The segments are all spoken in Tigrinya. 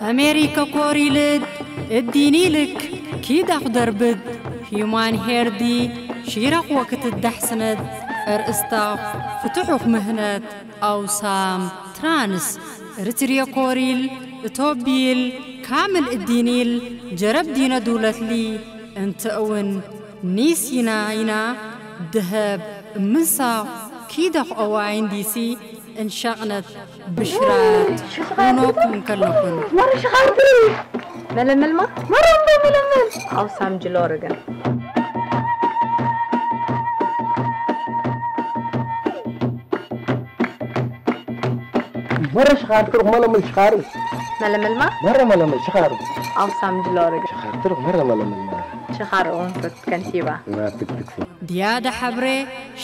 ኣሜሪከ ኮሪልድ እዲኒልክ ኪዳኽ ደርብድ ሂዩማን ሄርዲ ሺራኽ ወክትዳሕስነድ እርእስታኽ ፍትሑኽ ምህነት ኣውሳም ትራንስ ርትርየ ኮሪል እቶቢል ካምል እዲኒል ጀረብ ዲነ ዱለትሊ እንተ እውን ኒስ ይና ይና ድሀብ እምንሳው ኪደኽ ኦዋይን ዲሲ እንሻቕነት ብሽራት ኡኖኩም ከለኹን። መረ ሽኻርቲ መለመልማ መረ እንዶ መለመል ኣውሳም ጅሎርግን መረ ሽኻር ትሩኽ መለመል ሽኻር መለመልማ መረ መለመል ሽኻር ኣውሳም ጅሎርግን ሽኻር ትሩኽ መረ መለመል ሽኻር እውን ከንቲባ ትክትክ ድያደ ሐብሬ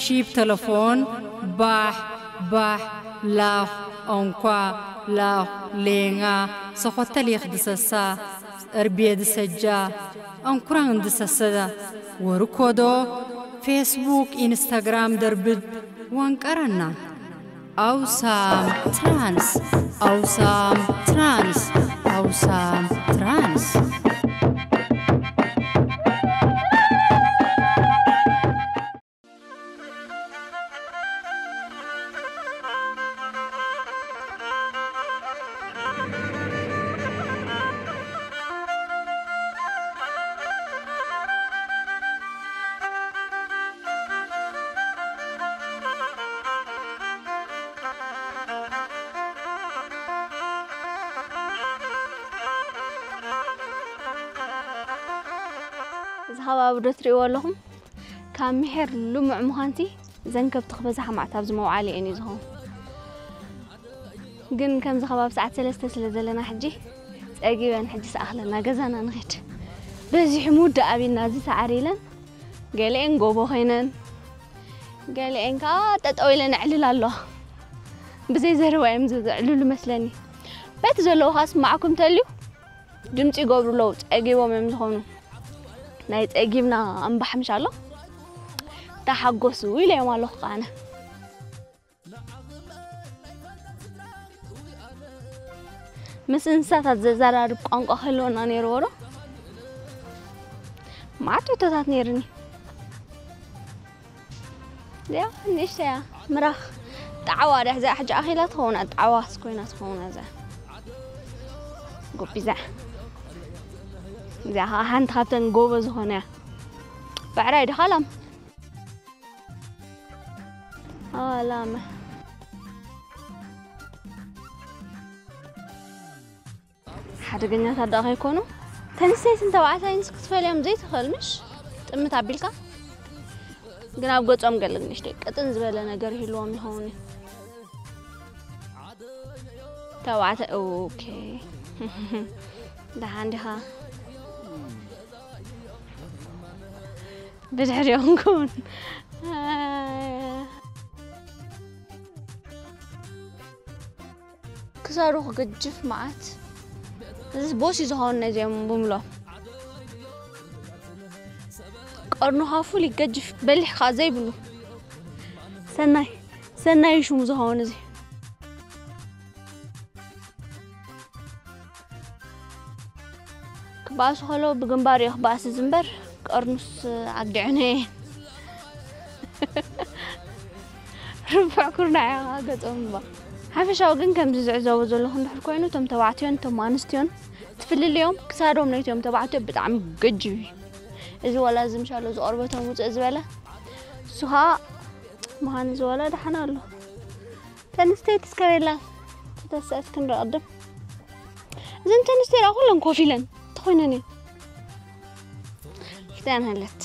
ሺብ ተለፎን ባሕ ባሕ ላኽ ኦንኳ ላኽ ሌንጋ ሰኾተል የኽድሰሳ እርቤ ድሰጃ ኣንኩራን ድሰሰዳ ወርኮዶ ፌስቡክ ኢንስታግራም ደርብድ ወንቀረና ኣውሳም ትራንስ ኣውሳም ትራንስ ኣውሳም ትራንስ እዚ ከባቢ ዶ ትሪእዎ ኣለኹም? ካብ ምሒር ልሙዕ ምዃንሲ እዘን ከብቲ ክበዝሓ መዓት ኣብዚ መውዓሊ እየን እዩ ዝኸውን። ግን ከምዚ ከባቢ ሰዓት ሰለስተ ስለ ዘለና ሕጂ ጸጊበን ሕጂ ሰኣኽለና ገዛና ንኺድ። በዚሑ ምውዳእ ኣቢልና እዚ ሰዓሪ ኢለን ገሊኤን ጎቦ ኮይነን ገሊኤን ከዓ ጠጠው ኢለን ኣዕልል ኣለዋ። ብዘይ ዘረባ እዮም ዘዕልሉ መስለኒ። በቲ ዘለዉ ከዓ ስማዕኩም ተልዩ ድምፂ ይገብሩ ኣለዉ ጸጊቦም እዮም ዝኾኑ ናይ ጸጊብና እምባሕ ምሽ ኣሎ ተሓጎሱ ኢለ እዮም ኣለኹ ኣነ ምስ እንስሳታት ዘዘራርብ ቋንቋ ክህልወና ነይርዎ ዶ ማዕት ሕቶታት ነይርኒ እዚኣ ንእሽተያ ምራኽ ጣዕዋ ድያ እዚኣ ሕጂ ኣኺላ ትኸውን ጣዕዋ ኮይና ትኸውን እዚኣ ጎቢዛ እዚኣ ከዓ ሓንቲ ካብተን ጎቦ ዝኾነ እያ ብዕራይ ድኻ ላም ኣላመ ሓደገኛታት ደኣ ከይኮኑ ተንስተይትን ተባዕታይንስ ክትፈልዮም ዘይትኽእል ምሽ ጥምት ኣቢልካ ግን ኣብ ገጾም ገለ ንእሽተይ ቅጥን ዝበለ ነገር ይህልዎም ይኸውን እዩ ተባዕታይ ኦኬ ደሓን ዲኻ ብድሕሪኦም ክውን ክሳዱ ክገጅፍ መዓት እዚ ቦሲ ዝኸውን ነዚኦም ብምሎ ቀርኑ ከዓ ፍሉይ ገጅፍ በሊሕ ከዓ ዘይብሉ ሰናይ ሰናይ ሽሙ ዝኸውን እዚ ክበኣሱ ከለዉ ብግንባር እዩ ክበኣስ ዝንበር ቀርኑስ ኣግዲዑነ እየ ርቡዕ ኩርናዕ እያ ገጾም እባ ሓፈሻዊ ግን ከምዚ ዝዕዘቦ ዘለኹ እንድሕር ኮይኑ እቶም ተባዕትዮን እቶም ኣንስትዮን ትፍልልዮም ክሳዶም ነይቶም ተባዕትዮ ብጣዕሚ ገጅብ እዩ እዚ ወላ እዚ ምሻሎ ዝቆርበቶም ውፅእ ዝበለ እሱ ከዓ ምዃን እዚ ወላ ደሓን ኣሎ ተንስተይ ትስከር የላን ተተስአት ክንርኢ ቅድም እዘን ተንስተይ ደኣ ኩለን ኮፍ ኢለን ተኾይነን እየን ክልቲኣን ሃለት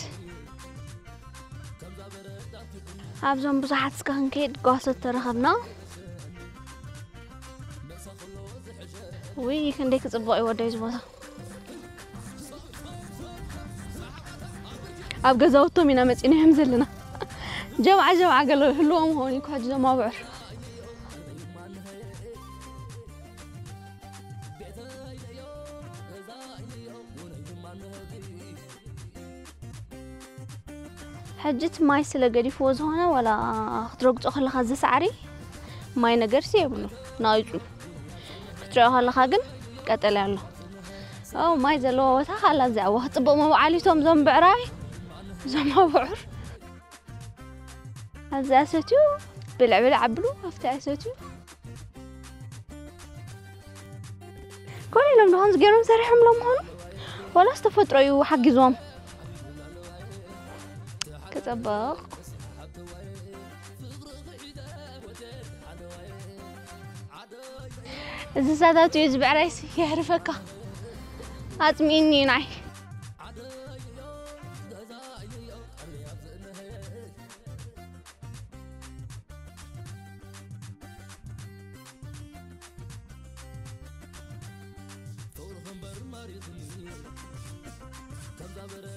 ኣብዞም ብዙሓት እስከ ክንከይድ ጓሶት ተረኸብና ውይ ክንደይ ክፅቡቕ እዩ ወደይ እዚ ቦታ ኣብ ገዛውቶም ኢና መፂና እዮም ዘለና ጀምዓ ጀምዓ ገለ ህልዎም ሆን ይኳ ዞም ኣብዑር ሕጂ እቲ ማይ ስለ ገዲፍዎ ዝኾነ ዋላ ክትረግጾ ከለኻ እዚ ሳዕሪ ማይ ነገርሲ የብሉ ናይጹ ክትሪኦ ከለኻ ግን ቀጠልያ ኣሎ። ኦ፣ ማይ ዘለዎ ቦታ ካላ እዚኣ። ዋ፣ ጽቡቕ መውዓሊቶም እዞም ብዕራይ፣ እዞም ኣብዑር። ኣብዚኣ ሰትዩ፣ ብልዕ ብልዕ ኣብሉ፣ ኣብቲ ኣይሰትዩ። ኮነ ኢሎም ዶ ከምዚ ገይሮም ሰሪሖም ሎም ምዃኑ? ዋላስ ተፈጥሮ እዩ ሓጊዝዎም? ክጸብቕ። እንስሳታት እዩ ዝብዕራይስ የህርፈካ። ኣጽሚእኒ እዩ ንዓይ።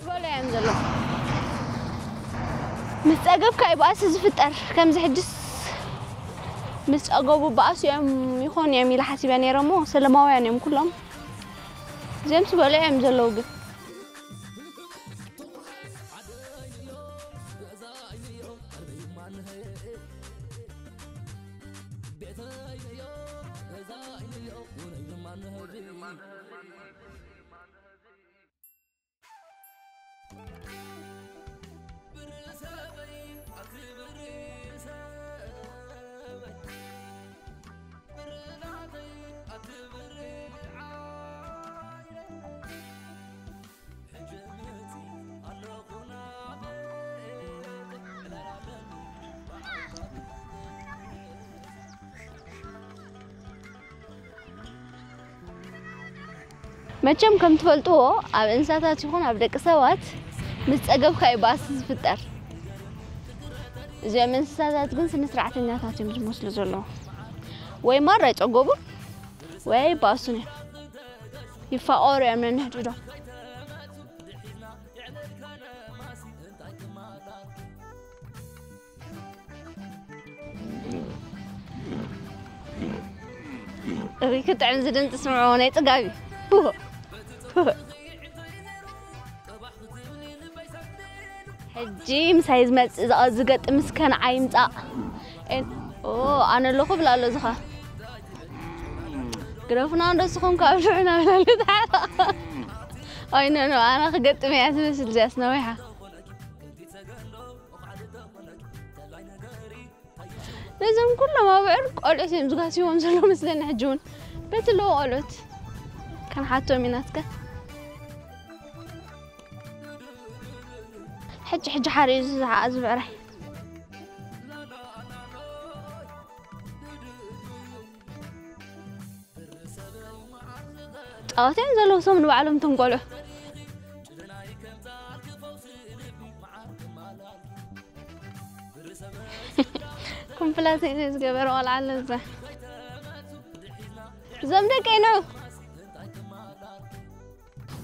በሎ እዮም ዘሎ። ምስ ጸገብካ እዩ ባእሲ ዝፍጠር። ከምዚ ሕጅስ ምስ ጸገቡ ባእሲ እዮም ይኾኑ እዮም ኢለ ሓሲበ ነይረ እሞ ሰለማውያን እዮም ኩሎም። እዚኦምስ በሎ እዮም ዘለዉ ግን። መቸም ከም ትፈልጥዎ ኣብ እንስሳታት ይኹን ኣብ ደቂ ሰባት ምስ ጸገብካ እዩ ባእሲ ዝፍጠር። እዚኦም እንስሳታት ግን ስነ ስርዓተኛታት እዮም ዝመስሉ ዘለዉ። ወይ ማራ ይጸገቡን ወይ ባእሱን እዮም። ይፋቐሩ እዮም ነንሕድሕዶም። እሪ ክጥዕም ዝድምፂ ስምዑ ናይ ፅጋቢ ሕጂ ምሳይ ዝመፅእ ዝገጥም እስከ ንዓይ ይምፃእ። ኦ ኣነ ኣለኹ ብላ ኣሎ ዝኻ ግረፉና እንዶ ስኹም ካብ ሽዑ ናብላሉ ተሓራ ኣይነኖ ኣነ ክገጥም እያ ትመስል እዚያስ ነዊሓ። ነዞም ኩሎም ኣብዕር ቆልዑት እዮም ዝጋስይዎም ዘሎ መስለኒ። ሕጂ እውን በቲ ኣለዎ ቆልዑት ክንሓቶም ኢና እስከ። ሕጂ ሕጂ ሓሪኡ ዝዝዓኣ ዝብዕራይ ጻወት እዮም ዘለዉ ሶም ንባዕሎም እቶም ቆልዑ። ኮምፕላሴን ዝገበረ ቆልዓ ኣሎ እዛ። እዞም ደቀይ ንዑ።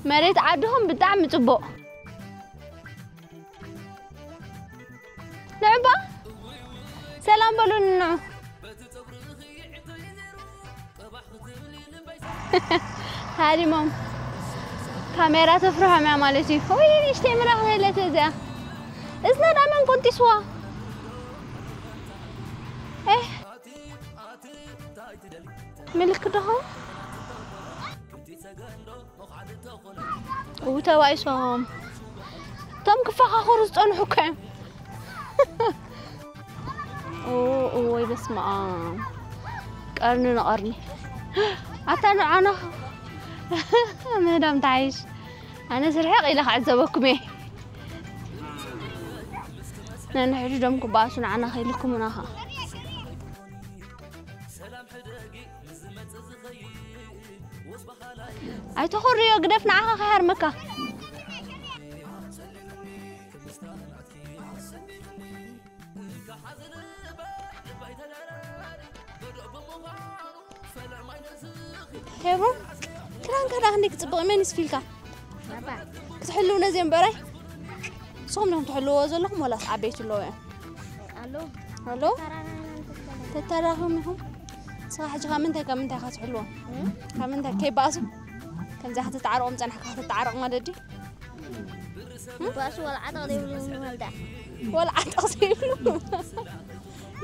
መሬት ዓድኹም ብጣዕሚ ጽቡቕ። ንዑባ ሰላም በሉኒ ንዑ። ሃዲሞም ካሜራ ተፍርሖም እያ ማለት እዩ። ወይ ንእሽተይ ምራኽ ዘለተ እዚኣ እዝና ዳመን ቆንጢስዋ። ኤህ ምልክት ዶ ምልክት ዶ እው ተባኢሶም እቶም ክፈኻኸሩ ዝጸንሑ እኮ እዮም። ኦ እወይ በስመ ኣብ ቀርኒ ንቐርኒ ኣታ ንዓና ምህዳም ተሓይሽ ኣነ ስርሕቕ ኢለ ክዕዘበኩም እየ። ነንሕድዶም ክበኣሱ ንዓና ከይልኩምና ኸ ኣይተኾርዮ ግደፍ ንዓኻ ከይሃርመካ። ሄብሮን ክዳንካ ዳ ክንደይ ክጽብቕ መን ይስፊልካ? ክትሕልው ነዚ እምበራይ ንስኹም ዲኹም ትሕልዎ ዘለኹም ወላስ ዓበይቲ ኣለዎ እዮም? ኣሎ ኣሎ ተተራራኺም ኢኹም። ንስኻ ሕጂ ካብ ምንታይ ካብ ምንታይ ኢኻ ትሕልዎም? ካብ ምንታይ ከይበኣሱ ከምዚ ክትተዓረቖም ጸኒሕካ ክትተዓረቕ ማለት ድዩ? ባእሱ ወላ ዓጠቕ ዘይብሉ ንወልዳ። ወላ ዓጠቕ ዘይብሉ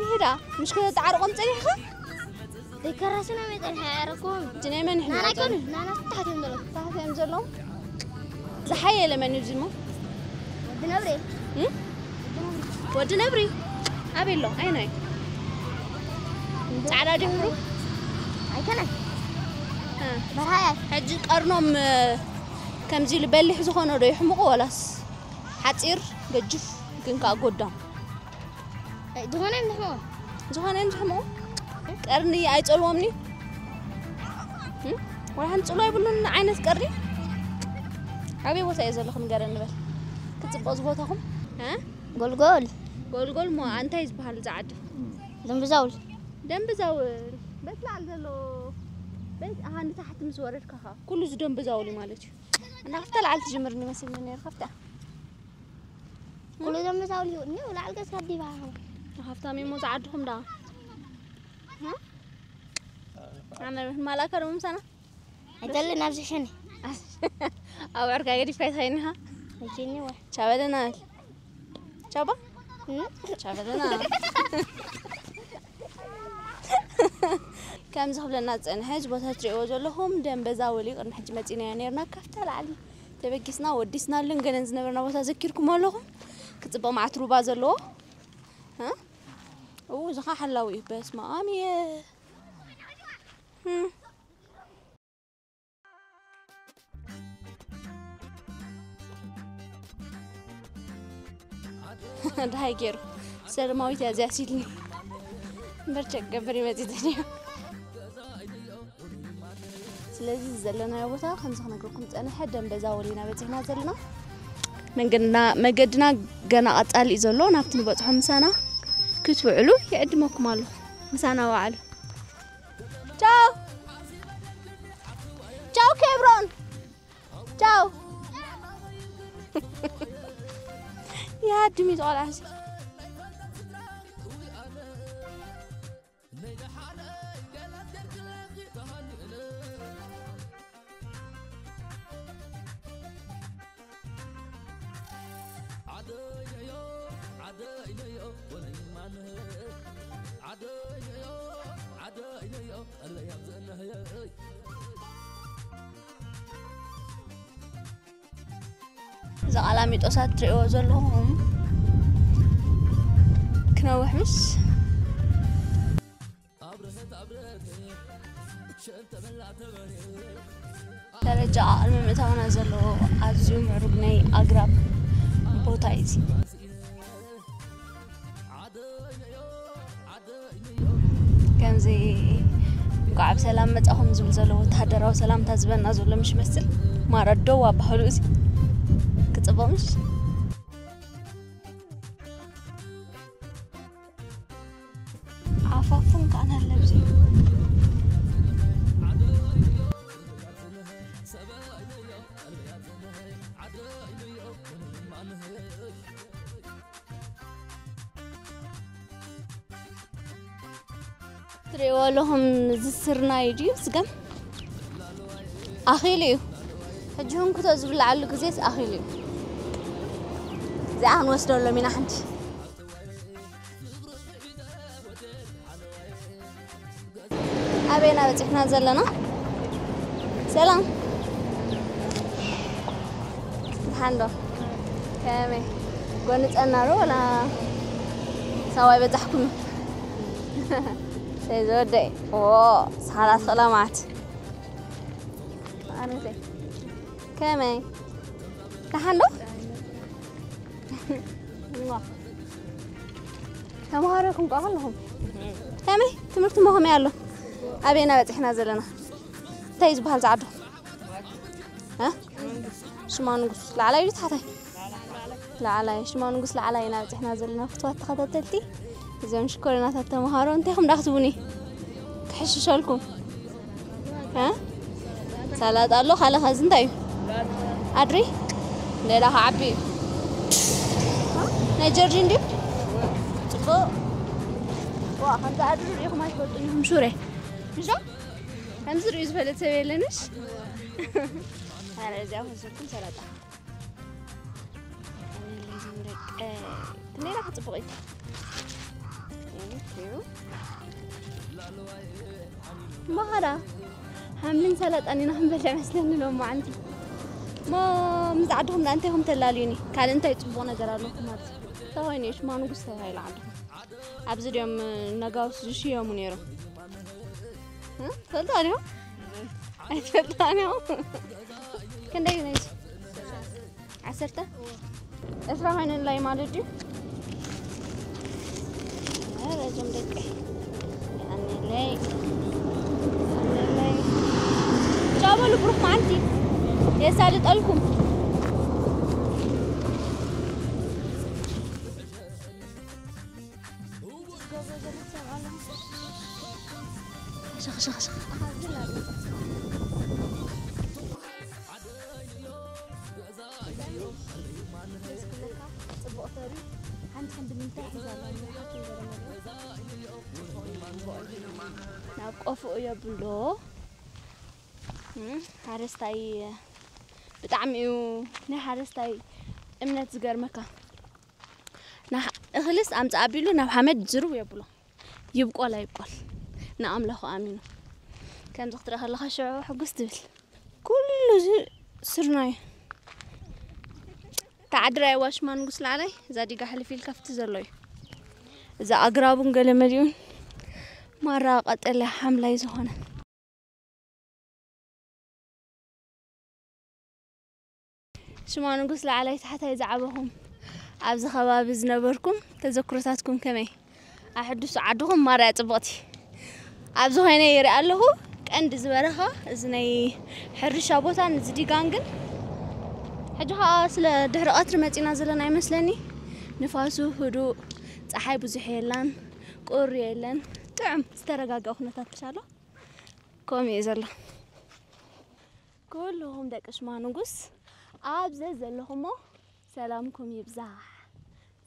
ይሄዳ ምሽ ክትተዓረቖም ጸኒሕካ? ደከራስና መጠን ሓያረኩም። እቲ ናይ መን ይሕምቑ ናና ዘለዉ? ይኮኑ ናና ታሕት እዮም ዘለዉ። ታሕት እዮም ዘለዉ። ዝሓየለ መን እዩ ዝሞ? ወዲ ነብሬ እም? ወዲ ነብሪ ኣበይ ኣሎ? ኣይናይ ጻዕዳ ድሕሩ ኣይከነ እ። በርሃያ ሕጂ ቀርኖም እ፣ ከምዚ ኢሉ በሊሕ ዝኾነ ዶ ይሕምቑ ወላስ ሓፂር ገጅፍ ግን ከዓ ጎዳም ዝኾነ ምሕሞ ዝኾነ እዮም ዝሕምቑ? ቀርኒ ኣይፀልዎም ኒ ወላ ሓንቲ ፅሎ ይብሉን ዓይነት ቀርኒ ኣበይ ቦታ እየ ዘለኹ ንገረ ንበል ክፅበቕ ዝቦታኹም እ? ጎልጎል ጎልጎል ሞ እንታይ ዝበሃል ዝዓዲ ደምብዛውል ደምብዛውል በቲ ላዕሊ ዘሎ ቤት ኣሃ ንታሕቲ ምስ ወረድካ ኸዓ ኩሉ እዚ ደምብዛውል እዩ ማለት እዩ እና ካብታ ላዕሊ ትጅምር ይመስልኒ ነይሩ ካብታ ኩሉ ደምብዛውል እዩ እኒ ላዕል ገዝካ ዲባ ሃብታም እሞ ዝዓድኹም ዳ ኣነ ማላካ ዶ ምሳና ኣይደልን ኣብዚ ሸኒ ኣብ ዕርካ ገዲፍካ ይትኸይኒ ሃ ኣይኬኒ ወ ቻበለና ቻባ ቻበለና ከምዚ ክብለና ዝፀንሐ እዚ ቦታ ትሪእዎ ዘለኹም ደንበዛ ወልዩ ቅድሚ ሕጂ መፂናዮ ነርና ካብታ ላዕሊ ተበጊስና ወዲስናሉን ገለን ዝነበርና ቦታ ዘኪርኩም ኣለኹም ክፅበቕ ማዓት ሩባ ዘለዎ እ? ኡ እዚ ኸዓ ሓላዊ እዩ በስመ ኣም እየ ድሃይ ገይሩ ሰለማዊት እያ እዚኣ ሲልኒ እምበር ቸክ ገብር ይመፅእ ተድዮ ስለዚ ዘለናዮ ቦታ ከምዚ ክነግረኩም ፀንሐ ደንበዛ ወሊና በፂሕና ዘለና መንገድና መገድና ገና ቀፃሊ እዩ ዘሎ ናብቲ ንበፅሖ ምሳና ክትውዕሉ ይዕድመኩም ኣሎ ምሳና ወዓሉ ቻው ቻው ኬብሮን ቻው ይሃድም እዩ ቆልዓ እዚ ቃላሚጦሳት ትሪእዎ ዘለኹም ክነውሕ ምስ ደረጃ ቅድሚ ምእታውና ዘለዎ ኣዝዩ ምዕሩግ ናይ ኣግራብ ቦታ እዩ እዚ። ከምዚ እንኳዕ ብሰላም መፃኹም ዝብል ዘሎ ወታሃደራዊ ሰላምታ ዝበና ዘሎ ምሽ መስል ማራ ደው ኣባህሉ እዚ ክፅበቕ ምሽ ዓፋፉን ከዓ ኣለብዚ ትሪእዎ ኣለኹም ዝስርናዩ ድዩ ስገም ኣኺሉ እዩ ሕጂ ህንኩቶ ዝብልዓሉ ግዜስ ኣኺሉ እዩ እዚኣ ክንወስደሎም ኢና ሓንቲ ኣበይና በፂሕና ዘለና ሰላም ሓንዶ ከመይ ጎኒ ፀናሩ ወላ ሳዋይ በፃሕኩም ሰይ ዝወደይ ዎ ሰሓላት ሰላማት ኣነተይ ከመይ ደሓን ዶ ተምሃሮ ይኹም ቋ ከለኹም ከመይ ትምህርቲ ሞ ከመይ ኣሎ ኣበይና በፂሕና ዘለና እንታይ እዩ ዝበሃል ዝዓዱ ሽማ ንጉስ ላዕላይ ዩ ታሕታይ ላዕላይ ሽማ ንጉስ ላዕላይ ኢና በፂሕና ዘለና ፍትዋት ተኸታተልቲ እዞም ሽኮሪናታት ተምሃሮ እንታይ ኹም ዳክትቡኒ ክሕሽሸልኩም ሳላጣ ኣሎ ካለ ከዚ እንታይ እዩ ኣድሪ ሌላ ከዓቢ እዩ ናይ ጀርጂ እንድዩ ፅቡቅ ዋ ከምዚ ኣድሪ ሪኢኹም ኣይትፈልጡን ኢኹም ሹረ እዞ ከምዚ ሪኡ ዝፈለጥ ሰብ የለንሽ ኣረ እዚኣ ክወስደኩም ሰላጣ ክንደይ ደቂ ክንደይ ደቂ ፅቡቅ እዩ Thank you. እምበኸዳ ሓምልን ሰላጣን ኢና ክንበልዕ መስለኒ ሎም መዓልቲ። እሞ ምስ ዓድኹም ደኣ እንታይ ኢኹም ተላልዩኒ? ካልእ እንታይ ጽቡቕ ነገር ኣለኩም ማለት እዩ? እንታይ ኮይኑ እዩ ሽማ ንጉስ ተባሂሉ ዓድኹም? ኣብዚ ድዮም ነጋውስ ዝሽየሙ ነይሮም? እ? ትፈልጡ ኣለኹም? ኣይትፈልጡ ኣለኹም? ክንደይ እዩ ነዚ? ዓሰርተ? ዕስራ ኮይነንላይ ማለት ድዩ? ኧረ እዞም ደቀይ። የቐንየለይ። የቐንየለይ። ቻው በሉ፣ ብሩኽ መዓልቲ። የሳልጠልኩም። ሸኽ፣ ሸኽ፣ ሸኽ። ጽቡቕ ተሪ ሓንቲ ሓንቲ ብምንታይ ሒዛ ኣላ? ናብ ቆፍኡ የብሎ። እም፣ ሓረስታይ ብጣዕሚ እዩ ናይ ሓረስታይ እምነት ዝገርመካ። ንሓ-፣ እኽልስ ኣምጽእ ኣቢሉ ናብ ሓመድ ዝርው የብሎ። ይብቆል ኣይብቆል ንኣምላኹ ኣሚኑ። ከምዚ ክትርኢ ከለኻ ሽዑ ሕጉስ ትብል። ኩሉ እዚ ስርናይ ተዓድራይ ዋሽማ ንጉስ ላዕላይ እዛ ዲጋ ሕልፍ ኢልካ ፍቲ ዘሎ እዩ። እዚ ኣግራቡን ገለ መሊኡን ማራ ቀጠልያ ሓምላይ ዝኾነ። ሽማ ንጉስ ላዕላይ ታሕታይ ዝዓበኹም ኣብዚ ከባቢ ዝነበርኩም ተዘክሮታትኩም ከመይ? ኣሕድሱ ዓድኹም ማርያ ጽብቕቲ። ኣብዚ ኮይነ ይርኢ ኣለኹ። ቀንዲ ዝበረኻ እዚ ናይ ሕርሻ ቦታን እዚ ዲጋን ግን ሕጂ ኸኣ ስለ ድሕሪ ቀትሪ መጺና ዘለና ይመስለኒ። ንፋሱ ህዱእ፣ ጸሓይ ብዙሕ የላን፣ ቁሪ የለን። ጥዑም ዝተረጋግአ ኩነታት ምሻሎ። ከምኡ እዩ ዘሎ። ኩልኹም ደቂ ሽማ ንጉስ ኣብ ዘዘለኹሞ ሰላምኩም ይብዛሕ።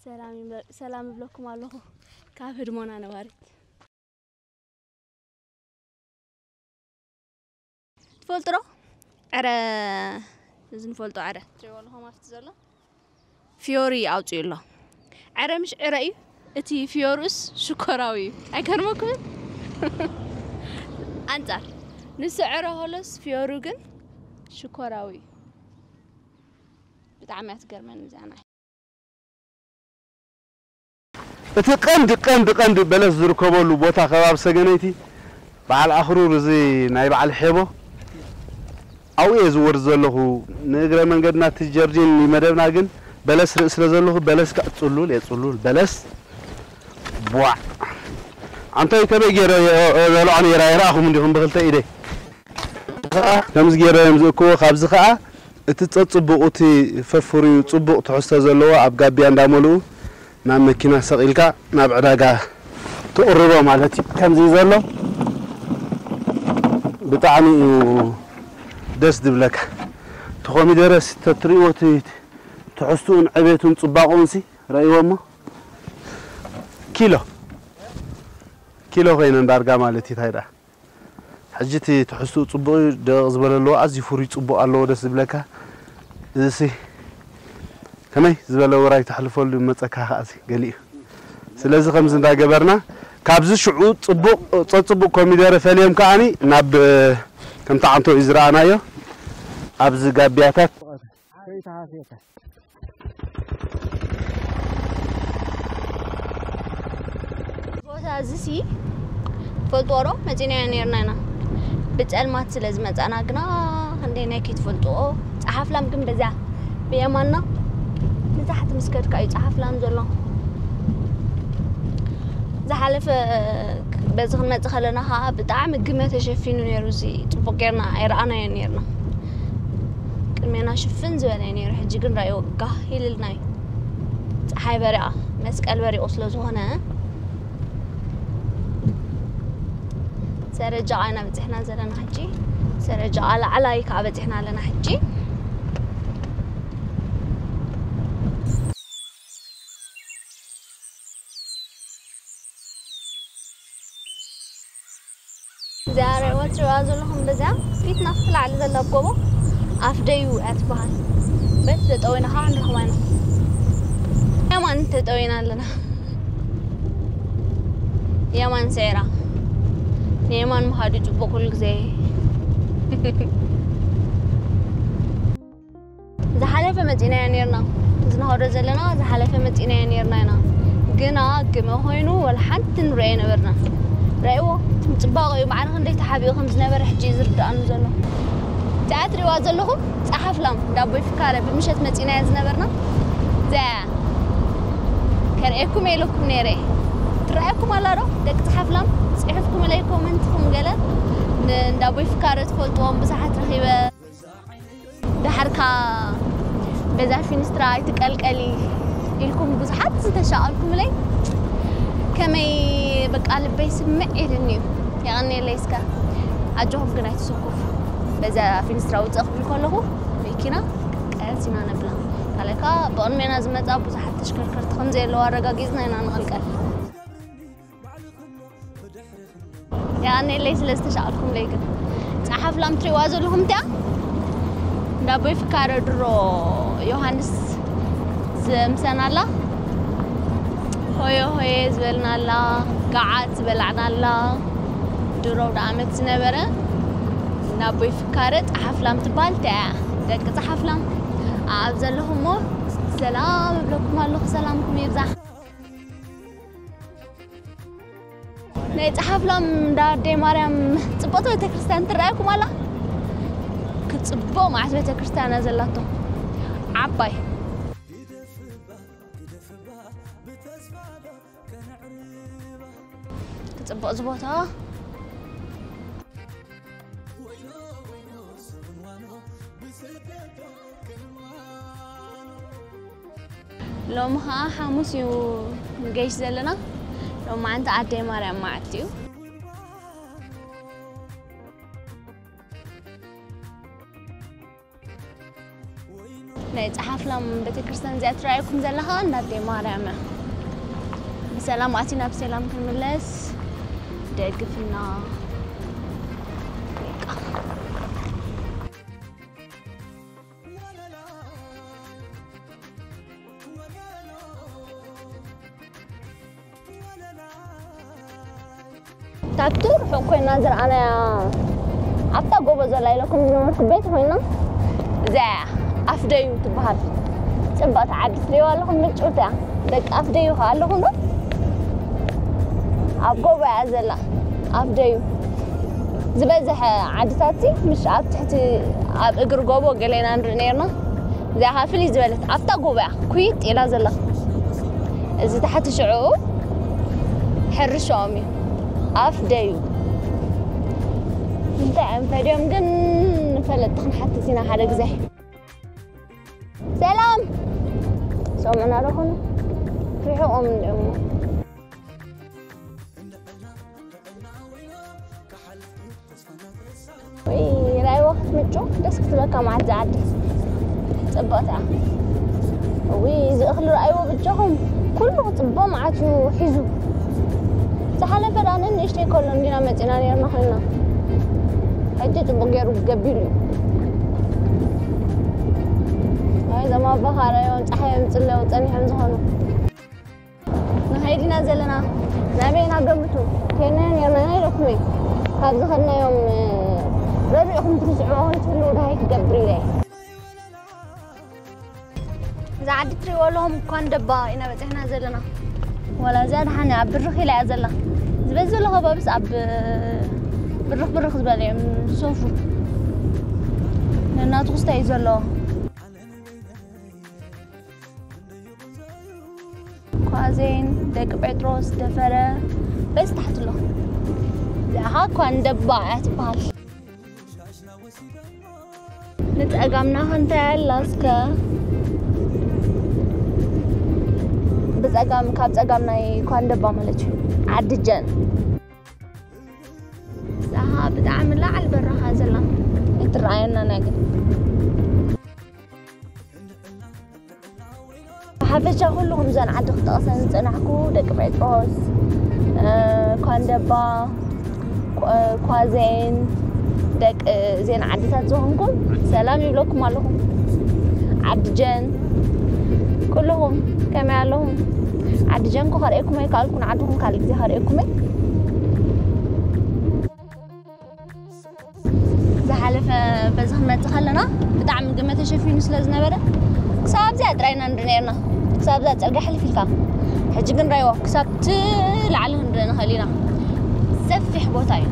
ሰላም ይብለ-፣ ሰላም እብለኩም ኣለኹ ካብ ህድሞና ነባሪት። ትፈልጡ ዶ? ዕረ፣ እዚ ንፈልጦ ዕረ። ትሪእዎ ኣለኹም ኣብቲ ዘሎ? ፊዮሪ ኣውጺኡ ኣሎ። ዕረ ምሽ ዕረ እዩ፣ እቲ ፊዮሩስ ሽኮራዊ እዩ። ኣይገርመኩምን? ኣንጻር ንሱ ዕረ ሆሎስ ፊዮሩ ግን ሽኮራዊ እዩ። ብጣዕሚ እያ ትገርመኒ እዚኣ ናይ። እቲ ቀንዲ፣ ቀንዲ፣ ቀንዲ በለስ ዝርከበሉ ቦታ ከባቢ ሰገነይቲ በዓል ኣኽሩር፣ እዚ ናይ በዓል ሔቦ ኣብኡ እየ ዝወርድ ዘለኹ። ንእግረ መንገድና እቲ ጀርዲን ይመደብና፣ ግን በለስ ርኢ ስለ ዘለኹ በለስ ከኣ ጽሉል እየ፣ ጽሉል በለስ። ቧዕ! ኣንታይ ከመይ ገይረ እየ በልዖ ነይረ፣ ኣይረኣኹም እንዲኹም ብኽልተ ኢደይ። ከምዚ ገይረ እዮም ዝእክቦ። ካብዚ ከኣ እቲ ጸጽቡቕ፣ እቲ ፈፍርዩ ጽቡቕ ትሕዝቶ ዘለዎ ኣብ ጋቢያ እንዳመልኡ ናብ መኪና ሰቒልካ ናብ ዕዳጋ ትቕርቦ ማለት እዩ። ከምዚ እዩ ዘሎ። ብጣዕሚ እዩ ደስ ዝብለካ። እቲ ኮሚደረስ ተትርእይዎ፣ እቲ ትሕዝትኡን ዕቤቱን ጽባቕኡንሲ ረእይዎ እሞ፣ ኪሎ፣ ኪሎ ኮይነን ዳርጋ ማለት እዩ። እንታይ ደኣ? ሕጂ እቲ ትሕዝትኡ ጽቡቕ እዩ፣ ደቕ ዝበለ ኣለዎ፣ ኣዝዩ ፍሩይ ጽቡቕ ኣለዎ፣ ደስ ዝብለካ። እዚሲ ከመይ ዝበለ ውራይ ተሕልፈሉ ይመጸካ ከኣ እዚ ገሊኡ። ስለዚ ከምዚ እንዳገበርና ካብዚ ሽዑ ጽቡቕ፣ ጸጽቡቕ ኮሚደረ ፈልዮም ከኣኒ ናብ ከምቲ ዓንቶ እዩ ዝረኣናዮ ኣብዚ ጋቢያታት። ከይተሃስየካ። ቦታ እዚሲ ትፈልጥዎ ዶ? መጺናዮ ነይርና ኢና። ብጸልማት ስለ ዝመጻና ግና ክንደየናይ ከይትፈልጥዎ። ጸሓፍላም ግን በዚኣ ብየማንና ንታሕቲ ምስ ከድካ እዩ ጸሓፍላም ዘሎ። ዝሓለፈ በዚ ክንመጽእ ከለና ኸዓ ብጣዕሚ ግመ ተሸፊኑ ነይሩ። እዚ ጽቡቕ ጌርና ኣይረኣናዮን ነይርና። ቅድሜና ሽፍን ዝበለ እዩ ነይሩ። ሕጂ ግን ራእይዎ ጋህ ኢልልና እዩ። ጸሓይ በሪቓ፣ መስቀል በሪቑ ስለ ዝኾነ፣ ሰረጃቓ ኢና በጺሕና ዘለና ሕጂ። ሰረጃቓ ላዕላይ ከኣ በጺሕና ኣለና ሕጂ። እዚኣ ርእይዋ ትሪእዋ ዘለኹም በዚኣ ፊትና ክትላዕሊ ዘላ ጎቦ ኣፍ ደዩ እያ ትበሃል። በት ተጠዊና ኸዓ ንረኽባ ኢና። የማን ተጠዊና ኣለና። የማን ሰዒራ። የማን ምኻዱ ጽቡቕ ኩሉ ግዜ። ዝሓለፈ መጺናዮ ኔርና። እዚ ንኸዶ ዘለና ዝሓለፈ መጺናዮ ኔርና ኢና። ግና ግመ ኮይኑ ወላ ሓንቲ ንሪኦ ኣይነበርና። ርእይዎ፣ እቲ ጽባቐኡ ባዕሉ ክንደይ ተሓቢኡ ከም ዝነበረ ሕጂ እዩ ዝርድኣኒ ዘሎ። እዚኣ ትሪእዋ ዘለኹም ጸሓፍላም ዳቦይ ፍካረ ብምሸት መጺናዮ ዝነበርና። እዚኣ እያ። ከርእየኩም ኢለኩም ነይረ። ትረኣየኩም ኣላ ዶ? ደቂ ጸሓፍላም፣ ጽሒፍኩምለይ ኮመንትኹም ገለ። ን-፣ ንዳቦይ ፍካረ ትፈልጥዎም ብዙሓት ረኺበ። ደሓርካ በዛ ፊንስትራ ኣይትቀልቀሊ ኢልኩም ብዙሓት ዝተሻቐልኩምለይ፣ ከመይ በቃ ልበይ ስምዕ ኢልኒ እዩ። የቐንየለይ እስከ። ኣጆኹም ግን ኣይትሰኩፉ። በዛ ፊንስትራ ውፅእ ክብል ከለኹ መኪና ቀስ ኢና ነብላ። ካልኣይ ከዓ ብቕድሜና ዝመፃ ብዙሓት ተሽከርከርቲ ከም ዘየለዉ ኣረጋጊፅና ኢና ንቐልቀል። የቐንየለይ ስለ ዝተሻቐልኩምለይ። ግን ጸሓፍላም ትሪእዋ ዘለኹም እቲኣ እንዳ ኣቦይ ፍካረ ድሮ ዮሃንስ ዘምሰናላ፣ ሆየ ሆየ ዝበልናላ፣ ገዓት ዝበላዕናላ፣ ድሮ ወደ ዓመት ዝነበረ እንዳ ኣቦይ ፍካረ ጸሓፍላም ትበሃል እቲኣ እያ። ደቂ ጸሓፍላም ኣብ ዘለኹሞ ሰላም እብለኩም ኣለኹ። ሰላምኩም ይብዛሕ። ናይ ጸሓፍላም እንዳ ኣደይ ማርያም ጽብቕቲ ቤተክርስትያን ትረኣየኩም ኣላ? ክጽብቕ መዓት ቤተክርስትያን እያ ዘላቶ። ዓባይ። ክጽብቕ እዚ ቦታ። ሎሚ ኸዓ ሓሙስ እዩ ንገይሽ ዘለና። ሎማዓንቲ ኣደይ ማርያም መዓልቲ እዩ። ናይ ጸሓፍላም ቤተክርስትያን እዚኣ ትረኣየኩም ዘላ ኸዓ እንዳ ኣደይ ማርያም እያ። ብሰላም ኣቲና ብሰላም ክንምለስ ደግፍና። በቃ። ካብቲ ርሑቕ ኮይና ዝረኣናያ ኣብታ ጎቦ ዘላ ኢለኩም ዝነበርኩ ቤት ኮይና፣ እዚኣ እያ ኣፍደዩ ትበሃል። ጽብቕቲ ዓዲ ትርእይዋ ኣለኹም፣ ምጭውቲ እያ። ደቂ ኣፍደዩ ከኣ ኣለኹም ዶ? ኣብ ጎቦ እያ ዘላ፣ ኣፍደዩ። ዝበዝሐ ዓድታት ምሽ ኣብ ትሕቲ፣ ኣብ እግሪ ጎቦ ገሌና ንርኢ ነርና። እዚኣ ኸዓ ፍልይ ዝበለት ኣብታ ጎቦ እያ ኩይጥ ኢላ ዘላ። እዚ ታሕቲ ሽዑ ሕርሻኦም እዩ። ኣፍደዩ። እንታይ እዮም ፈድዮም ግን ንፈለጥቲ ክንሓትት ኢና ሓደ ግዜ። ሰላም። ሰምዑና ዶ ኾኑ? ርሒቖም እንዲኦም። ወይ፣ ራእይዋ ክትምጩ ደስ ክትብለካ መዓት ዝዓዲ። ጽብቕቲ እያ። ወይ፣ እዚ እኽሊ ራእይዎ ብጃኹም። ኩሉ ክጽቦ መዓት እዩ ሒዙ። ዝሓለፈ ደኣ ንእሽተይ ከሎ እንዲና መጺና ነርና ኮይንና። ሕጂ ጽቡቕ ገይሩ ገቢሉ እዩ። ኣይ፣ እዞም ኣቦኻ ራእዮም ጸሓዮም ጽለዮ ጸኒሖም ዝኾኑ። ንኸይድ ኢና ዘለና። ናበይ ኢና ገምቱ? ኬንያ ኔርና ኢና ኢለኩም እየ። ካብ ዝኸድናዮም፣ እ፣ ረቢዕኹም ትርስዕዎ ትህልዉ ደሃይ ክገብር ኢለ እየ። እዛ ዓዲ ትሪእዎ ኣለኹም እኳ እንደባ ኢና በፂሕና ዘለና። ዋላ እዚኣ ደሓን እያ፣ ኣብ ብርኽ ኢላ እያ ዘላ። ዝበዝ ዘሎ ከባቢስ ኣብ ብርኽ ብርኽ ዝበለ እዮም ዝሰፍሩ። ነናቱ ክስታይ እዩ ዘለዎ። ኳዜን፣ ደቂ ጴጥሮስ፣ ደፈረ፣ በዚ ታሕቲ ኣሎ። እዚኣ ኳ እንደባ እያ ትበሃል። ንጸጋምና ከ እንታይ ኣላ እስከ? ብጸጋም፣ ካብ ጸጋም ናይ ኳንደባ ማለት እዩ። ዓዲ ጀን። እዛ ብጣዕሚ ላዕሊ በራኻ ዘላ እትረኣየና ነገር። ብሓፈሻ ኩልኹም እዘን ዓዲ ክጠቕሰን ዝጸናሕኩ ደቂ ጴጥሮስ፣ እ፣ ኳንደባ፣ ኳ-፣ ኳዜን፣ ደቂ እዘን ዓድታት ዝኾንኩም ሰላም ይብለኩም ኣለኹ። ዓዲ ጀን፣ ኩልኹም ከመይ ኣለኹም? ዓዲ ጀን እኮ ከርእየኩም ኣይከኣልኩን፣ ዓድኹም ካልእ ግዜ ከርእየኩም እየ። ለፈ በዚ ክንመጽእ ከለና ብጣዕሚ ግመ ተሸፊኑ ስለ ዝነበረ ክሳብ ኣብዚኣ ጥራይ ኢና ንርኢ ነርና። ክሳብ ኣብዛ ጽርግያ ሕልፍ ኢልካ። ሕጂ ግን ራይዎ ክሳብ ትላዕሊ ክንርኢ ንኽእል ኢና። ሰፊሕ ቦታ እዩ።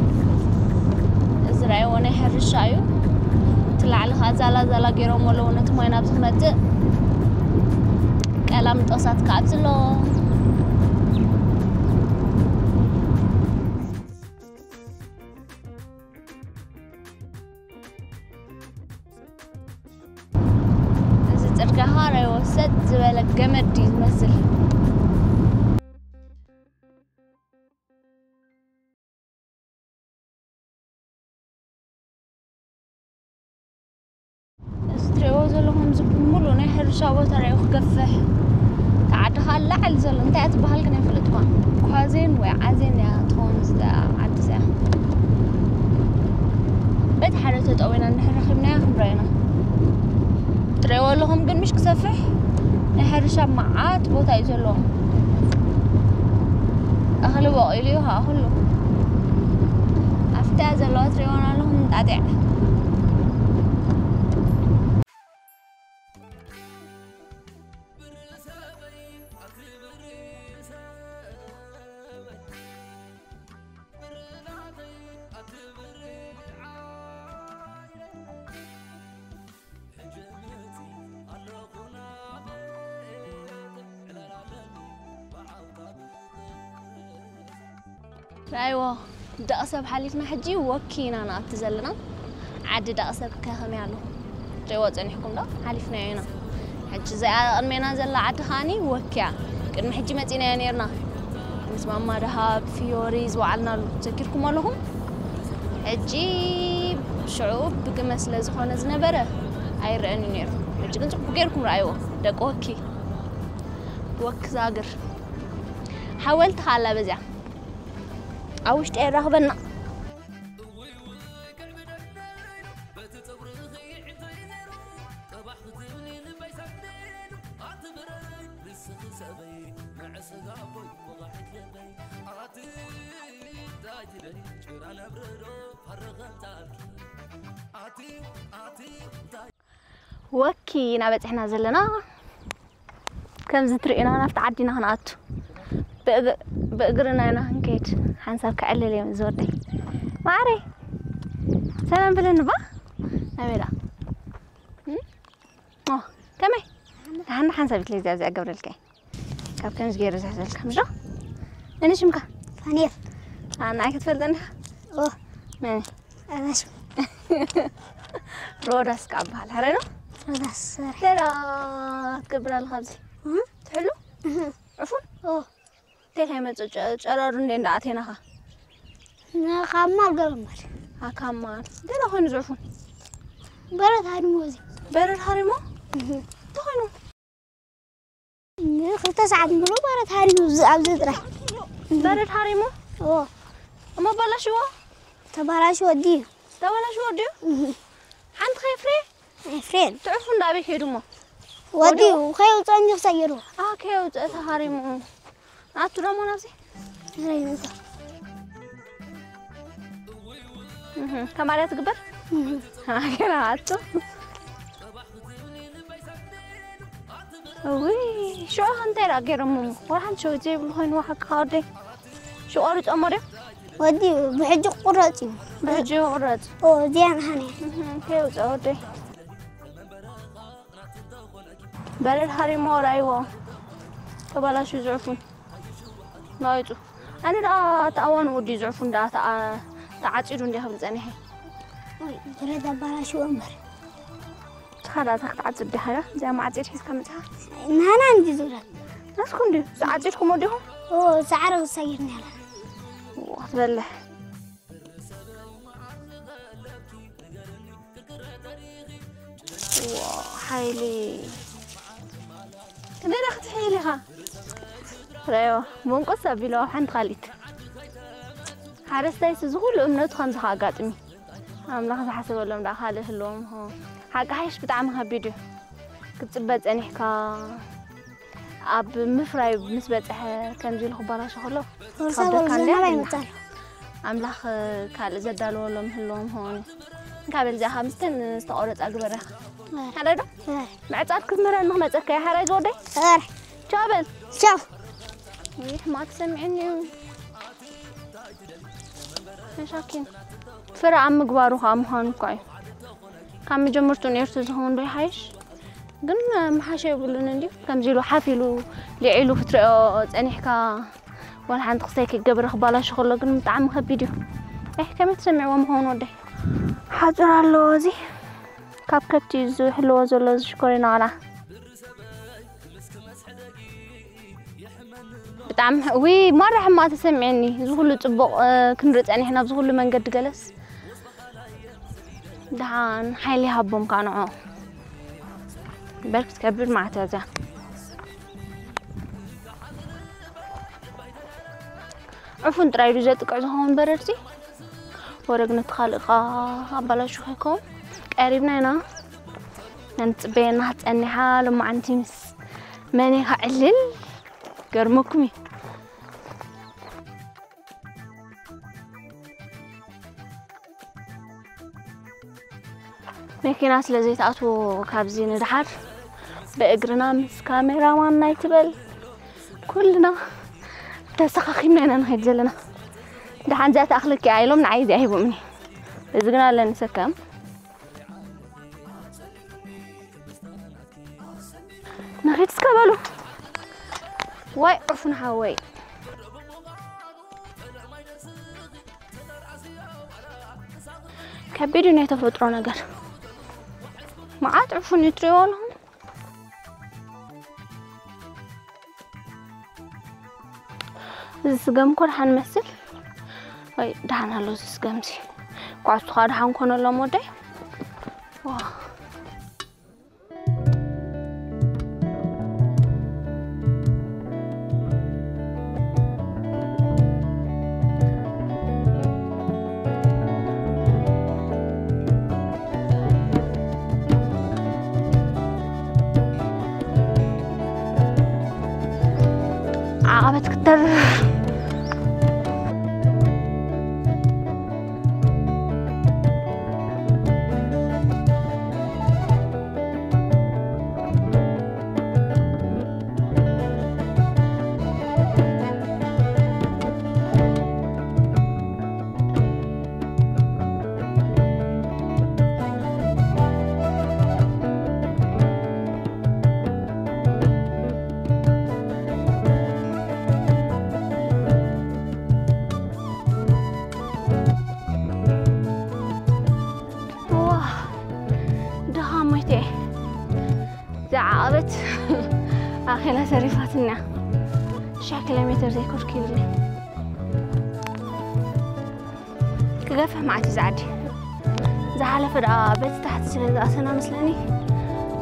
እዚ ራይዎ ናይ ሕርሻ እዩ። ትላዕሊ ከዓ ዛላ ዛላ ገይሮም ኣለዉ ነቲ ማይ ናብዚ ክመጽእ። ቀላም ጦሳት ከዓ ኣብዚ ኣሎ። እዚ ጽርግያ ኻራይ ወሰድ ዝበለ ገመድ እዩ ዝመስል። እዚ ትሪእዎ ዘለኹም እዚ ብምሉእ ናይ ሕርሻ ቦታ ሪኦ ክገፍሕ። እታ ዓዲ ኸዓ ላዕሊ ዘሎ እንታይ እያ ትበሃል ግን ኣይፈልጥኳን። ኳዜን ወይ ዓዜን እያ ትኸውን እዛ ዓዲ እዚኣ። በቲ ሓደ ተጠዊና እንድሕር ረኺብናያ ክንሪኦ ኢና። ትሪእዎ ኣለኹም ግን ምሽ ክሰፍሕ ናይ ሕርሻ መዓት ቦታ እዩ ዘለዎም። እኽሊ በቒሉ እዩ ከዓ ኩሉ። ኣብታ ዘለዋ ትሪእዎን ኣለኹም እንጣጢዕ። ራይዎ ደቂ ሰብ ሓሊፍና ሕጂ ወኪ ኢና ንኣቲ ዘለና። ዓዲ ደቂ ሰብ ከ ከመይ ኣለኹም? ሪእዎ ጸኒሕኩም ዶ? ሓሊፍናዮ ኢና። ሕጂ እዚኣ ቅድሜና ዘላ ዓዲ ከኣኒ ወኪያ። ቅድሚ ሕጂ መጺናዮ ኔርና። ምስ ማማ ደሃብ፣ ፊዮሪ ዝወዓልናሉ ዘኪርኩም ኣለኹም? ሕጂ ሽዑ ብግመ ስለ ዝኾነ ዝነበረ ኣይረኣን እዩ ኔሩ። ሕጂ ግን ጽቡቅ ጌርኩም ረኣይዎ። ደቂ ወኪ። ወክ ዛግር። ሓወልቲ ከኣ ኣላ በዚኣ። ኣብ ውሽጢ የራኽበና። ወኪ ኢና በጺሕና ዘለና። ከምዚ ትርእዩና ናብቲ ዓዲና ክንኣቱ። ብእግ-፣ ብእግርና ኢና ክንከይድ። ሓንሳብ ከዕልል እዮም ዝወደይ። ማዕረይ፣ ሰላም ብለኒ ባ። ኣበይ ደኣ? እም? ኦ፣ ከመይ? ደሓን ሓንሳብ ኢትለይ እግዚኣብዚኣ ገብረልካ እየ። ካብ ከምዚ ገይሩ ዝሕዘልካ ምሽ ዶ? መን ሽምካ? ፋኒር። ኣ፣ ንዓይ ክትፈልጠኒ ኢኻ? ኦ። መን? ኣናሽ። ሮዳስ ከኣ በሃል። ሕራይ ዶ? ሮዳስ ሰርሐ። ደራ ክትገብር ኣለኻ ኣብዚ? እህ። ትሕሉ? እህ። ዕፉን? ኦ። እንታይ ከይመጽእ ጨ-፣ ጨራሩ እንደ እንዳኣተናኻ? ንኻብ ማል ገበ ማል። ኣ፣ ካብ ማል። ደራ ኮይኑ ዝዕፉን? በረድ ሃሪሞ እዚ። በረድ ሃሪሞ? እህ። እንታይ ኮይኑ? ክልተ ሰዓት ሙሉ በረድ ሃሪሙ ኣብዚ፣ ኣብዚ ጥራይ። በረድ ሃሪሙ? ኦ። እሞ በላሽዎ? ተባላሽዎ ድዩ? ተባላሽዎ ድዩ? እህ። ሓንቲ ከይፍሬ? ኤፍሬም። ትዕፉ እንዳበይ ከይዱ እሞ? ወዲኡ፣ ከየውፅኦ እንጂ ክሰይሩ። ኣ፣ ከየውፅኦ ተሃሪሙ። ኣቱ ደሞ ናብዚ? ሬሳ። እህ፣ ከማልያ ትግበር? እህ። ሃገር ኣቱ። እውይ፣ ሽዑ እንታይ ደኣ ገይሮሞ? ወላ ሓንቲ ሸዊት ዘይብሉ ኮይኑ፣ ሓቅኻ ወደይ። ሽዑ ቆሪጾሞ ድዮም? ወዲ ብሕጂ ክቁረጽ እዩ። ብሕጂ ክቁረጽ? ኦ፣ እዚኣ ንሓነ። እህ፣ ከየውጽኦ ወደይ። በረድ ሃሪሞ ራይዎ። ተባላሹ ዝዕፉን። ናይጡ። ኣነ ደኣ ተኣዋን ወዲ ዝዕፉን ደኣ ተኣ-፣ ተዓጺዱ እንዲያ ክብል ጸኒሐ። ወይ፣ በረድ ኣባላሽዎ እምበር። ንስኻ ደኣ እታ ክትዓጽድ ዲኻ? እዚኣ መዓጺድ ሒዝካ መጺኻ? ንሃና እንዲ ዙራት። ናስኩም ድዩ? ዝዓጺድኩም ወዲኹም? ኦ፣ ጻዕሪ ክሰይር ነይራ። ዋ፣ ትበልሕ። ዋ፣ ሓይሊ። ክንደይ ደኣ ክትሕይል ኢኻ? ረዮ፣ መንቆስ ኣቢሉ ኣብ ሓንቲ ካልኢት። ሓረስታይስ እዚ ኩሉ እምነቱ ከምዚ ከኣጋጥሚ። ኣምላኽ ዝሓሰበሎም ደኣ ካልእ ህልዎም ሆ። ሓቂ ሓይሽ ብጣዕሚ ከቢድ እዩ። ክትጽበ ጸኒሕካ፣ ኣብ ምፍራይ ምስ በጽሐ ከምዚ ኢሉ ክባላሾ ከሎ፣ ፎርሳ ትኸብደካ ጎል እንድያ ዘናባ ትብላ። ይመጻሉ። ኣምላኽ ካልእ ዘዳለወሎም ህልዎም ሆን። ካበል እዚኣ ካብ ምስተን ዝተቖረጻ ግበረኻ። ሓራይ ዶ? ምዕጻድ ክትምህረኒ ክመጸካ እየ። ሓራይ ዝወደይ? ኧረ። ቻው በል። ቻው። ይህ ማትሰምዕኒ እዩ። መሻኪን። ፍረ ኣብ ምግባሩ ከኣ ምዃኑ እኳ እዩ። ካብ መጀመርቱ ነይሩ ተዝኸውን ዶ ይሓይሽ? ግን ምሓሸ የብሉን እንድዩ። ከምዚ ኢሉ ሓፍ ኢሉ ልዒሉ ክትሪኦ ጸኒሕካ ዋላ ሓንቲ ክስታይ ከይገበረ ክባላሾ ከሎ ግን ብጣዕሚ ከቢድ እዩ። ኤህ፣ ከመይ ትሰምዕዎ ምኸውን ወደይ? ሓጹር ኣለዎ እዚ። ካብ ከብቲ እዩ ዝሕልዎ ዘሎ እዚ ሽኮሪና ቆልዓ። ብጣዕሚ ሕ-፣ ዊ፣ ማራ ሕማቕ ተሰሚዕኒ። እዚ ኩሉ ጽቡቕ፣ እ፣ ክንርኢ ጸኒሕና፣ ኣብዚ ኩሉ መንገዲ ገለስ። ደሓን ሓይሊ ይሃቦም ከዓ ንዕኡ። እምበር ክትከብድ መዓት እያ እዚኣ። ዕፉን ጥራይ ድዩ ዘጥቅዕ ዝኸውን በረድሲ? ወረግ ነቲ ካልእ ኸዓ ኣባላሹ ከይከውን ቀሪብና ኢና። ነንጽበየና ጸኒሓ ሎማዓንቲ ምስ መን እየ ክዕልል? ገርመኩም እዩ። መኪና ስለ ዘይትኣትዎ ካብዚ ንደሓር ብእግርና ምስ ካሜራማን ናይ ትበል ኩልና ተሰኻኺምና ኢና ንኸይድ ዘለና። ደሓን እዚኣ ትኣኽለኪ እያ ኢሎም ንዓይ እዚኣ ሂቦምኒ። እዚ ግን ኣለኒ ሰከም። ንኺድ እስከ በሉ። ዋይ ዕፉን ሓወይ። ከቢድ እዩ ናይ ተፈጥሮ ነገር። መዓት ዕፉን እዩ ትሪእዎ ኣለኹም። እዚ ስገም እኮ ደሓን መስል። ወይ ደሓን ኣሎ እዚ ስገም እዚ። ኳስቱኻ ደሓን ኮነሎም ወደይ። ዋ። ዓቐበት ክተርፍ። ዋ፣ ድኻ ሞይተ እየ። እዛ ዓቐበት ኣኼላ ተሪፋትኒ እያ። ሽሕ ኪሎ ሜትር ዘይኮርክ ይብለይ። ክገፍሕ መዓት እዩ ዝዓዲ። ዝሓለፈ ደኣ በቲ ታሕቲ ስለ ዝኣተና መስለኒ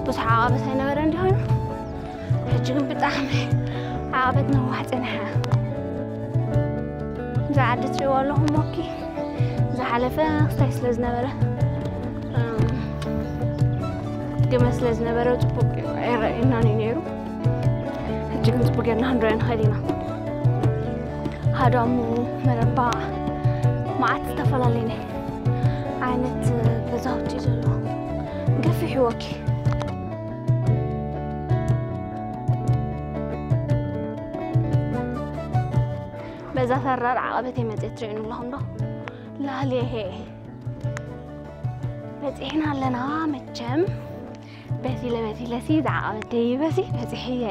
ብዙሕ ዓቐበት ኣይነበረን ድዩ ኮይኑ? ሕጂ ግን ብጣዕሚ ዓቐበት ነዋሕ ጸኒሓ። እዛ ዓዲ ትሪእዋ ኣለኹም ኦኬ። ዝሓለፈ ክስታይ ስለ ዝነበረ፣ እም፣ ግመ ስለ ዝነበረ ጽቡቅ ኣይረኣየናን እዩ ነይሩ። ሕጂ ግን ጽቡቅ ጌርና ክንሪኦ ንኽእል ኢና። ሃዳሙ፣ መረባ፣ መዓት ዝተፈላለየ ናይ ዓይነት ገዛውቲ እዩ ዘሎ። ገፊሕ እዩ ኦኬ። በዛ ተራር ዓቐበት እየ መፅየ ትሪእኒ ኣለኹም ዶ? ላልየ። በፂሕና ኣለና መቸም። በቲለ በቲለሲ ዝዓቐበት ደይበሲ በፂሐ እየ።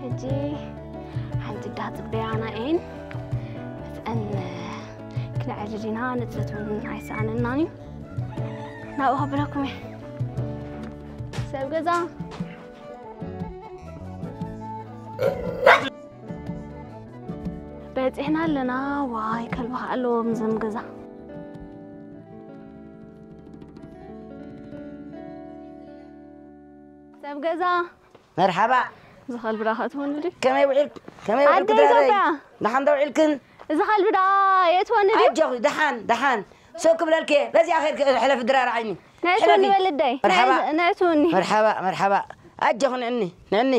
ሕጂ ሓንቲ ዳ ፅበያና እየን መፅአን ክነዕልል ኢና። ንፅህት እውን ኣይሰኣነናን እዩ። ናብኡ ከብለኩም እየ። ሰብ ገዛ በፂሕና ኣለና። ዋይ ከልቢ ከዓ ኣለዎም እዞም ገዛ። ሰብ ገዛ መርሓባ። እዚ ከልቢ ዳ ከእትወኒ ድዩ? ከመይ ውዒልክ? ከመይ ውዒልክ ኣደ ድራረይ? ኢትዮጵያ። ደሓን ዶ ውዒልክን? እዚ ከልቢ ዳ የእትወኒ ድዩ? ኣጆኺ፣ ደሓን፣ ደሓን። ሱቅ ክብለልኪ እየ። በዚኣ ኸይድኪ ሕለፊ ድራር ዓይኒ። ነእትውኒ ሕለፊ። ወለደይ። መርሓባ። ነእትውኒ። መርሓባ፣ መርሓባ። ኣጆኺ ንዕኒ፣ ንዕኒ፣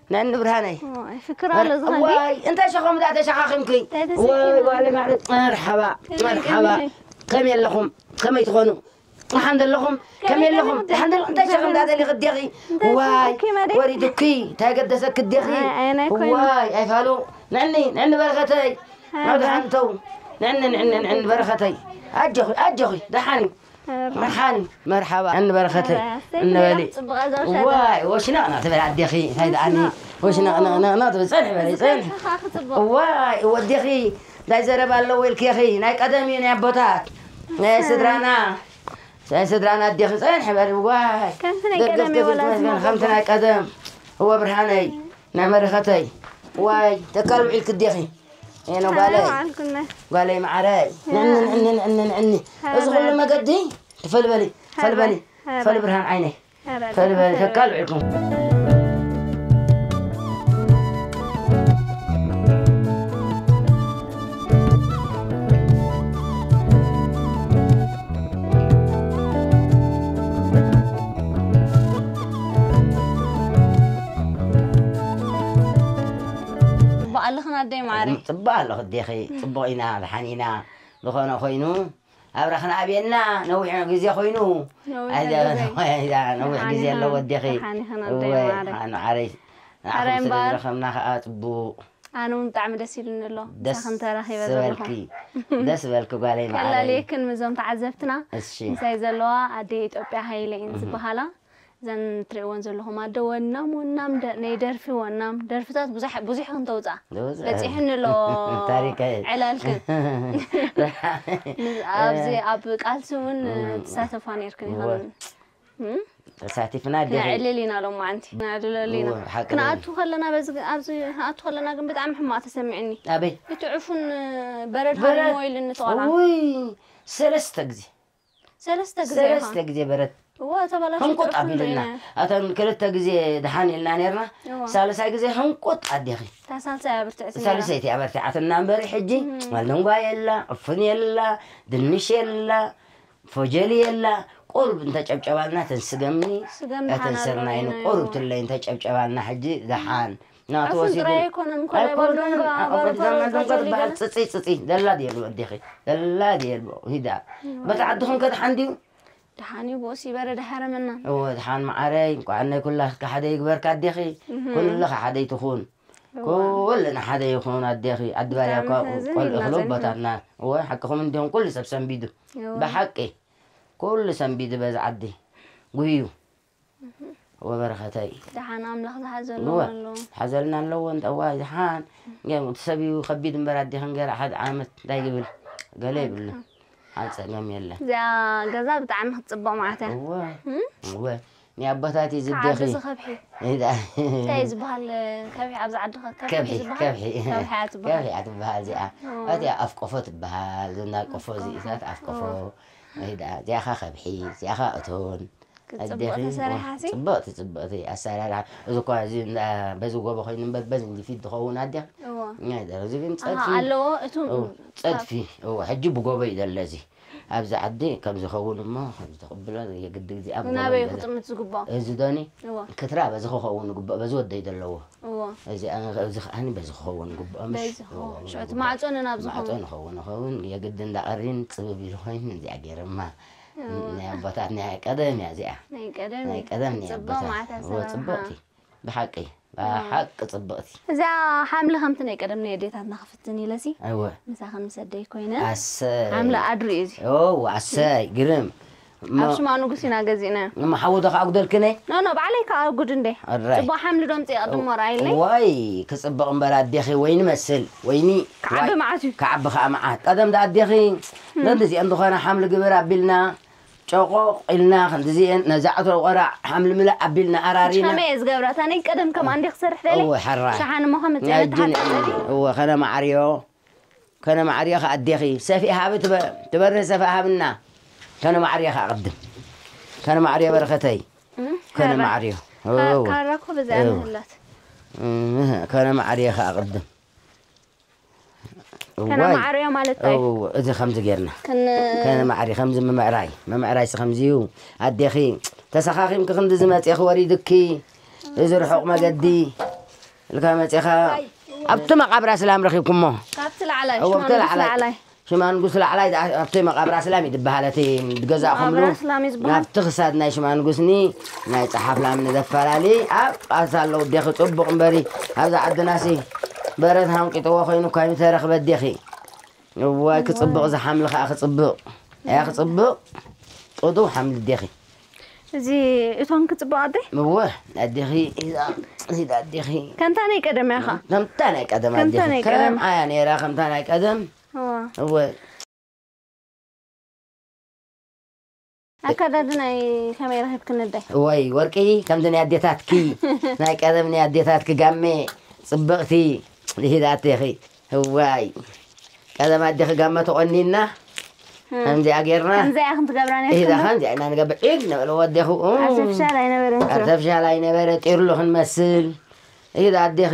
ንዕኒ ብርሃነይ። ዋይ፣ ፍክር ኣሎ እዚ ከልቢ። ዋይ፣ እንታይ ሸኸሙ ደኣ ተሸኻኺምኪ? እንታይ ተሰኪሙ? ዋይ፣ ዋይ፣ ማለት መርሓባ፣ ከመይ መርሓባ። ከመይ? ከመይ ኣለኹም? ከመይ ትኾኑ? ደሓን ደለኹም? ከመይ ኣለኹም? ደሓን ደለኹም? እንታይ ሸኽም እንዳደሊኺ ኣዴኺ? እንታይ ዋይ፣ ሸኽምኪ መዲ? ወሪዱኪ፣ እንታይ ገደሰኪ ኣዴኺ? ኣይ፣ ኣይ፣ ናይ ኮይኑ። ዋይ፣ ኣይፋሉ። ንዕኒ፣ ንዕኒ በረኸተይ። ኣይ፣ ናብ ደሓን ተው። ንዕኒ፣ ንዕኒ፣ ንዕኒ በረኸተይ። ኣጆኺ፣ ኣጆኺ፣ ደሓን እዩ። ኣረ። መርሓን፣ መርሓባ፣ ንዕኒ በረኸተይ። ኣረ፣ ኣሰይ፣ እንበሊ። ጽቡቕ ኣዛውሻ ዋይ፣ ወሽናቕና ትበል ኣዴኺ። እንታይ ደኣኒ? ወሽናቕ። ወሽናቕናቕናቕ ትብል። ጽንሒ በሊ፣ ጽንሒ። ጽንሒ ኸኣ ክጽቡቕ። ዋይ፣ ወዴኺ፣ እንታይ ዘረባ ኣለዎ ኢልኪ ኢኺ? ናይ ቀደም እዩ፣ ናይ ኣቦታት። ናይ ስድራና። ናይ ስድራና ኣዴኺ ጽንሒ በል። ዋይ። ከምቲ ናይ ደገፍ ቀደም ከፊልኪ ወላ መስገን፣ ዝመጎጎ። ከምቲ ናይ ቀደም። እወ ብርሃነይ፣ ናይ መረኸተይ። ዋይ፣ ተካል ውዒልኪ ኣዴኺ። ኤኖ ጓለይ። ኣረ፣ በዓልኩና። ጓለይ መዓረይ። ያ። ንዕኒ፣ ንዕኒ፣ ንዕኒ፣ ንዕኒ። ኣረ፣ እዚ ኩሉ በዓል። መገዲ ትፈልበሊ፣ ፈልበሊ፣ ፈልበሊ። ፈልበሊ ብርሃን ዓይነይ። ኧረ፣ ፈልበል ተካል ውዒልኩም። ጽቡቕ ኣለኽን ኣደይ ማዓረይ? ጽቡቕ ኣለኹ ኣዴኺ፣ ጽቡቕ ኢና፣ ደሓን ኢና። ዝኾነ ኮይኑ ኣብራኽና ኣብየና፣ ነዊሕ ግዜ ኮይኑ። ነዊሕ ኣይ፣ ግዜ። ኣይ፣ ነዊሕ ደሓን ግዜ ይኹን፣ ኣለዎ ኣዴኺ። ደሓን ይኹን ኣደይ እወ፣ ማዓረይ። ኣነ ማዓረይ። ንዓኹም ኣረ ስለ እምበኣር። ዝረኸብና ኸኣ ጽቡቕ። ኣነ እውን ብጣዕሚ ደስ ኢሉኒ ኣሎ፣ ደስ ምሳኽን ተራኺበ ዘለኹ። ዝበልኪ፣ ደስ ዝበልኪ ጓለይ ማዓረይ። ከላልየክን ምስዞም ተዓዘብትና እሺ። ምሳይ ዘለዋ ኣደ ኢትዮጵያ ሃይለ እየን እህ። ዝበሃላ። እዘን ትርእይወን ዘለኹም ኣደ ወናም፣ ወናም ደ-፣ ናይ ደርፊ ወናም፣ ደርፍታት ብዙሕ፣ ብዙሕ ክንተውፅኣ ብዙሕ። በፂሑኒ ኣሎ ታሪከይ። ዕላልክን። ምስ-፣ ኣብዚ ኣብ ቃልሲ እውን እም። ትሳተፋ ነይርክን እወ። ይኸውን። እም? ተሳቲፍና ዲኺ? ክነዕልል ኢና ሎማዓንቲ፣ ክነዕልለሉ ኢና። እወ፣ ሓቂ ክንኣቱ ከለና፣ በዚ፣ ኣብዚ ክንኣቱ ከለና ግን ብጣዕሚ ሕማቕ ተሰሚዕኒ። ኣበይ? እቲ ዕፉን በረድ በረድ። ሃሪሞ ኢሉኒ እቲ ቆልዓ። ውይ፣ ሰለስተ ግዜ። ሰለስተ ግዜ ኢኻ? ሰለስተ ግዜ በረድ። እወ፣ ተበላሽዩ ሕንቁጥ ዕፉን ኣቢሉና። ርኢና። ኣተን ክልተ ግዜ ደሓን ኢልና ነርና። እወ። ሳልሳይ ግዜ ሕንቁጥ ኣዴኺ። እታ ሳልሳይ እያ ብርትዕቲ ነይራ። ሳልሰይቲ እያ በርቲዓትና እምበሪ ሕጂ እም። ማለንጓ የላ፣ ዕፉን የላ፣ ድንሽ የላ፣ ፎጀሊ የላ፣ ቁሩብ እንተጨብጨባልና ተን ስገምኒ፣ ስገም እተን ደሓን ኣሎ ስርናይኒ ኢና ቁሩብ ኢሉ። ትለይ እንተጨብጨባልና ሕጂ ደሓን። ናቱ ኣፍን ወሲዱ ጥራይ ኣይኮነን፣ ኮላይ ኣይኮነን፣ ባልዶንጋ፣ ኣብ ባርባሮ፣ ኣፍሪቃ ባልዶንጋ ጸጸሊ ትበሃል ገለ። ጽጺ፣ ጽጺ፣ ደላ ድየሉ ወዲኺ፣ ደላ ድየሉ፣ ሂዳ። እም። በታ ዓድኹም ከ ደሓን ድዩ? ደሓን እዩ፣ ብኡሲ በረደ ሃረመና። እወ፣ ደሓን መዓረይ፣ እንቋዕ ናይ ኩላትካ ሓደ ይግበርካ ኣዴኺ። እም። ኩልኻ ሓደ ይትኹን። እወ። ኩልና ሓደ ይኹን ኣዴኺ። ዓዲ ባርያ ብጣዕሚ እኳ ተሕዝን ቆልዑ ኢልና ክህሉ ጸኒሕና። ቦታትና። እወ፣ ሓቅኹም እንዲኹም ኩሉ ሰብ ሰንቢዱ። እወ። ብሓቂ፣ ኩሉ ሰንቢዱ በዚ ዓዲ። ጉህዩ። እህ። ወበረኸተይ። ደሓን ኣምላኽ ዝሓዘሎም እወ፣ ኣለዉ። ሓዘልና ኣለዎ፣ እንተ እዋይ፣ ደሓን። ገ-፣ እቲ ሰብ እዩ ከቢድ እምበር ኣዴኺ እንገራ ሓደ ዓመት እንታይ ይብል? ገለ ይብሉ። ኣንካ። ኣብ ጸገም የለን። እዚኣ ገዛ ብጣዕሚ ክትጽብቕ ማለት እያ። እወ። እም? እወ። ናይ ኣቦታት እዩ ከዓቢ ዝደኺ። እዚ ከብሒ። እንታይ እንታይ እዩ ዝበሃል? ከብሒ ኣብዚ ዓዲ ከ-፣ ከብሒ ከብሒ፣ ዝበሃል? ከብሒ። ከብሒ እያ ትበሃል። ከብሒ እያ ትበሃል እዚኣ። እወ። እቲኣ ኣፍቆፎ ትበሃል። ዝንዳ ቆፎ እዚኢታት ኣፍቆፎ። እወ። እዚኣ ኸ ከብሒ፣ እዚኣ ኸ እቶን። ጽቡቕ ኣዴኺ፣ ተሰሪሓ ሲ? ጽብቕቲ፣ ጽብቕቲ ኣሰራርሓ። እዚ እኳ እዚ እንዳ በዚ ጎቦ ኮይኑ እምበር በዚ እንዲፊት ዝኸውን ኣዴኺ። እዎ። ናይ ደረዚ ግን ኣሃ፣ ጸድፊ። ኣለዎ፣ እቱ እዎ፣ ካብ ጸድፊ። እዎ፣ ሕጂ ብጎቦ እዩ ዘሎ እዚ። ኣብዚ ዓዲ ከም ዝኸውን እሞ፣ ከም ዝተቕብሎ የግዲ እዚኣ ብጎቦ ናበይ እዩ ዘሎ። ክጥምት ዝግብኦ? እዚ ዶኒ እዎ። ክትራ በዚ ክኸውን ይግብኦ፣ በዚ ወደይ ዘለዎ። እዎ። እዚ፣ እዚ ከዓኒ በዚ ክኸውን ይግብኦ፣ ምሽ? በዚ ክኸውን እዎ፣ ይግብኦ። ሽዑ እቲ ማዕጾ ነናብ ዝኸውን። ማዕጾ ንኸውን፣ ንኸውን፣ የግዲ እንዳቐሪን ጽብብ ኢሉ ኮይኑ እዚኣ ገይረማ። እዎ። ናይ ኣቦታት ናይ ቀደም እያ እዚኣ። ናይ ቀደም ናይ እዩ። ቀደም ናይ ጽቡቕ ኣቦታት። ማዕታ እዎ፣ ሰላምካ። ጽቡቕቲ። ብሓቂ፣ እዎ። ብሓቂ ጽቡቕቲ። እዛ ሓምሊ ከምቲ ናይ ቀደም ናይ ኣዴታትና ክፍትን ኢለሲ፣ እዎ። ምሳኽን ምስ ኣደይ ኮይነ፣ ኣሰይ። ሓምሊ ኣድሪ እዩ እዚ። እዎ፣ ኣሰይ፣ ግርም። እሞ ኣብ ሽማ ንጉስ ኢና ገዚእናዮ። እሞ ሓዊ ዶ ከኣ ኣጉደልክነ? ኖ፣ ኖ፣ ባዕለይ ከኣ ኣጉድ እንዴ። ኣራይ። ጽቡቕ ሓምሊ ዶ ኣምጺእ ቅድም ወራይለይ? ዋይ፣ ክጽብቕ እምበር ኣዴኺ ወይኒ መስል፣ ወይኒ፣ ክዓቢ ዋይ፣ መዓት እዩ። ክዓቢ ከኣ መዓት። ቀደም ዳ ኣዴኺ፣ እም። ነንዲዚአን ዝኾነ ሓምሊ ግበር ኣቢልና፣ ጨቆቕ ኢልና፣ ክንዲዚአን፣ ነዛ ዕትሮ ቆራዕ ሓምሊ ምላእ ኣቢልና ኣራሪና። ከመይ እየ ዝገብራ? እታ ናይ ቀደም ከምኣ እንዴ ክሰርሕ ደሊ? እወ፣ ሕራይ። ሸሓን እሞ ከመይ ናይ ጽዕነት እጅን፣ ሓቂ እወ፣ ከነማዕርዮ። ከነማዕርዮ ከኣ ኣዴኺ፣ ሰፍኢ ሃቢ ትበ-፣ ትበርህ ሰፍኢ ሃብና። ከነማዕርዮ ከኣ ቅድም። ከነማዕርዮ በረኸተይ። እም፣ ከነማዕርዮ። ካራ። እወ። ካራ እኮ በዚኣ እወ። ንህላት። እም፣ ከነማዕርዮ ከኣ ቅድም። እዋይ። ከነማዕርዮ ማለት እንታይ? እወ፣ እዚ ከምዚ ጌርና። ከነ- ከነማዕሪ፣ ከምዚ ምምዕራይ። ምምዕራይሲ ከምዚ እዩ። ኣዴኺ፣ ተሰኻኺምኪ ክንዲ ዝመጽእኺ ወሪድኪ። እዚ ርሑቕ መገዲ። ኢልካ መጺኻ። ኣብቲ መቓብር ኣስላም ረኺብኩሞ። ካብቲ ላዕላይ፣ እወ፣ ኣብቲ ሽማግሌ ላዕላይ። ላዕላይ። ሽማንጉስ ላዕላይ ዝኣ-፣ ኣብቲ መቓብር ኣስላም እዩ ዝበሃል፣ እቲ ዝገዛእኹምሉ። መቓብር ኣስላም እዩ ዝበሃል? ናብቲ ክሳድ ናይ ሽማንጉስኒ ናይ ጸሓፍ ላምኒ ዘፈላሊ ኣብ ቃልሲ ኣለዉ። ኣዴኺ ጽቡቕ እምበሪ፣ ኣብዛ ዓድናሲ በረት ሃንቂጥዎ ኮይኑ እኳ ኣይምተረኽበ ኣዴኺ። እዋይ፣ ክጽብቕ፣ እዋይ። ዝሓምሊ ከኣ ክጽብቕ። እያ ክጽብቕ። ጥጡው ሓምሊ ኣዴኺ። እዚ እቶን ክጽብቕ ኣደይ? እወ፣ ኣዴኺ፣ ኢዛ፣ ኢዛ ኣዴኺ። ከምታ ናይ ቀደም እያ ኸኣ? ከምታ ናይ ቀደም ከምታ ኣዴኺ። ናይ ቀደም። ከም ኣያ ነይራ፣ ከምታ ናይ ቀደም። እዋ። እወ። ኣከዳድናይ ከመይ ረኺብክኒ ኣደይ? እወይ፣ ወርቂ፣ ከምቲ ናይ ኣዴታትኪ፣ ናይ ቀደም ናይ ኣዴታትኪ ጋሜ፣ ጽብቕቲ፣ ልሂዳ ኣዴኺ። እዋይ። ቀደም ኣዴኺ ጋመ ተቖኒና፣ እም። ከምዚኣ ጌርና። ከምዚኣ ኢኹም ትገብራ ኢዛ ነይርኩም ዶ? ከምዚኣ ኢና ንገብር። ዒግ ነበለ ወዴኹ። ኣርተፍሻል ኣይነበረን እኮ። ኣርተፍሻል ኣይነበረ፣ ጢርሉ ክንመስል። ኢዛ ኣዴኺ፣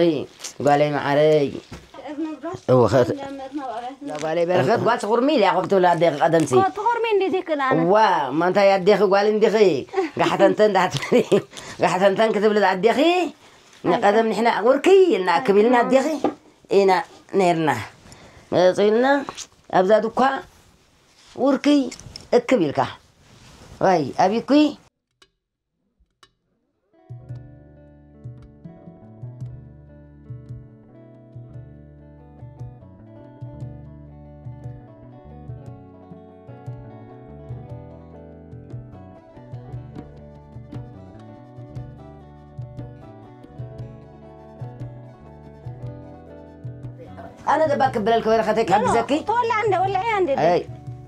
ጓለይ መዓረይ። እዎ፣ ኸ-፣ ጓለይ በረኸት፣ ጓል ስኹርሚ ኢልያ ኮፍ ትብል ኣዴኺ ቀደምሲ። ኮ-፣ ትኹርሚ እንዴት ይክእል ኣነ? እዋ፣ እማ እንታይ ኣዴኺ ጓል እንዲኺ? ጋሕተንተን ዳሕትብሊ፣ ጋሕተንተን ክትብሊ ኣዴኺ? ንቀደም ንሕና ውርክይ ኢልና እክብ ኢልና ኣዴኺ ኢና ነይርና። መፂ ኢልና ኣብዛ ድኳ ውርክይ እክብ ኢልካ። ዋይ፣ ኣቢኩይ። ኣነ ደባ ክብለልኪ በረኸተይ ክሕግዘኪ። ተወላዕ እንደ ወልዐያ እንደ ኣይ።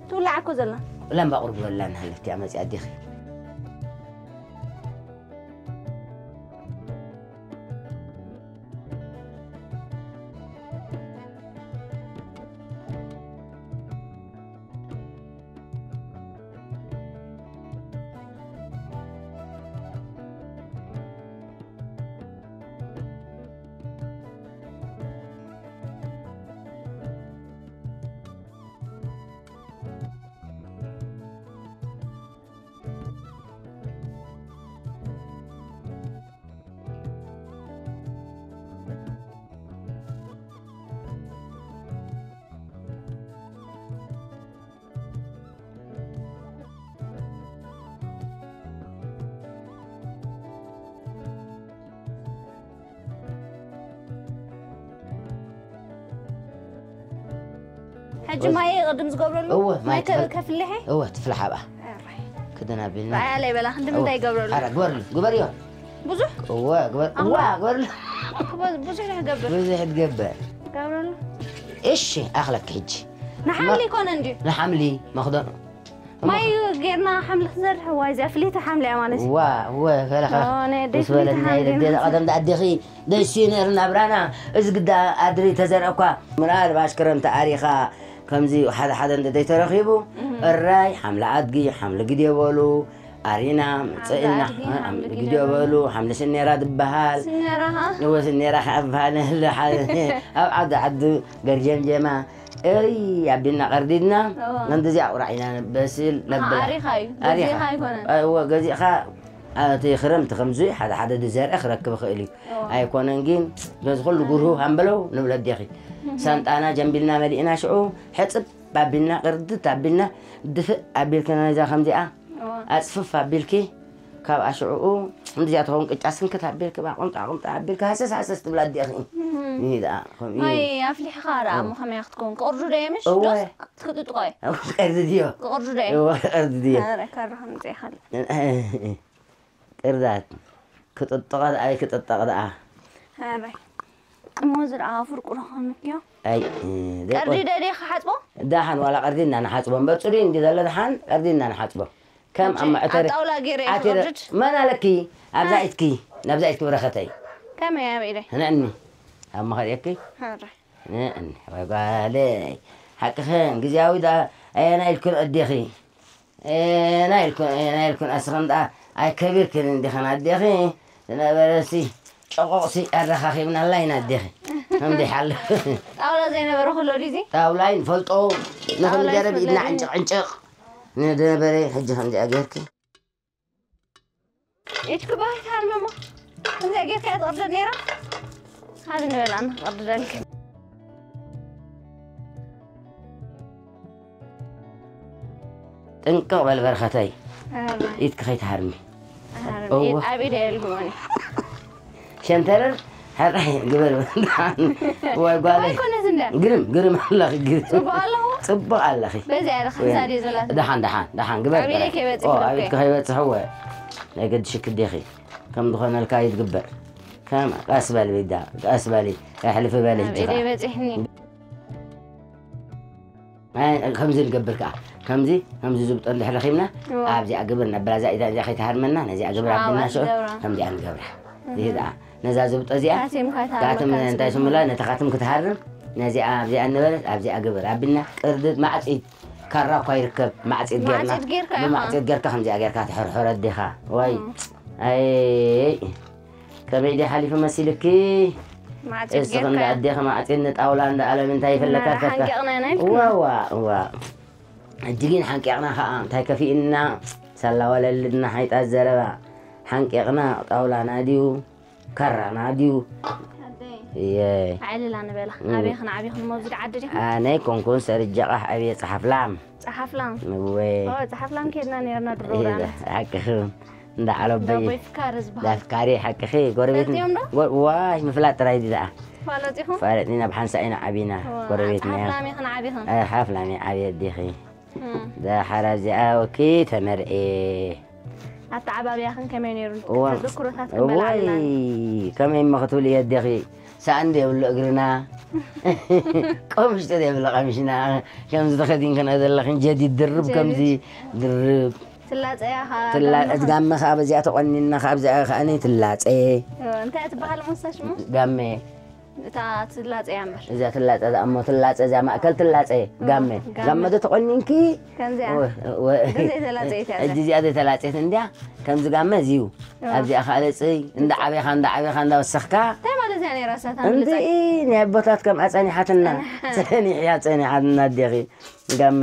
ትውላዕ እኮ ዘላ። ላምባ ቁርብ በላ ንሃለፍቲ ኣመፂኣ ኣዴኺ። ሕጂ ማይ ቅድም ዝገብረሉ እወ፣ ማይ ማይ ከ-፣ ትፈል-፣ ከፍልሐ? እወ፣ ትፍልሓ ብኣ። ኣራይ። ክደን ኣቢልና። ራእያ ለይበላ ክንዲ እወ። ምንታይ ይገብረሉ? ሓራ፣ ግበርሉ፣ ግበርዮ። ብዙሕ? እወ፣ ግበር-፣ ኣምባ? እዋ፣ ግበርሉ። ብዙሕ ይገብር። ብዙሕ ትገብር። ገብረሉ። እሺ፣ ኣኽለክ ሕጂ። ንሓምሊ ማ-፣ ይኮነ እንድዩ? ንሓምሊ መኽደኑ። ማይ ጌርና ሓምሊ ክንዘርሕ፣ ዋይ፣ እዚኣ ፍልይቲ ሓምሊ እያ ማለት እዩ። ዋ፣ ወ፣ ከለኻ ኦ፣ ናይ ኣደይ ምስ በለኒ፣ ፍልይቲ ናይ ሓምሊ ደደ ማለት እዩ። ቀደም ኣዴኺ ደስ እዩ ነይሩ ናብራና። እዚ ግዳ ኣድሪ ተዘርአ እኳ፣ ምናልባሽ ክረምቲ ኣሪኻ፣ ከምዚ ሓደ ሓደ እንደ ዘይተረኺቡ፣ እም። እራይ፣ ሓምሊ ኣድጊ፣ ሓምሊ ግዴ በሉ፣ ኣሪና፣ ሓምሊ ጽእና፣ ኣድጊ፣ ሓምሊ ሓምሊ ግዴ ግዴ በሉ፣ በሉ። ሓምሊ ስኔራ ዝበሃል። ስኔራ ኸ? እወ፣ ስኔራ ኸ ኣብ በሃል፣ ኣብ ዓዲ ዓዲ ገርጀምጀማ፣ እይ፣ ኣቢልና ቀርዲድና፣ እወ። ነንደዚኣ ቁራዕ ኢና ነበስል፣ ነብላ። ኣሪኻ እዩ፣ ኣሪኻ። ገዚእኻ ኣይኮነን። እወ፣ ገዚእኻ፣ እቲ ክረምቲ ከምዚ ሓደ ሓደ ዝዘርአ ክረክብ ይኽእል እዩ። እወ። ኣይኮነን ግን፣ ነዚ ኩሉ ጉርሁ ሃምበለው ንብል ኣዴኺ። እህ። ሳንጣና ጀምቢልና መሊእና ሽዑ፣ ሕጽብ ኣቢልና፣ ቅርድት ኣቢልና፣ ድፍእ ኣቢልክና ነዛ ከምዚኣ፣ እወ። ኣጽፍፍ ኣቢልኪ፣ ካብ ኣሽዑኡ፣ ከምዚኣ ትኸውን ቅጫ ስንክት ኣቢልኪ፣ ብኣ ቁምጣ ቁምጣ ኣቢልኪ፣ ሃሰስ ሃሰስ ትብላ ኣዴኺ። እህ። እኒ ደኣ፣ ከምኡ እዩ። ማይ ኣፍሊሕኻ ደኣ እወ። እሞ ከመይ ክትከውን? ክቕርዱ ዶ እየ ምሽ? እወ። ዶስ ክትጥጥቖ እየ? ክቕርዱ ድዮ? ክቕርዱ ዶ እየ? እወ፣ ክቕርዱ ድዮ? ኧረ፣ ካራ ከምጽእ ይኽእል። ቅርዳት። ክጥጥቐ ደኣ፣ ኣይክጥጠቕ ደኣ። ኣረ። እሞ እዚ ደኣ ፍርቁ ዶ ክኾነኪዮ? ኣይ፣ እ፣ ደቆ-፣ ቀርዲ ዶ ደይ ክሓጽቦ? ደሓን ዋላ ቀርዲ እና ንሓጽቦ። እምበር ጽሩይ እንዲ ዘሎ ደሓን ቀርዲ እና ንሓጽቦ። ከም ሕጂ ኣብ መዕተሪ ኣብ ጣውላ ገይረ ዓቲረ-፣ ይኽርድድ? መን ኣለኪ? ኣብዛ ኣይ። ኢድኪ፣ ናብዛ ኢድኪ በረኸተይ። ከመይ ኣበይ ኢለ? ንዕኒ። ኣብ መኸሪየኪ? ኣረ። ንዕኒ። ወይ ጓለይ። ሓቅኽን፣ ግዝያዊ ደኣ ኣየናይ ኢልክን ኣዴኺ? ኤ፣ ናይ ኢልኩን፣ ኤ፣ ናይ ኢልኩን ኣስኸም ደኣ ኣይከቢርክን እንዲኽን ኣዴኺ ዝነበረሲ ጨቆቕሲ ኣረኻኺብናላ ኢና ኣዴኺ። ከምዚ ሓለ። ጣውላ ዘይነበረ ኩሎ ድዩ እዚ? ጣውላ ይንፈልጦ። ጣውላ ንኽንገረብ ኢድና ይፈልጦ። ዕንጭቕ ዕንጭቕ ንነበረ ሕጂ ከምዚኣ ጌርኪ። ኢድኪ ባህ ይትሃርመሞ። ከምዚኣ ጌርካ እያ ትቕርደድ ነይራ። ሃዚ ንበላ ንኽቕርደልኪ። ጥንቅቕ በል በረኸተይ። ኢድኪ ከይትሃርሚ። እወ። ኣብ ኢደ የልግቦኒ። ሸንተረር ሕራይ ግበር። ወይ ጓለይ። ኣይኮነስ እንዳ። ግርም፣ ግርም ኣለኺ፣ ግርም። ጽቡቕ ኣለኹ። ጽቡቕ ኣለኺ። በዚኣ ኢኻ ወይ፣ ክሳድ እየ ዘላትኒ። ደሓን፣ ደሓን፣ ደሓን ግበር ኣብ ኢደይ ጥራይ። ከይበጽሕ ኦ፣ ኣብ ኢድኪ ከይበጽሕ እወ። ናይ ገድሽኪ ዲኺ። ከም ዝኾነልካ ይትግበር። ከም ቀስ በል ቢዳ፣ ቀስ በሊ። ኣሕልፊ በሊ ኣብ ሕጂ ኢደይ ከዓ። በጺሕኒ። ኣይ፣ ከምዚ ንገብር ከዓ። ከምዚ፣ ከምዚ ዝብጦ እንድሕር ረኺብና፣ እዋ። ኣብዚኣ ግብር ነብላ፣ እዛ ኢዳ እዚኣ ከይትሃርመና፣ ነዚኣ ግብር ኣዋ፣ ኣቢልና ሽዑ፣ ትገብራ። ከምዚኣ ንገብራ። እዚ ደኣ፣ ነዛ ዝብጦ እዚኣ፣ ካቲምካ ትሃርመካ ካትም፣ እንታይ ንስምዒት። ስሙላ፣ ነታ ካትም ክትሃርም፣ ነዚኣ ኣብዚኣ ነበረት፣ ኣብዚኣ ግብር ኣቢልና፣ ቅርድድ ማዕጺድ፣ ካራ እኳ ይርከብ፣ ማዕጺድ ጌርና፣ ማዕጺድ ጌርካ ኢኻ። ብማዕጺድ ጌርካ ከምዚኣ ጌርካ ትሕርሕሮ ኣዴኻ። ወይ፣ እም። ኣይ፣ ከመይ ድዩ ሓሊፉ መሲልኪ? ማዕጺድ እስኺ ጌርካ። እንዳ ኣዴኺ ማዕጺድ ንጣውላ እንዳ ኣለም እንታይ ይፈለካ እና ከካ? ሓንቂቕና ኢና ኢልክና። እዋ፣ እዋ፣ እዋ። ሕጂ ግን ሓንቂቕና ኸኣ እንታይ ከፊእና? ሳላ ወለልድና ሓይጣት ዘረባ። ሓንቂቕና ጣውላና ድዩ? ካራና ድዩ? ኣደይ። እየ። ዓልላ ንበላ። እም። ኣበይ ኽን ዓብይ ኽን መውዝድ ዓዲ ዲኹም? ኣነ ኣይኮንኩን ሰርጀ ቓሕ ኣብየ ጸሓፍላም። ጸሓፍላም? እወ። ኦ፣ ጸሓፍላም ኬድና ኔርና ድሮ ኢለ፣ ውራናት። ሓቅኽን። እንዳ ዓለበይ። እንዳ ኣቦይ ፍካሪ ዝበሃል። እንዳ ፍካሪ ሓቅኺ፣ ጎረቤት ፈልጥዮም ዶ? ጎ-፣ ዋይ፣ ምፍላጥ ጥራይ ድዩ ደኣ? ትፋለጡ ኢኹም? ፋለጥኒ፣ ናብ ሓንሳእ ኢና ዓቢና፣ ዋ፣ ጎረቤትና እያ። ሓፍላም ኢኽን ዓቢኽን? ኣይ፣ ሓፍላም እየ ዓብየ ኣዴኺ። እም። ደሓር ኣብዚኣ ወኪ ተመርኤ። ኣተዓባብያኽን ከመይ ነይሩ? እዋ። ተዘክሮታት እዋይ፣ ክንበልዓልና። ከመይ እሞ ክትብሊ ኣዴኺ? ሳእኒ ዶ የብሎ እግርና? ቀምሽ ዶ የብሎ ቀምሽና? ከምዚ ተኸዲንክና ዘለኽን ጀዲድ ድርብ ጀዲድ። ከምዚ ድርብ። ትላጸያ ኸኣ ትላ-፣ ጋመ ኸኣ። ጋመ ኸኣ በዚኣ ተቖኒንና ኸኣ ኣብዚኣ ኸኣ ነይ ትላጸ። እወ፣ እንታይ ትበሃል ሞሳ ሽሙ? ጋመ። እታ ትላጸያ እምበር። እዛ ትላጸ እዛ እሞ ትላጸ እዛ ማእከል ትላጸ እወ፣ ጋመ። ጋመ። ጋመ ዶ ተቖኒንኪ? ከምዚኣ። እወ፣ እወ። ግን ዘይተላጸየት እያ እዛ። እጂ እዚኣ ዘይተላጸየት እንድያ። ከምዚ ጋመ እዚ እዩ። እወ። ኣብዚኣ ኸኣ ለጽይ፣ እንዳ ዓቤኻ፣ እንዳ ዓቤኻ፣ እንዳ ወሰኽካ። እንታይ ማለት እያ ነይራ እሳ እታ እንድዒ፣ ምልጻይ? ናይ ኣቦታት ከምኣ ጸኒሓትና። ጸኒሓ። ጸኒሕያ፣ ጸኒሓትና ኣዴኺ። ጋመ።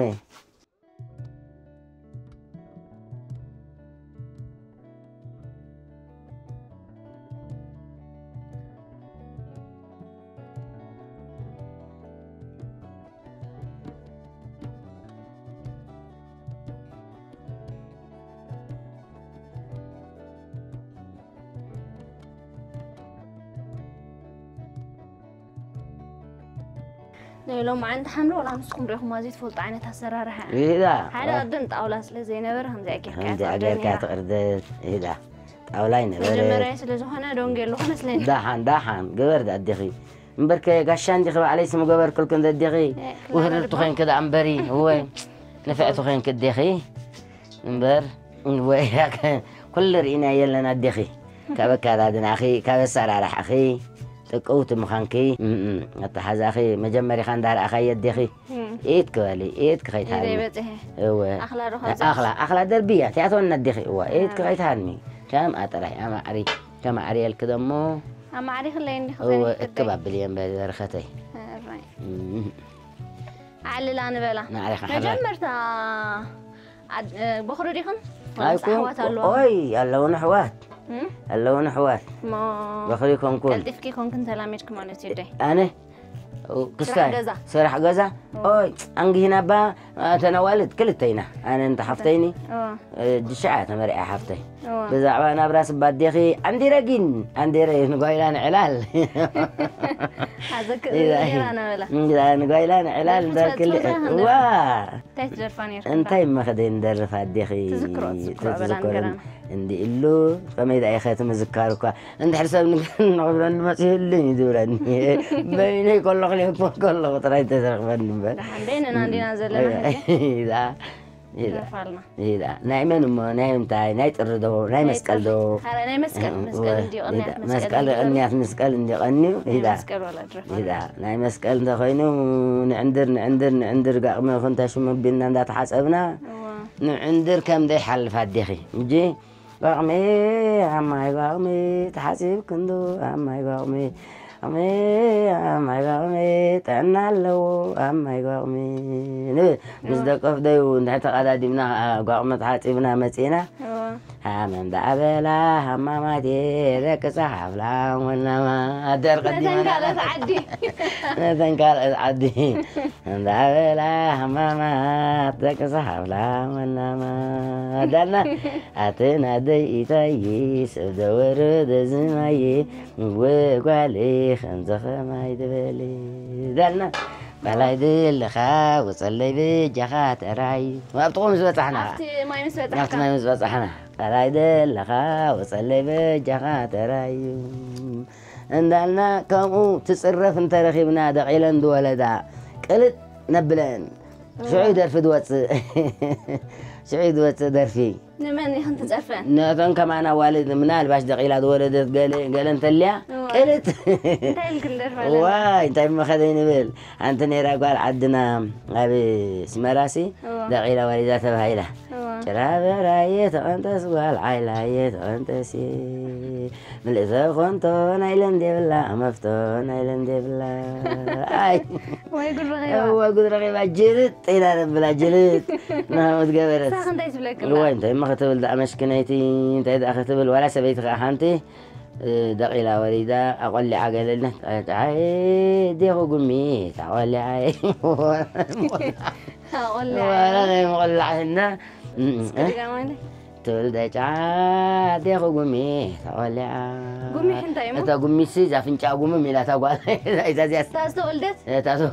ናይ ሎማዓንቲ ሓምለ ወላ ንስኹም ዶ ኢኹም ኣዝዩ ትፈልጡ ዓይነት ኣሰራርሓ? ይዳ። ሓደ ቅድም ጣውላ ስለ ዘይነበረ ከምዚኣ ጌርካ ከምዚኣ ትቕርደድ ጌርካ ነይራ። ትቕርደድ፣ ይዳ። ጣውላ ኣይነበረ። መጀመርያ ስለ ዝኾነ ደንጌ ኣለኹ መስለኒ። ደሓን፣ ደሓን፣ ግበር ዳ ኣዴኺ። እምበርከ ጋሻ እንዲኺ ባዕለይ ስም ገበርኩልክን ዘዴኺ። እ፣ ውህርርቲ ክላለ ኮይንኪ ደኣ እምበሪ፣ እወ። ንፍዕቲ ኮይንኪ ኣዴኺ። እምበር፣ እወ፣ ኩሉ ርኢና የለን ኣዴኺ። ካብ ኣከዳድናኺ፣ ካብ ኣሰራርሓኺ፣ ጥቅውቲ ምዃንኪ፣ እም፣ እም፣ ኣተሓዛኺ መጀመሪኻ እንዳረኣኻዮ ኣዴኺ። እም። ኢድ ክበሊ፣ ኢድ ክኸይትሃልሚ። ኢደይ በጺሐ። እወ። ኣኽላ ዶ ኸ ኣኽላ፣ ኣኽላ ደርብያ፣ ትያቶን ኣዴኺ፣ እወ፣ ኢድ ኣዎ። ክኸይትሃልሚ። ከም ኣጥራይ፣ ኣማዕሪ፣ ከም ኣዕሪ የልኪ ደሞ። ኣማዕሪኽለይ እንዲኺ እወ፣ ዘሪኽክደይ። እክብ ኣብልየን በ-፣ በረኸተይ። እራይ። እም። ዓልላ ንበላ። ንዓኻ ሓራይ። መጀመርታ ኣድ-፣ እ፣ በኹሪ ዲኽን? ወይስ ኣይኮን-፣ ኣሕዋት ኣለዋ? ኦይ፣ ኣለውን ኣሕዋት። እም? ኣለውን ኣሕዋት። እሞ በኹሪ ኮንኩን። ቀልጢፍኪ ኮንክን ተላሚድኪ ማለት እዩ፣ ደይ? ኣነ? ኦ፣ ክስታይ? ስራሕ ገዛ። ስራሕ ገዛ? ኦ። ኦይ፣ ኣንግሂና ባ፣ እተን ኣዋልድ ክልተ ኢና። ኣነ እንተ ሓፍተይኒ፣ ኦ። እ፣ ድሽዓ ተመርዕያ ሓፍተይ። እዋ። ብዛዕባ ናብራ ስባ ኣዴኺ ዓንዲረ ግን፣ ዓንዲረ ንጓይላ ንዕላል። ኣዘክር ኢዛ፣ ነይራ ነበላ። እንግዳ ንጓይላ ንዕላል ደርፊ እንዳልክል-፣ ትፈልጦ ዛ ዋ። እንታይ ትደርፋ ነይርካ? እንታይ እሞ ከደ ንደርፍ ኣዴኺ? ትዝክሮ፣ ትዝክሮ በላ ትዝክሮ ንገራና። እንዲ እሉ፣ ከመይ ደኣ ኢኸ ትምዝካር እኳ? እንድሕር ሰብ ንግ-፣ ንኽብለኒ መጺኡልኝ እዩ ዝብለኒ። በይነይ ከለኹ፣ ሌፖን ከለኹ ጥራይ ተዝረኽበኒ እምበር። ደሓን፣ በይንና እንዲና ዘለና ሕጂ። ኢዛ። ኢዳ። ደርፋልና። ኢዳ። ናይ መን እሞ? ናይ ምንታይ? ናይ ጥሪ ዶ? ናይ ናይ መስቀል ጥሪ። ዶ? ኧረ፣ ናይ መስቀል፣ እህ፣ መስቀል እወ፣ እንዲዮ ቅንያት፣ ኢዳ። መስቀል መስቀል እንዲዮ ቅንያት፣ መስቀል እንዲዮ ቀንዩ፣ ናይ ኢዳ። መስቀል ዋላ ድረፍ ኢዳ። ኣላ። ናይ መስቀል እንተኾይኑ፣ ንዕንድር፣ ንዕንድር፣ ንዕንድር፣ ጋቕሚ ኹንታ ሽሙ ቢልና እንዳተሓጸብና፣ እዋ። ንዕንድር ከም ዘይሓልፍ ኣዴኺ። እንጂ፣ ጋቕሚ፣ ኣብ ማይ ጋቕሚ፣ ተሓጺብ ክንዱ፣ ኣብ ማይ ጋቕሚ፣ ኣሜ፣ ኣማይ፣ ኣሜ፣ ጥዕና ኣለዎ፣ ኣማይ ጓቕሚ። ንብል። ምስ እወ። ደቀፍ ደዩ እንድሕር ተቐዳዲምና፣ ጓቕሚ ተሓጺብና መጺና። እወ። ኣመ እንዳበላ ሃማማት ደቂ ጸሓፍላ ወናማ ኣደር ነተን ቀዲመና ካልኦት ዓዲ ነተን ካልኦት ዓዲ እንዳበላ ሃማማት ደቂ ጸሓፍላ ወናማ ዳና ኣቲ ናደይ ኢታይ ሰብ ደወረደ ዝማየ ወጓሊ ከምዚ ኸማይ ትበሊ ዳና ባላይ ድልኻ ውፀለይ ብጃኻ ተራይ ኣብ ጥቕሚ ዝበፃሕና ኣብቲ ማይ ምስ በፃሕካ ኣብቲ ማይ ምስ በፃሕና ቃላይ ደለኻ ወፀለይ በጃኻ ተራዩ እንዳልና ከምኡ ትፅረፍ እንተረኺብና ደቒለን ዝወለዳ ቅልጥ ነብለን ሽዑ ደርፊ ዝወፅእ ሽዑ ዝወፅእ ደርፊ ንመን ኢኽን ትፀርፈን? ነተን ከማን ኣዋልድ ምናልባሽ ደቒላ ዝወለደት ገለ ገለ እንተልያ እዋ። ቅልጥ እንታይ ኢልክን ደርፋ ኣለና? ዋይ እንታይ መኸደይ ንብል ሓንቲ ነይራ ጓል ዓድና ኣብ ስመራሲ እዋ። ደቒላ ወሊዳ ተባሂላ እዋ። ጭራ በራየ ተቐንጠስ ጓል ዓይላየ ተቐንጠሲ ምልእተ ኮንቶ ናይ ለንድ የብላ መፍቶ ናይ ለንድ የብላ ኣይ ወይ ጉድ ረኺባ እዋ ጉድ ረኺባ ጅልጥ ኢላ ነብላ ጅልጥ ናሃወት ገበረት ሳኽ እንታይ ትብለክ እዋ እንታይ እማ ክትብል ደኣ መሽክነይቲ እንታይ ደኣ ክትብል ዋላ ሰበይቲ ከዓ ሓንቲ ደቒላ ወሊዳ ኣቆሊዓ ገለልና ዲኹ ጉሚት ኣቆሊዓ ኣቆሊዓ ዋላ ናይ መቆላዕና እስኪ ድገማለይ። ትብል ደጫ ኣዴኹ ጉሚ ተቆሊዓ ጉሚሕ እንታይ እሞ? እታ ጉሚሲ እዛ ኣፍንጫ ጉምም ኢላ እታ ጓል እዛ እዚኣ እታ ዝተወልደት እታ ተ-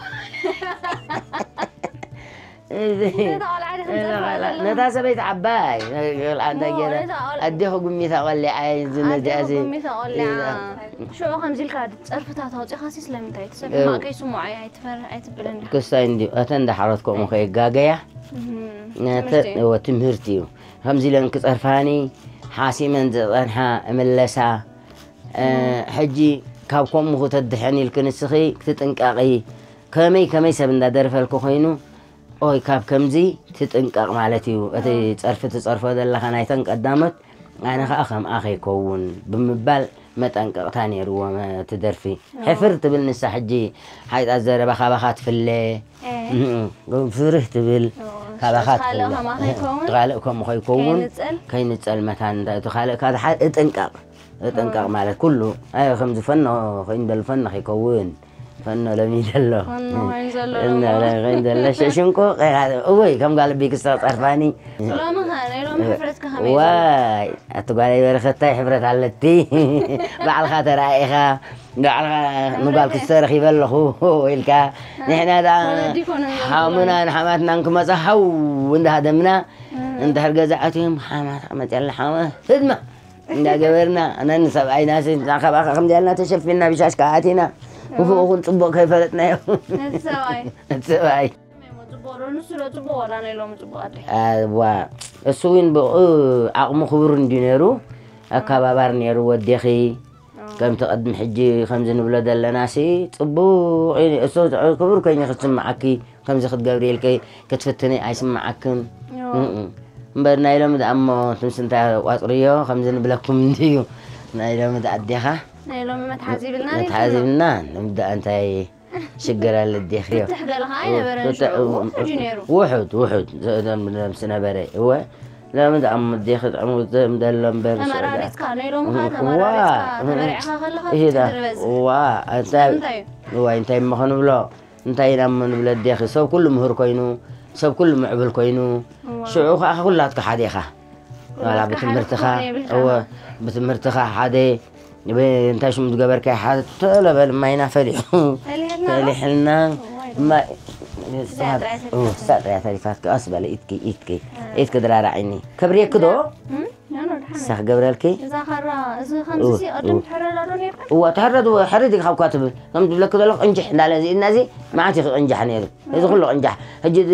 እዚ እታ ቆልዓ ዲኻ እዛ ትጸርፋ ቃላ- ዘለኻ? ነታ ሰበይቲ ዓባይ ገልዓ እንታይ እሞ ገይረ ነታ ቆልዓ- ኣዴኹ ጉሚ ተቆሊዓ እዚ ነዚኣ ኣዴኹ እዚ ጉሚ ተቆሊዓ። እዛ- ሽዑ ከምዚ ኢልካ ጸርፍታት ኣውጺኻሲ ስለምንታይ እቲ ሰብ እው። ሕማቕ ከይስምዖ እያ ኣይትፈርህ ኣይትብልን ዲኻ? ክስታይ እንድዩ እተን ዳሕሮት ከምኡ ከይጋገያ እህ፣ ነተ- ትምህርቲ። እወ፣ ትምህርቲ እዩ። ከምዚ ኢለን ክጸርፋኒ ሓሲመን ዝጸንሓ እምለሳ። እ፣ ሕጂ ካብ ከምኡ ክተድሕን ኢልኪ ንስኺ ክትጥንቀቒ። ከመይ ከመይ ሰብ እንዳደርፈልኪ ኮይኑ፣ ኦይ፣ ካብ ከምዚ ትጥንቀቕ ማለት እዩ። እቲ ጸርፊ ትጸርፎ ዘለኻ ናይተን ቀዳሞት፣ ኣነ ኸኣ ከምኣ ከይከውን ብምባል መጠንቀቕታ ነይርዎ፣ እቲ ደርፊ። ሕፍር ትብል ንሳ ሕጂ፣ ሓይጣት ዘረባ ካባኻ ትፍለ። እ። እም፣ ፍርህ ትብል፣ ኦ፣ ካባኻ እቲ ካልእ ትፍለ። ከማኻ ይከውን? እቲ ካልእ ከምኡ ከይከውን፣ ከይንጸል? ከይንጸል መታን፣ እንተ-፣ እቲ ካልእ ካብ ዝሓ-፣ እጥንቀቕ። እጥንቀቕ ኦ። ማለት ኩሉ፣ ኣይ፣ ከም ዝፈኖ፣ ከይንደል ፈኖ ከይከውን። ፈኖ ለሚደ ኣሎ። ፈኖ ኮይኑ ዘሎ ፈኖ ሎሞ። ለ-፣ ኮይኑ ዘሎ። ሸ-፣ ሽንቁቕ ኢኻ፣ እወይ፣ ከም ጓል ኣቢይ ክስተ ጸርፋኒ። ሎሚ ኸ፣ ናይ ሎሚ ሕፍረትካ ከመይ እዩ ዘሎ? ዋይ፣ ኣቲ ጓለይ በረኸት፣ ታይ ሕፍረት ኣለቲ? ባዕልኻ ተራኢኻ። ባዕልኻ ንጓል ክስተ ረኺበ ኣለኹ ኢልካ። ንሕና ደኣ ወለዲ ኮነ እዮም ሓሙናን ሓማትናን ክመጻ ሃው እንዳሃደምና፣ እም። እንድሕር ገዛ ኣትዮም፣ ሓማት መጽኣልና፣ ሓማ ህድማ እንዳገበርና፣ ኣነን ሰብኣይና ሲ-፣ ካብኣ ከምዚኣልና ተሸፊንና፣ ብሻሽ ከኣ ኣቲና፣ ክፉእ እም። ይኹን ጽቡቕ ከይፈለጥናዮ። ነቲ ሰብኣይ። ነቲ ሰብኣይ። ጽቡቕ ዶ ንሱ ዶ ጽቡቕ ዋላ ናይ ሎሚ ጽቡቕ ኣደ? ኣዋ፣ እሱ እውን ብኡ ዓቕሙ ክቡር እንድዩ ነይሩ፣ ኣከባባር ነይሩ ወዴኺ። ከምቲ ቅድሚ ሕጂ ከምዚ ንብሎ ዘለናሲ ጽቡቕ እዩ። እሱ ክቡር ኮይኑ ክትስምዓኪ፣ ከምዚ ክትገብሪ ኢልኪ ክትፍትኒ ኣይስምዓክን። እም። እምበር ናይ ሎሚ ደኣ እሞ ትምስ እንታይ ቋጽርዮ፣ ከምዚ ንብለኩም እንድዩ። ናይ ሎሚ ደኣ ኣዴኻ ናይ ሎሚ መትሓዚ ይብልና መትሓዚ ይብልና። ሎሚ ደኣ እንታይ ሽግር ኣለ ዲኺ? ፍትሕ ገለ ኸዓ ኣይነበረን ፍትሕ ሽዑ፣ ውሑድ እዩ ነይሩ። ውሑድ፣ ውሑድ፣ ዘ-፣ ዘ-፣ ምስ ነበረ፣ እወ። ሎሚ ደኣ እሞ ዲኺ ጥዕሙ ዘም ዘሎ እምበር ተመራሪጽካ፣ ናይ ሎሚ ኸዓ እዋ፣ ተመራሪጽካ፣ ተመሪዕኻ ከለኻ ይሄዳ። ፍትሕ ዝበዝሕ። እዋ፣ እንታይ፣ ስለምንታይ እዩ? እዋ፣ እንታይ እሞ ክንብሎ? እንታይ ኢና እሞ ንብለ ዲኺ? ሰብ ኩሉ ምሁር ኮይኑ፣ ሰብ ኩሉ ምዕቡል ኮይኑ፣ እዋ። ሽዑ ኸዓ ኩላትካ ሓደ ኢኻ። ዋላ ኩላትካ ሓደ ብትምህርትኻ፣ ክትኮን የብልካን። እወ፣ ብትምህርትኻ ሓደ ብ-፣ እንታይ ሽሙ ዝገበርካዮ ሓ-፣ ቶሎ በል ማይና ፈሊሑ። ፈሊሕና? ፈሊሕልና። እዋይ፣ እማ-፣ እዚኣ ጥራይ ተሪፋትካ። እው፣ እሳ ጥራይ ተሪፋትካ። ቀስ በለ፣ ኢትኪ፣ ኢትኪ፣ እ። ኢትኪ ድራራዒኒ። ከብርየኪ ዶ? እም? ኖ፣ ኖ፣ ድሓን። እሳ ክገብረልኪ? እዛ ኻራ፣ እዚ ኸምዚ እው፣ ሲ ቀደም እው። ትሕረድ ዶ ነርካ? እዋ፣ ትሕረድ፣ እወ፣ ሕርድ ኢልካ እኳ ትብል። ከም ዝብለኪ ዘለኹ ቅንጅሕ እንዳለ እዚ ኢድና እዚ መዓት እዩ ክቅንጃሕ ነይሩ። እዚ ኩሉ ቅንጃሕ። ሕጂ እዚ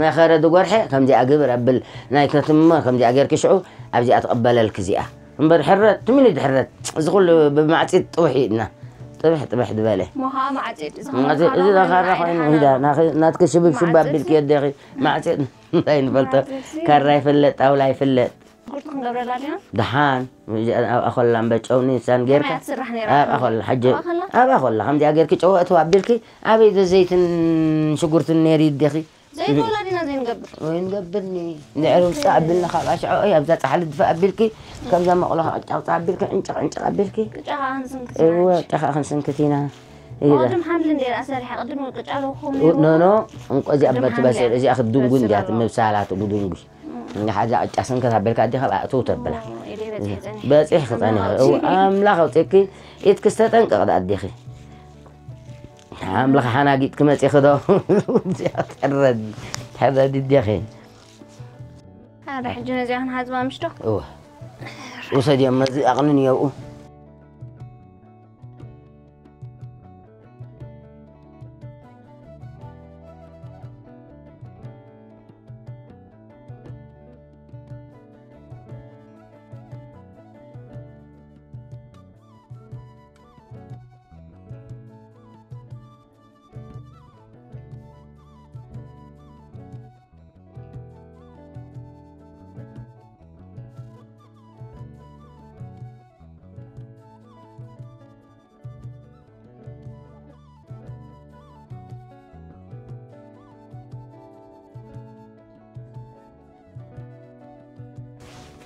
መኸረ ዝጎርሐ ከምዚኣ ግብር ኣብል ናይ ከትሞ ከምዚኣ ጌርኪ ሽዑ ኣብዚኣ ትቕበለልኪ እዚኣ። እምበር ሕረት፣ ትም ኢሉ ድሕረት። እዚ ኩሉ ብማዕጺድ ጥውሕ ኢልና። ጥብሕ ጥብሕ ዝበለ። ሞኻ ማዕጺድ፣ እዚ ማዕጺድ፣ እዚ ኸማን ዛኻራ ኣይደሓን ኮይኑ፣ ኣና። ሂዳ፣ ናኽ-፣ ናትኪ ሽብብ ሽብ ማዕጺድ ኣቢልኪ ሲ? የደኺ። ማዕጺድ፣ እንታይ ንፈልጦ? ማዕጺድ ሲ? ካራ ይፍለጥ፣ ጣውላ ይፍለጥ። ሽጉርቲ ክንገብረላ ዲና? ደሓን፣ ኣብ ኣኸላ እምበር ጨው ንሳን ጌርካ? ከመይ እያ ትስራሕ ነይራ? ኣብ ኣኸላ፣ ሕጂ፣ ኣብ ኣኸላ? ኣብ ኣኸላ፣ ከምዚኣ ጌርኪ ጨው ኣእትዋ ኣቢልኪ፣ ኣበይ ዶ ዘይትን ሽጉርትን ነይሩ ይደኺ? ዘይትወላ ዲና ዘይንገብር። ወይ ንገብርኒ። ንዕር ውፅእ ኣቢልና ካብ ኣሽዖ፣ እይ፣ ኣብዛ ፃሕሊ ድፋ ኣቢልኪ፣ ከምዛ መቕሎ ክዕጫ ውፅእ ኣቢልኪ፣ ዕንጭቕ ዕንጭቕ ኣቢልኪ። ቅጫ ከዓ ክንስንክት እወ፣ ማለት። ቅጫ ከዓ ክንስንክት ኢና። እይ፣ ቅድም ሓምሊ እንዴ ርኣ ሰሪሓ፣ ቅድም ቅጫ ለኹም ኖ፣ ኖ፣ እንቆ እዚኣ ቅድም በትበስል፣ ሓምሊ እዚኣ ክትድንጉ እንዲያ፣ በስል ኣሎ። ምብሳላ ትጉድንጉ። እም። ሓዛ ቅጫ ስንክት ኣቢልካ ኣዲኻ ኣእትው ተብላ። ኦ፣ ኢደይ በፂሑ ጸኒሑ። በፂሕኪ ጸኒሑ። ኣምላኽ። እው፣ ኣምላኽ ኣውፅእኪ፣ ኢድኪ ዝተጠንቀቕ ደኣ ኣዲኺ። ኣምላኽ ሓናጊጥኪ መፂኺ ዶ? ትሕረድ፣ ትሕረድ እዲኺ። ኣረ፣ ሕጂ ነዚኣ ክንሓዝባ ምሽ ዶ? እወ። ውሰድዮም፣ መዚ ኣቕንንዮ ኣብኡ።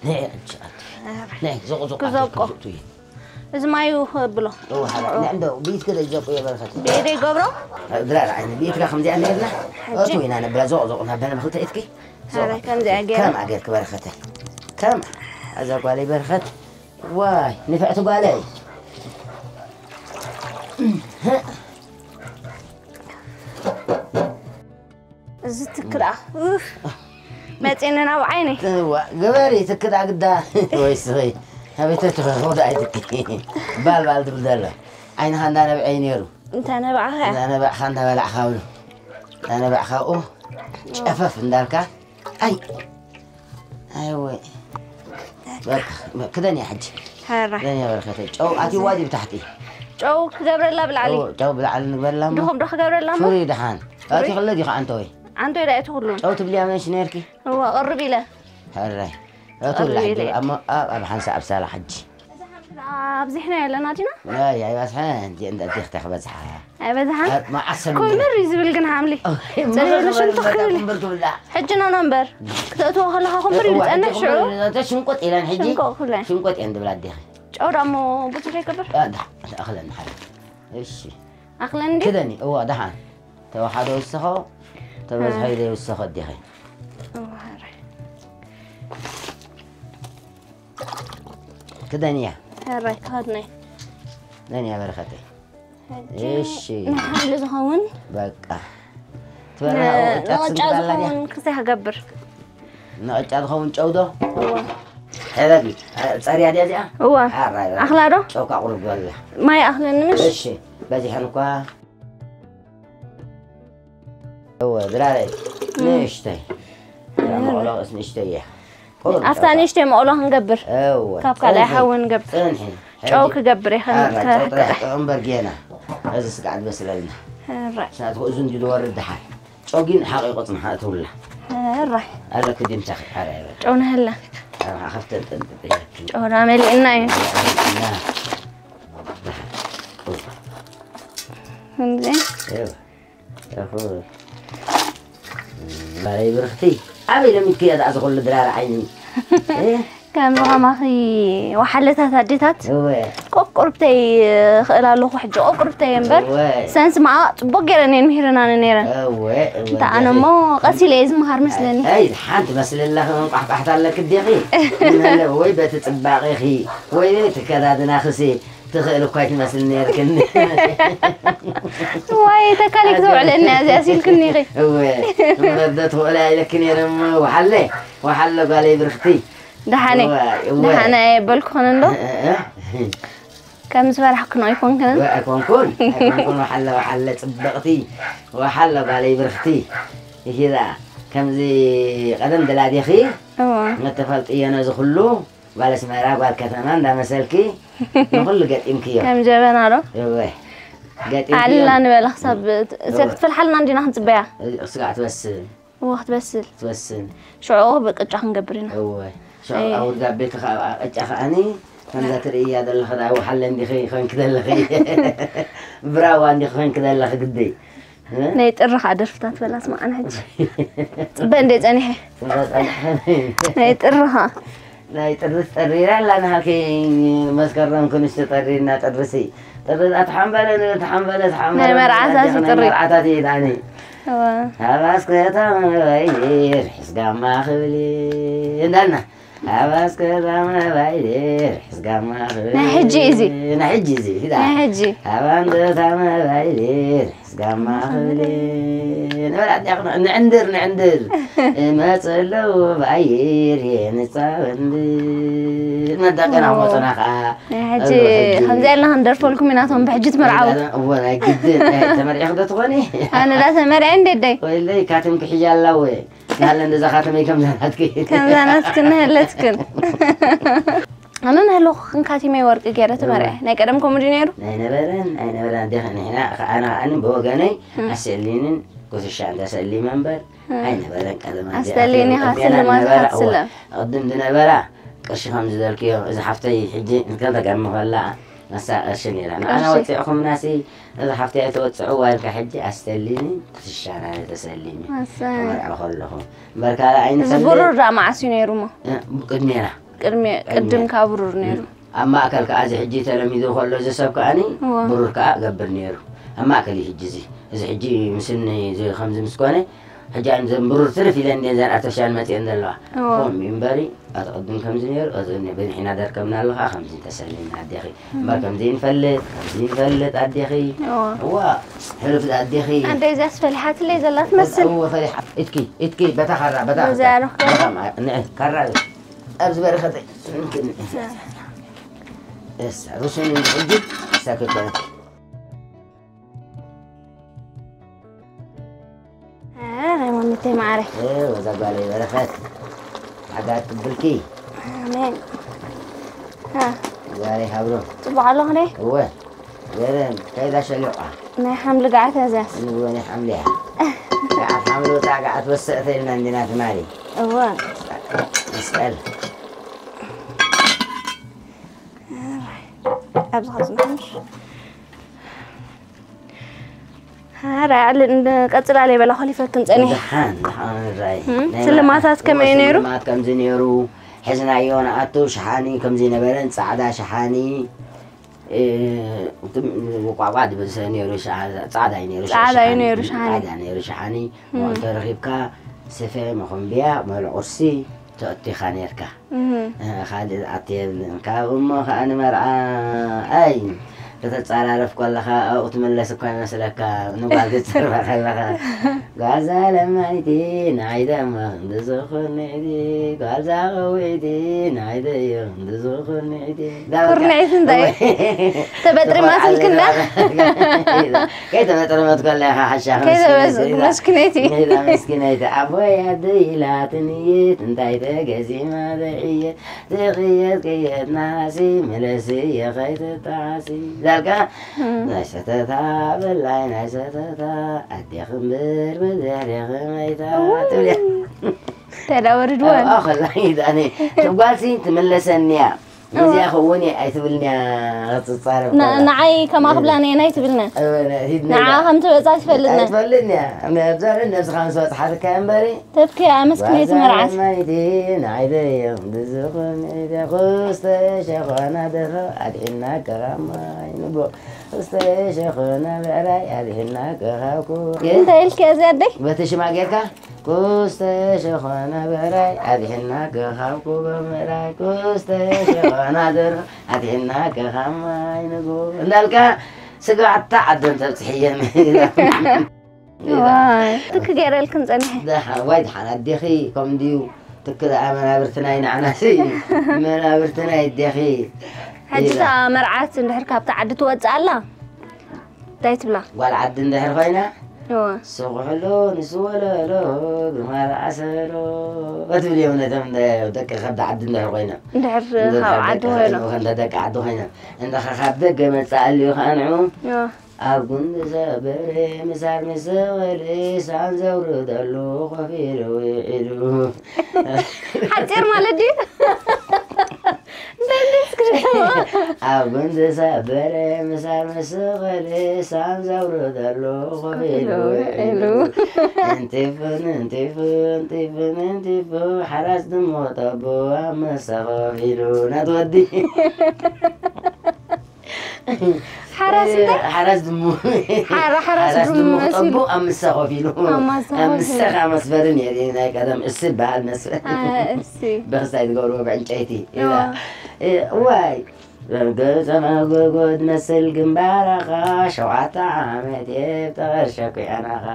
ነይ፣ ነይ፣ ዞቕ፣ ዞቕ፣ ክዘቆ። ኣትክልቱ እዩ። እዚ ማዩ ብሎ። እወ፣ ሓላ፣ ንዕንዶ፣ ብኢትኪ ዶ ይዘቁ የበረኸት? ብኢደይ ገብሮ? ድራር ዓይኒ፣ ብኢትካ ከምዚኣ ነርና? ሕጂ? እቱ ኢና ነብላ፣ ዞቕ፣ ዞቕ፣ እናበለ ብክልተ ኢትኪ። ዞቕ፣ ኣረ፣ ከምዚኣ ገይረ። ከም ኣገርኪ በረኸተ። ከም፣ ኣዛ ጓለይ በረኸት። ዋይ፣ ንፍዕቲ ጓለይ። እዚ ትክ ደኣ። ኡፍ። መጺእኒ ናብ ዓይነይ። እዋ፣ ግበሪ ትክ ደኣ ግዳ። ወይ ስኺ። ኣቤት ትፈ-፣ ኸውዳ ኣይትክ። ባል ባል ትብል ዘላ። ዓይንኻ እንዳነብዐ እዩ ነይሩ። እንተ ነባዕኻ። እንዳነባዕኻ እንዳበላዕኻ ብሉ። እንዳነባዕኻ፣ ኦ፣ ጨፈፍ እንዳልካ። ኣይ። ኣይ ወይ። በቃ፣ ክደን እያ ሕጂ። ሕራይ። ክደን እያ በረኸተይ። ጨው ኣትይዋ ድዩ ብታሕቲ? ጨው ክገብረላ ብላዕሊ። ኦ፣ ጨው ብላዕሊ ንግበረላ እሞ። ድኹም ዶ ክገብረላ እሞ? ፍሩይ ደሓን። ፍሩይ? ኣቲ ክለ ዲኻ ኣንተ ወይ? ኣንተ ወይ ዳኣ እቲ ኩሉ። ጨው ትብልያ መሽ ነርኪ? እዋ፣ ቅርብ ኢለ። ሕራይ። ኣቱ ቅርብ ኢለ። ኣሞ፣ ኣብ፣ ኣብ ሓንሳ ኣብ ሳላ ሕጂ። ኣብዚሕና ኣለና ዲና? ኣይ፣ ኣይበዝሐን። እንዲ፣ እንዲ፣ እንዲ፣ ክበዝሓ። ኣይበዝሓን? ኣብ መዓስ ሰብ ኮይመር እዩ ዝብል ግን ሓምሊ። ኦይ፣ ጽሬ መረር ለሽም ትኽ ክብል። እምበር ክብላ። ሕጂ ናና እምበር። ክተእትዎ ከለኻ ኩምብር እዩ እዋ፣ ዝጸንሕ ሕጂ ሽዑ። ኩምብር እዩ፣ ሽንቆጥ ኢለን ሕጂ። ሽንቆጥ ኩለን። ሽንቆጥ እየን ዝብላ ኣዴኺ። ጨው ዳሞ ብዙሕ ይገብር? ኣ፣ ዳ፣ ኣኽለን ሓደ። እሺ። ኣኽለን እንዲ? ክደኒ፣ እዋ፣ ደሓን። ተዋሓዶ ይውሰኾ፣ ተበዝሖ እ። ይውሰኾ ኣዴኺ። እዋ፣ ኧረ። ክደንያ። ሕራይ ክኸድነይ። ክደንያ በረኸተይ። ሕጂ እሺ። ንሓምሊ ዝኸውን በቃ። ትበርህ ን-፣ ቅጫ ንቕጫ ትስንክት ኣላ ድያ? ዝኸውን ክሳይ ክገብር። ንቕጫ ዝኸውን ጨው ዶ? እዋ። ሕረዲ። ጸርያ ድያ እዚኣ? እዋ። ኣራይ፣ ኣራይ። ኣኽላ ዶ? ጨው ካቑርብ በላ። ማይ ኣኽለኒ ምሽ? እሺ። በዚሐን እኳ። እወ፣ ድራረይ። እም። ንእሽተይ። እም። መቕሎ ንእሽተይ እያ። ቁሩብ ኣብታ ጨው። ንእሽተይ መቕሎ ክንገብር። እወ፣ ካብ ካልኣይ ጽንሒ፣ ሓዊ ንገብር። ጽንሒ። ጨው ሕጂ። ክገብር እየ፣ ከም ኣራ፣ ከ-፣ ጨው ጥራሕ ከ-፣ ጥዑም በርጌና። እዚ ስጋዕ ዝበስለልና። ኣራ። ስናት እዙ እንዲ ዝወርድ ደሓር። ጨው ግን ሓቒቑ ጽንሓ እትውላ። ኣራ። ኣረ ክዲምታኺ፣ ኣረ፣ ኣረ። ጨው ንህላ። ኣረ፣ ከፍተ ጥንጥጥ እያ። ጨውና መሊእና እዩ። እና። ደሓር። እወ። እንዴ? እወ። እኹ። ባለይ ብርኽቲ፣ ኣበይ ለሚድክዮ ደኣ ዝኹሉ ድራር ዓይኒ? እ? ከምዚ ኸማኺ ወሓለታት ኣዴታት እወ። ቆቁርብተይ እኽእል ኣለኹ ሕጂ፣ ቆቁርብተይ እምበር፣ እወ። ሰንስ መዓ ጽቡቕ ገይረን እየን ምሂረናኒ ነይረን። እወ፣ እወ፣ እንተ ኣነ እሞ ቀስ ኢለ እየ ዝመሃር መስለኒ። ኣይ፣ ሓንቲ መስሊ ኣለኺ፣ መንቋሕቋሕታ ኣለኪ ዲኺ? ግን ወይ በቲ ጽባቐኺ፣ ወይ በቲ ከዳድናኽሲ፣ ትኽእል እኳ ኣይትመስል ነይርክን። ዋይ፣ ተካሊክ ኣዝያ ተውዕለኒ፣ ኣዝያ ሲልክኒ ኢኺ። እወ፣ እምበር ዶ ትኽእላ ኢለኪ ነይረ እሞ፣ ወሓለ፣ ወሓለ ጓለይ ብርኽቲ። ደሓነ፣ እወ፣ እወ። ደሓነ የበልኩኽን እንዶ። እ፣ እ፣ እ። ከም ዝበላሕክን ኣይኮንክን? እወ፣ ኣይኮንኩን፣ ኣይኮንኩን፣ ወሓለ፣ ወሓለ ጽብቕቲ፣ ወሓለ ጓለይ ብርኽቲ። ይሂዳ፣ ከምዚ ቀደም ድላዲኺ፣ እወ። መተፈልጥዮ ነዚ ኩሉ፣ ጓል ኣስመራ፣ ጓል ከተማ እንዳመሰልኪ ንኹሉ ገጢምክዮ። ከም ጀበና ዶ? እወ። ገጢምክዮ። ኣላ ንበላ ክሳብ እወ። ክትፈልሓልና እንዲና ክንጽበያ። ስጋዕ ትበስል። እወ፣ ክትበስል። ትበስል። ሽዑ ብቅጫ ክንገብር ኢና። እወ። ሽዑ ኣይ። ኣውርዳ ቤት ከኣ ቅጫ ከኣኒ፣ ከምዛ እወ። ትርእያ ዘለኺ ደኣ ወሓለ እንዲኺ ኮንኪ ዘለኺ። ብራዋ እንዲኺ ኮንኪ ዘለኺ ግዲ። እ? ናይ ጥሪ ኸዓ ደርፍታት በላ ስማዕና ሕጂ። ጽበ እንደ ጸኒሐ። ጽበ ጸኒሐ። ናይ ጥሪ ኸዓ። ናይ ጥሪ ትጠሪ ኢላ ኣላ፣ ንሃልከይ መስከረም ክንሽ ትጠሪ እና ጥርሲ። ጥሪ ኣትሓምበለ፣ ንብል ተሓምበለ፣ ተሓምበለ፣ ናይ መርዓታት ኣዴኺ ናይ ጥሪ። መርዓታት እዩ ኢላኒ። እዋ። ኣብ ኣስከታ መባይር፣ ሕስጋማ ክብል እንዳልና። ኣብ ኣስከታ መባይር፣ ሕስጋማ ክብል። ናይ ሕጂ እዚ። ናይ ሕጂ እዚ፣ ዳ። ናይ ሕጂ። ኣብ ኣንደታ መባይር፣ ሕስጋማ ክብል። ንበል ኣዴኺ ንዕንድር፣ ንዕንድር። እመጽ ኣለዉ ብኣየር፣ የንጻወንድር። መዳቀና እዎ። መጾና ኸዓ። ናይ ሕጂ ኣለዉ ሕጂ። ከምዚ ኢልና ክንደርፈልኩም ኢና፣ እቶም ብሕጂ ትመርዓዉ። እዋ፣ ናይ ግድን። ኣይ፣ ተመርዒኺ ዶ ትኾኒ? ኣነ ዳ ተመርዐ እንዴ ደይ? ወይለይ፣ ካትምኪ ሒዛ ኣላ እወ። ናለ እንደዛ ካትመይ ከምዛ ናትኪ። ከምዛ ናትክን ሃለትክን። ኣነ ንህልኹኽን ካቲመይ ወርቂ ገይረ ተመርዐ። እዋ። ናይ ቀደም ከምኡ ድዩ ነይሩ? ኣይነበረን፣ ኣይነበረን። ኣዴኺ ንሕና፣ ኣነ ኸዓ ብወገነይ እም። ኣሰሊንን ኩትሻን ተሰሊመ እምበር እም። ኣይነበረን ቀደም ኣዴ ኣስተሊኒ ኣትዮም ኢኻ ቅድሜና ስልማት ዝነበራ፣ ኢኻ እዋ፣ ትስለም። ቅድም ዝነበራ ቅርሺ ከም ዝደልክዮ፣ እዚ ሓፍተይ ሕጂ እንተተጋሚ ከላ፣ ንሳ ቅርሺ ነይራ። ንዓና ቅርሺ። ወፂዕኹምናሲ፣ እዚ ሓፍተይ ኣይተወፅዕዋ ኢልካ፣ ሕጂ ኣስተሊኒ ኩትሻና ተሰሊሚ። ኣሰይ። ክመርዖ ከለኹ። እምበር ካልእ እዚ ኣይንፈልጥ። ብሩር ደኣ መዓስ እዩ ነይሩ እሞ? እ፣ ቅድሜና። ቅድሚ፣ ቅድሚ ቅድም ካብ ብሩር ነይሩ። ኣብ ማእከል ከኣ እዚ ሕጂ ተለሚዱ ከሎ እዚ ሰብ ከኣኒ እዎ። ብሩር ከኣ ገብር ነይሩ። ኣብ ማእከል እዩ ሕጂ እዚ። እዚ ሕጂ ምስኒ እዚ ከምዚ ምስ ኮነ፣ ሕጂ ኣን ዘን ብሩር ትርፍ ኢለን እንድየን ዘን ኣርተፊሻል መጺኤን ዘለዋ። እዎ። ከምኡ እዩ እምበሪ፣ ኣቲ ቅድም ከምዚ ነይሩ፣ ኣቲ እኒ ብንሒና ደርከብና ኣሎ ከኣ ከምዚ ተሰሊምና ኣዴኺ። እምበር ከምዚ ንፈልጥ፣ ከምዚ ንፈልጥ ኣዴኺ። እዎ። እዋ፣ ሕሉፍ ኣዴኺ። ኣደይ እዚኣስ ፈሊሓትለይ ዘላ ትመስል። እዎ፣ ፈሊሓ። ኢትኪ፣ ኢትኪ፣ በታ ኻራ፣ በታ በዛ ኻራ። ያለኽቶ። በታ ማ-፣ ንዒ፣ ካራ። ኣብዚ በረኸተይ። እሳ፣ ሩስን ሕጂ ሳክት በለት። እ፣ ናይ ማሚተይ ማዕረ። እ፣ ወዛ ጓለይ በረኸት። ሓጋት ትብልኪ። ኣሜን። ሃ። ጓለይ ሃብሮ። ጽቡቕ ኣለኹ ደ? እወ። ገረን፣ ከይዳ ሸሊቋ። ናይ ሓምሊ ገዓት እያ እዚኣስ። ንወ ናይ ሓምሊ እያ። ገዓት ሓምሊ ወጣ፣ ገዓት ወሰእተ ኢልና እንዲና ትማሊ። እወ። መስቀል። ኣብዚ ኸዚ ንሓምሽ። ኧረ፣ ኣለ-፣ እንደ-፣ ቀጽል ኣለ በላ ኾሊፈክን ጸኒሐ። ደሓን፣ ደሓን ራይ። እም፣ ናይ ስልማታት መርዓ ከመይ እወ፣ ነይሩ? ስልማት ከምዚ ነይሩ። ሒዝናዮ ንኣቱ ሸሓኒ ከምዚ ነበረን፣ ጻዕዳ ሸሓኒ። እ፣ እትም-፣ ቋቋ ድብል ስለ ነይሩ ሸዓ-፣ ጻዕዳ እዩ ነይሩ ሸ-፣ ጻዕዳ እዩ ሸሓኒ። ነይሩ ሸሓኒ። ጻዕዳ ነይሩ ሸሓኒ። እም። መቐንቶ ረኺብካ ስፈ፣ መኾምብያ፣ መብልዒ ቁርሲ ተእቲኻ ነይርካ። እም። እ፣ ካልእ ኣቲ የብልን። ካብ እሞ ኸኣ ንመርዓ፣ ኣይ፣ ከተጻራርፍ ከለኻ ኣብኡ ትምለስ እኳ ይመስለካ፣ ንጓል ክትጽርፋ ከለኻ። ጓዛ ለማይቲ ንዓይ ደማ ክንዲ ዝኹን ንዕዲ፣ ጓዛ ቐውዒቲ ንዓይ ደዮ ክንዲ ዝኹን ንዕዲ። ዳበልካ። ኩርንዒት እንታይ? ተበጥሪ ማስልክና? ከይተበጥሪ መትኮላ ኢኻ ሓሻ ከይተበ-፣ መስኪነይቲ። መስኪነይቲ። ነዛ መስኪነይቲ ኣቦይ ኣደይ ኢላትኒ እየ፣ እንታይ ተገዚማ ደዕየ፣ ትቕየት ቅየት ናሲ፣ ምለሲ እየ ከይትጣዓሲ። ዳልካ፣ እም። ናይ ሰተታ በላይ ናይ ሰተታ፣ ኣዴኺ እምበር ብድሕሪኺ መይታ፣ እውይ። ትብል እያ። ተዳ ወርድዋ። ኣብኣ ከላ ኢዳኒ፣ ጓልሲ ትምለሰኒ እያ። እዋ። በዚኣ ኸውን እየ ኣይትብልንያ ክትጻረፍ ን-፣ ከላ። ንዓይ ከማ ክብላ ነየን ኣይትብልነ። እወ፣ ነ-፣ ሂድ ንዓ ነይዳ። ከም ትበጻ ትፈልጥነ። ኣይትፈልጥንያ። እምበር ኣብዛ ነብስኻ ምስ በጽሓትካ እምበሪ። ተብክያ መስኪነይቲ መርዓት። ማይቲ ንዓይ ደዮም ብዝኹን ኢደ ክስተ ሸኾና ደርሆ ኣድሒና ከኻብ ማይ ንጎ። ክስተ ሸኾና ብዕራይ ኣድሒና ከኻብ ኩ-፣ እንታይ ኢልክያ እዚኣ ኣደይ? በቲ ሽማ ጌርካ? ኩስተ ሸኾና ብዕራይ ኣድሒና ከኻብ ኩቦ ምዕራይ፣ ኩስተ ሸኾና ደርሆ ኣድሒና ከኻብ ማይ ንጎ። እንዳልካ ስጋዕ ኣታ ዓደን ተብጽሕየን። ዋይ፣ ትክ ገይረልክን ጸኒሐ። ደሓን፣ ዋይ ደሓን ኣዴኺ ከም ድዩ? ትክ ደኣ መናብርቲ ናይ ንዓናሲ፣ መናብርቲ ናይ ኣዴኺ። ሕጂ ኢላ። እታ መርዓት እንድሕር ካብታ ዓዲ ትወጽእ ኣላ? እንታይ ትብላ? ጓል ዓዲ እንድሕር ኮይና፣ እወ። ስቑሕሎ ንስወለሎ፣ ግማል ዓሰሎ፣ ትብል እዮም ነቶም እንደ-፣ ደቂ ከብዲ ዓዲ እንድሕር ኮይኖም። እንድሕር እንደ ካብ ዓዲ ደቂ ኮይኖም። እንደ ደቂ ዓዲ ኮይኖም። እንደ ካብ ደገ መጻእ ኣልዩ ከኣ ንዑ፣ እወ። ኣብ ጉንዲ ዘበረ ምሳር ምስ ወልሳን ዘውርደሉ ኮፍ ኢሉ ውዒሉ። ሓጺር ማለት ድዩ? እንታይ እንዴ እስክሪ ኣብ ጉንዲ ሰበረ ምሳር ምስ ኽእል ሳን ዘውርደሉ ኮፍ ኢሉ ውዒሉ። እንጢፍን እንጢፍን እንጢፍን እንጢፉ ሓራስ ድሙ ጠቡ ኣብ መሳ ኮፍ ኢሉ። ናት ወዲ። ሓራስ እንደ ሓራስ ድሙ ሓራ-፣ ሓራስ ሓራስ ድሙ ድሙ መሲሉ። ጠቡ ኣብ ምሳ ኮፍ ኢሉ። ኣብ ማሳ ኣብ ኮፍ ምሳ ኢሉ። ካብ መስፈሪ ነይሩ ናይ ቀደም እሲ በሃል መስፈሪ። አ፣ እሲ። ብኽስታይ ዝገብርዎ ብዕንጨይቲ። እዋ። እዋ። እዋይ። ገጸ መጎጎ ትመስል ግንባራኻ፣ ሸውዓተ ዓመት እየ ብጠቐር ሸኲዕናኻ።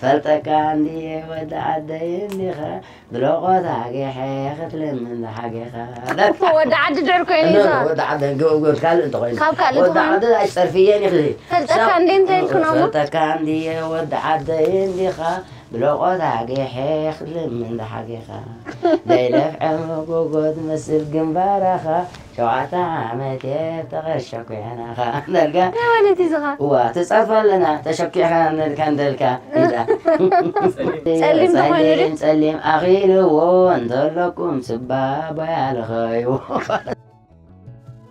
ፈልጠካ እንድየ ወዲ ዓደይ እንዲኻ፣ ብሎቆታ ጌሐ ክትልምን ዝሓጌኻ። ወዲ ዓዲ ድዕር ኮይኑ እዩ እዛ። ወዲ ዓዲ ገ-፣ ገ-፣ ካልእ እንተኾይኑ። ካብ ካልእ ወዲ እንተኾይኑ። ዓዲ ኣይጸርፍየን ኢኺ። ፈልጠካ እንዴ እንታይ ኢልኩ ነው? ፈልጠካ እንድየ ወዲ ዓደይ እንዲኻ፣ ብሎቆታ ጌሐ ክትልምን ዝሓጌኻ። ዘይለፍዐ መጎጎ ትመስል ግንባራኻ፣ ሸውዓተ ዓመት እየ ተቐር ሸኲዕናኻ። እንዳልካ። እንታይ ማለት እዩ ዝኻ? እዋ፣ ትጸርፍ ኣለና፣ ተሸኪዕካ እንዳልካ፣ እንዳልካ። ኢላ። ጸሊም ተኾይኑ ድዩ? ጸሊም፣ ጸሊም ኣኺልዎ እንተለኩም ስባ ቦያ ልኸይዎ።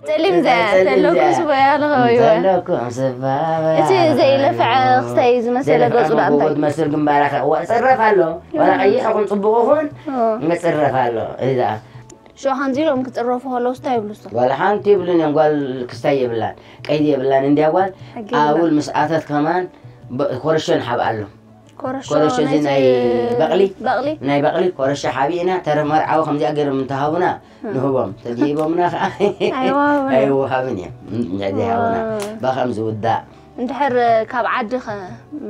ጸሊም ዘ-፣ ጸሊም ተለኩም ዘ-፣ ስባ ቦያ ልኸይዎ። እንተለኩም ስባ ቦያ እቲ ልኸይዎ። ዘይለፍዐ ክስታይ ዝመሰለ ዘይለፍዐ ገጹ ደኣ እንታይ? መጎጎ ትመስል ግንባራኻ። እዋ፣ ጽረፍ ኣሎ። ዋላ ቀይሕ ይኹን ጽቡቕ ይኹን፣ ኦ። መጽረፍ ኣሎ። እዛ። ሽዑ ከምዚ ኢሎም ክጽረፉ ከለዉ እንታይ ይብሉ እሶም? ዋላ ሓንቲ ይብሉን እዮም። ጓል ክስታይ የብላን፣ ቀይዲ የብላን። እንድያ ጓል ሕጊ የብላን። ኣውል ምስ ኣተት ከማን በ-፣ ኮረሾ ንሓብኣሎም። ኮረሾ ኮረሾ እዚ ናይቲ ናይ በቕሊ፣ በቕሊ? ናይ በቕሊ ኮረሾ ሓቢእና፣ ተረፍ መርዓዊ ከምዚኣ ገይሮም እንተሃቡና፣ እ። ንህቦም። ተዲሂቦምና ኸዓ ኣይወሃቡን እዮም። ኣይወሃብን እዮም። እ፣ ዘይሃቡና። ዋው። ብኸም ዝውዳእ። እንድሕር ካብ ዓዲ ኸ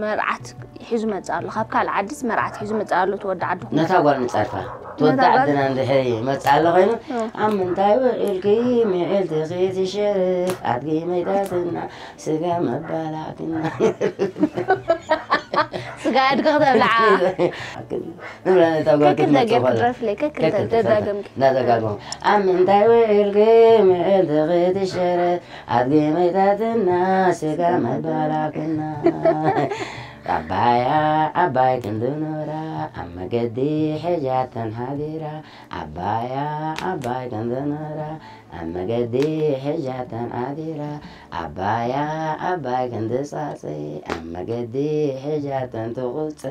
መርዓት ሒዙ መጽእ ኣሎ? ካብ ካልእ ዓድስ መርዓት ሒዙ መጽእ ኣሎ እቲ ወዲ ዓድኹም? ነታ ጓል ንጸርፋ። እቲ ወዲ ነታ ጓል? ዓድና እንድሕር ይመጽእ ኣሎ ኾይኑ፣ እ። ኣብ ምንታይ ውዒልኪ ምዕልትኺ ትሸርፍ ኣድጊ መይታትና ስጋ መባላዕትና። ስጋ ኣድጊ ክተብልዓ። ንብላ ነታ ጓል ከክል ክትመጽእ ደገም ከላ። ክትረፍለይ፣ ከክል ከክል ተደጋገምኪ። እንዳደጋገሙ። ኣብ ምንታይ ውዒልኪ ምዕልትኺ ትሸርፍ ኣድጊ መይታትና ስጋ መባላዕትና። ዓባያ ዓባይ ክንዲ ኖራ ኣብ መገዲ ሒዛተን ሓዲራ። ዓባያ ዓባይ ክንዲ ኖራ ኣብ መገዲ ሒዛተን ሓዲራ። ዓባያ ዓባይ ክንዲ ጻጸ ኣብ መገዲ ሒዛተን ትቑጸ።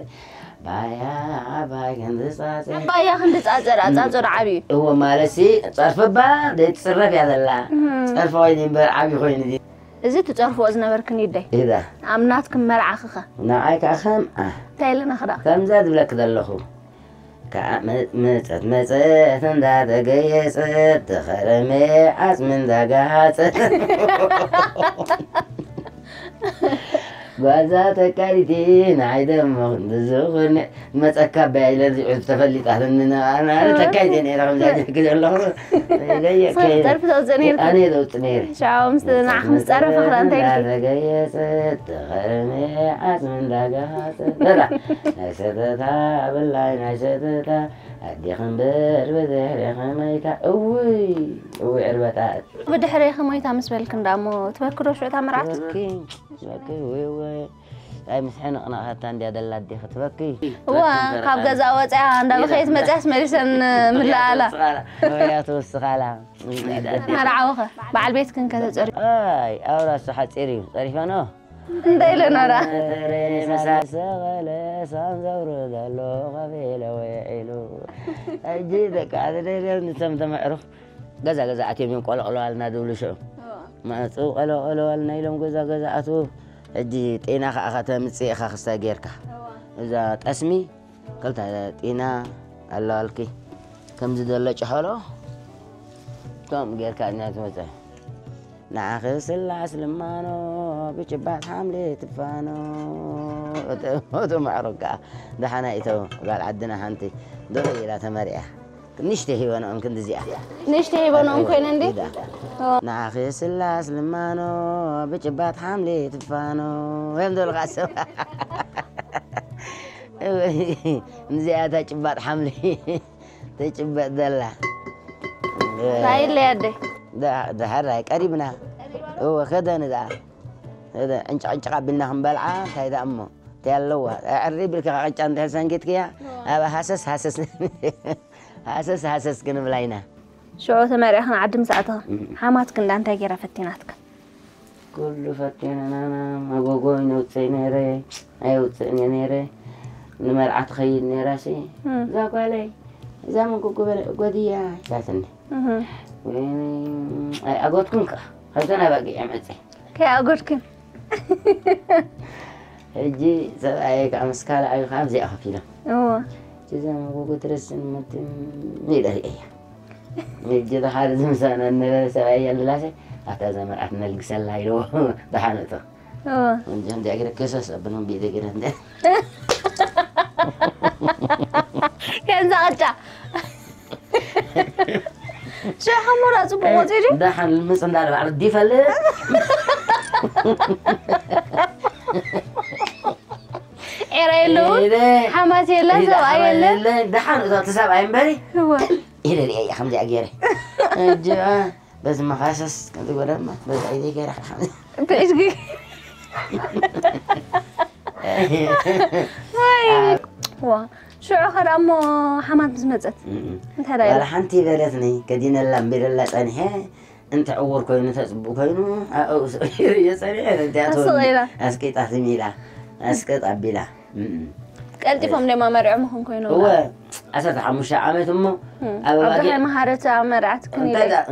ዓባያ ዓባይ ክንዲ ጻጸ። ዓባያ ክንዲ ጻጸ ደኣ፣ ጻጸ ዶ ዓብዩ? እዎ፣ ማለትሲ ጸርፊ እባ ዘይትጽረፍ እያ ዘላ። እም። ጸርፊ ኮይኑ እምበር ዓብዩ ኮይኑ ድዩ? እዚ ትጸርፍኦ ዝነበርክን ይደይ? ኢዛ። ኣብ ናትክን መርዓኺ ኸ? ንዓይ ከኣ ከም፣ ኣ። እንታይ ኢለ ነኽዳ? ከምዛ ዝብለኪ ዘለኹ። ከኣ መ-፣ መጸት መጸት እንዳተገየጸት፣ ተኸረመ ዓጽሚ እንዳጋሃጸት። ጓዛ ተካሊቲ ንዓይ ደሞ ክንዲ ዝኹን መጸካ ኣባይ ኢለ እዚዑ ተፈሊጣትኒ ንኣና እ። ተካይተ ነይረ ከምዛ እ። ጀክ ዘለኹ። ገየከ። ጸርፊ ተውጽእ ነይርካ? ኣነ ዘውጽእ ነይረ። ሻው ምስ ንዓኽ ምስ ጸረፈ ክዳ እንታይ ኢልኪ? እንዳተገየጸት፣ ተኸረመ ዓጽሚ እንዳጋሃጸት። በላ። ናይ ሰተታ ብላይ ናይ ሰተታ ኣዴኺ እምበር ብድሕሬኺ መይታ። እውይ፣ እውይ ዕርበታት። ብድሕሬኺ መይታ ምስ በልኪ እንዳ እሞ ትበኪ ዶ ሽዑ እታ መርዓት? ትበኪ፣ ትበኪ፣ ውይ፣ ውይ። ኣይ ምስ ሕንቕንቕታ እንድያ ደላ ኣዴኺ ትበኪ። እዋ፣ ትበኪ እምበር ካብ ኣነ። ገዛ ወፅያ እንዳ ኢላ በኸየት ትበኪ። መፅያስ መሊሰን ምላኣላ። ትወስኻላ። ወያ ትወስኻላ። መርዓውኸ በዓል ቤትክን ከተፀሪ? ኣይ፣ ኣውራ እሱ ሓፂር እዩ። ፀሪፈኖ? እንታይ ኢለ ኖራ? መሳሰ በለ ሳንዘውሩ ዘሎ ከፊለ ውዒሉ። ሕጂ ደቂ ዓዲ ደልዮም ንቶም ተመዕሩኽ ገዛ ገዛ ኣትዮም እዮም ቆለቆለዋልና ዝብሉ ሽዑ። እዋ። መፁ ቆለቆለዋልና ኢሎም ገዛ ገዛ ኣትዉ። ሕጂ ጤና ከዓ ከተምፅእ ኢኻ ክስታይ ጌርካ። እዋ። እዛ ጠስሚ ክልተ ጢና ኣለዋልኪ። ከምዚ ዘሎ ጭሖሎ፣ ከምኡ ጌርካ እኛ ትመጸ። ንዓኺ ስላስ ልማኖ፣ ብጭባጥ ሓምሊ ትፋኖ። እቶ፣ እቶ ማዕሮ ከኣ፣ ደሓና ኢቶ፣ ጓል ዓድና ሓንቲ፣ ደው ኢላ ተመሪያ። ንእሽተይ ሂበንኦም ክንዲ እዚኣ። ንእሽተይ ሂበንኦም ኮይነ እንዲ? ኢዳ። ኦ። ንዓኺ ስላስ ልማኖ፣ ብጭባጥ ሓምሊ ትፋኖ። እዮም ደልኻ ሰብ። ንዚኣ እታ ጭባጥ ሓምሊ ትጭበጥ ዘላ። ራይለይ ኣደይ። ዳ-፣ ዳሕራይ ቀሪብና። እወ፣ ከደ ንዛ። ከደ ዕንጭቕ ዕንጭቕ ኣቢልና ክንበልዓ፣ እንታይ ደኣ እሞ፣ እንታይ ኣለዋ? ኣዕሪ ብልካ ቅጫ እንድሕር ሰንኪትክያ፣ እወ። ኣብ ሃሰስ ሃሰስ፣ ሃሰስ ሃሰስ ክንብላ ኢና። ሽዑ ተመሪዕኽን ዓዲ ምስ ኣተኽን ሓማትክ እንዳ እንታይ ገይራ ፈቲናትክ? ኩሉ ፈቲናና መጎጎ ይነውፅእ ነይረ። ኣየውፅእን እየ ነይረ። ንመርዓ ትኸይድ ነይራ ሲ እዛ ጓለይ እዛ መጎጎ በለ ጎድያ ይታትኒ። ኣጎድኩን ከ ካብዘን ኣባጊዕ መፀ ከይኣጎድክን ሕጂ ሰብኣየ ከዓ ምስ ካልኣዩ ከዓ ኣብዚኣ ኮፍ ኢሎም እዛ መጎጎ ትረስን መትን ኢለ ርእየ እያ። ሕጂ ድሓር እዚ ምሳና ዝነበረ ሰብኣይ ኣለላሰ ኣብታ እዛ መርዓት ነልግሰላ ኢልዎ። ድሓነቶ ከምዚኣ ገይረ ከሰስ ኣብሎም ብኢደ ገይረ እንደ ከምዛ ቅጫ ሽዑ ሓሞራ ፅቡቅ ወፂኡ ድዩ? ደሓን ልምፅ እንዳለ ባዕሉ ዲፈልጥ ዒራ የለውን ሓማት የለን ሰብኣይ የለን። ደሓን እዛ ተሰብኣይ እምበሪ ኢለ ሪአ እያ ከምዚኣ ገይረ እጅኣ በዚ መኻሰስ ከምዚ ጎደማ በዚ ዓይደይ ገይረ ብእጅጊ ሽዑ ኸዳ እሞ ሓማት ምስ መፀት እንታይ ዳ ዋላ ሓንቲ ይበለትኒ ከዲነላ እምቢለላ ፀኒሐ እንተ ዕውር ኮይኑ ተፅቡእ ኮይኑ ኣእኡ ሰቂረ ፀኒሐ ነዚኣ ትወኒ ኣስቂጣትኒ ኢላ ኣስቅጥ ኣቢላ ቀልጢፎም ደማ መሪዖም ኹን ኮይኑ እወ ዓሰርተ ሓሙሽተ ዓመት እሞ ኣብ ኣባጊዕ መሃረት ኣብ መርዓት ክን እንታይ ኢለ ዳ-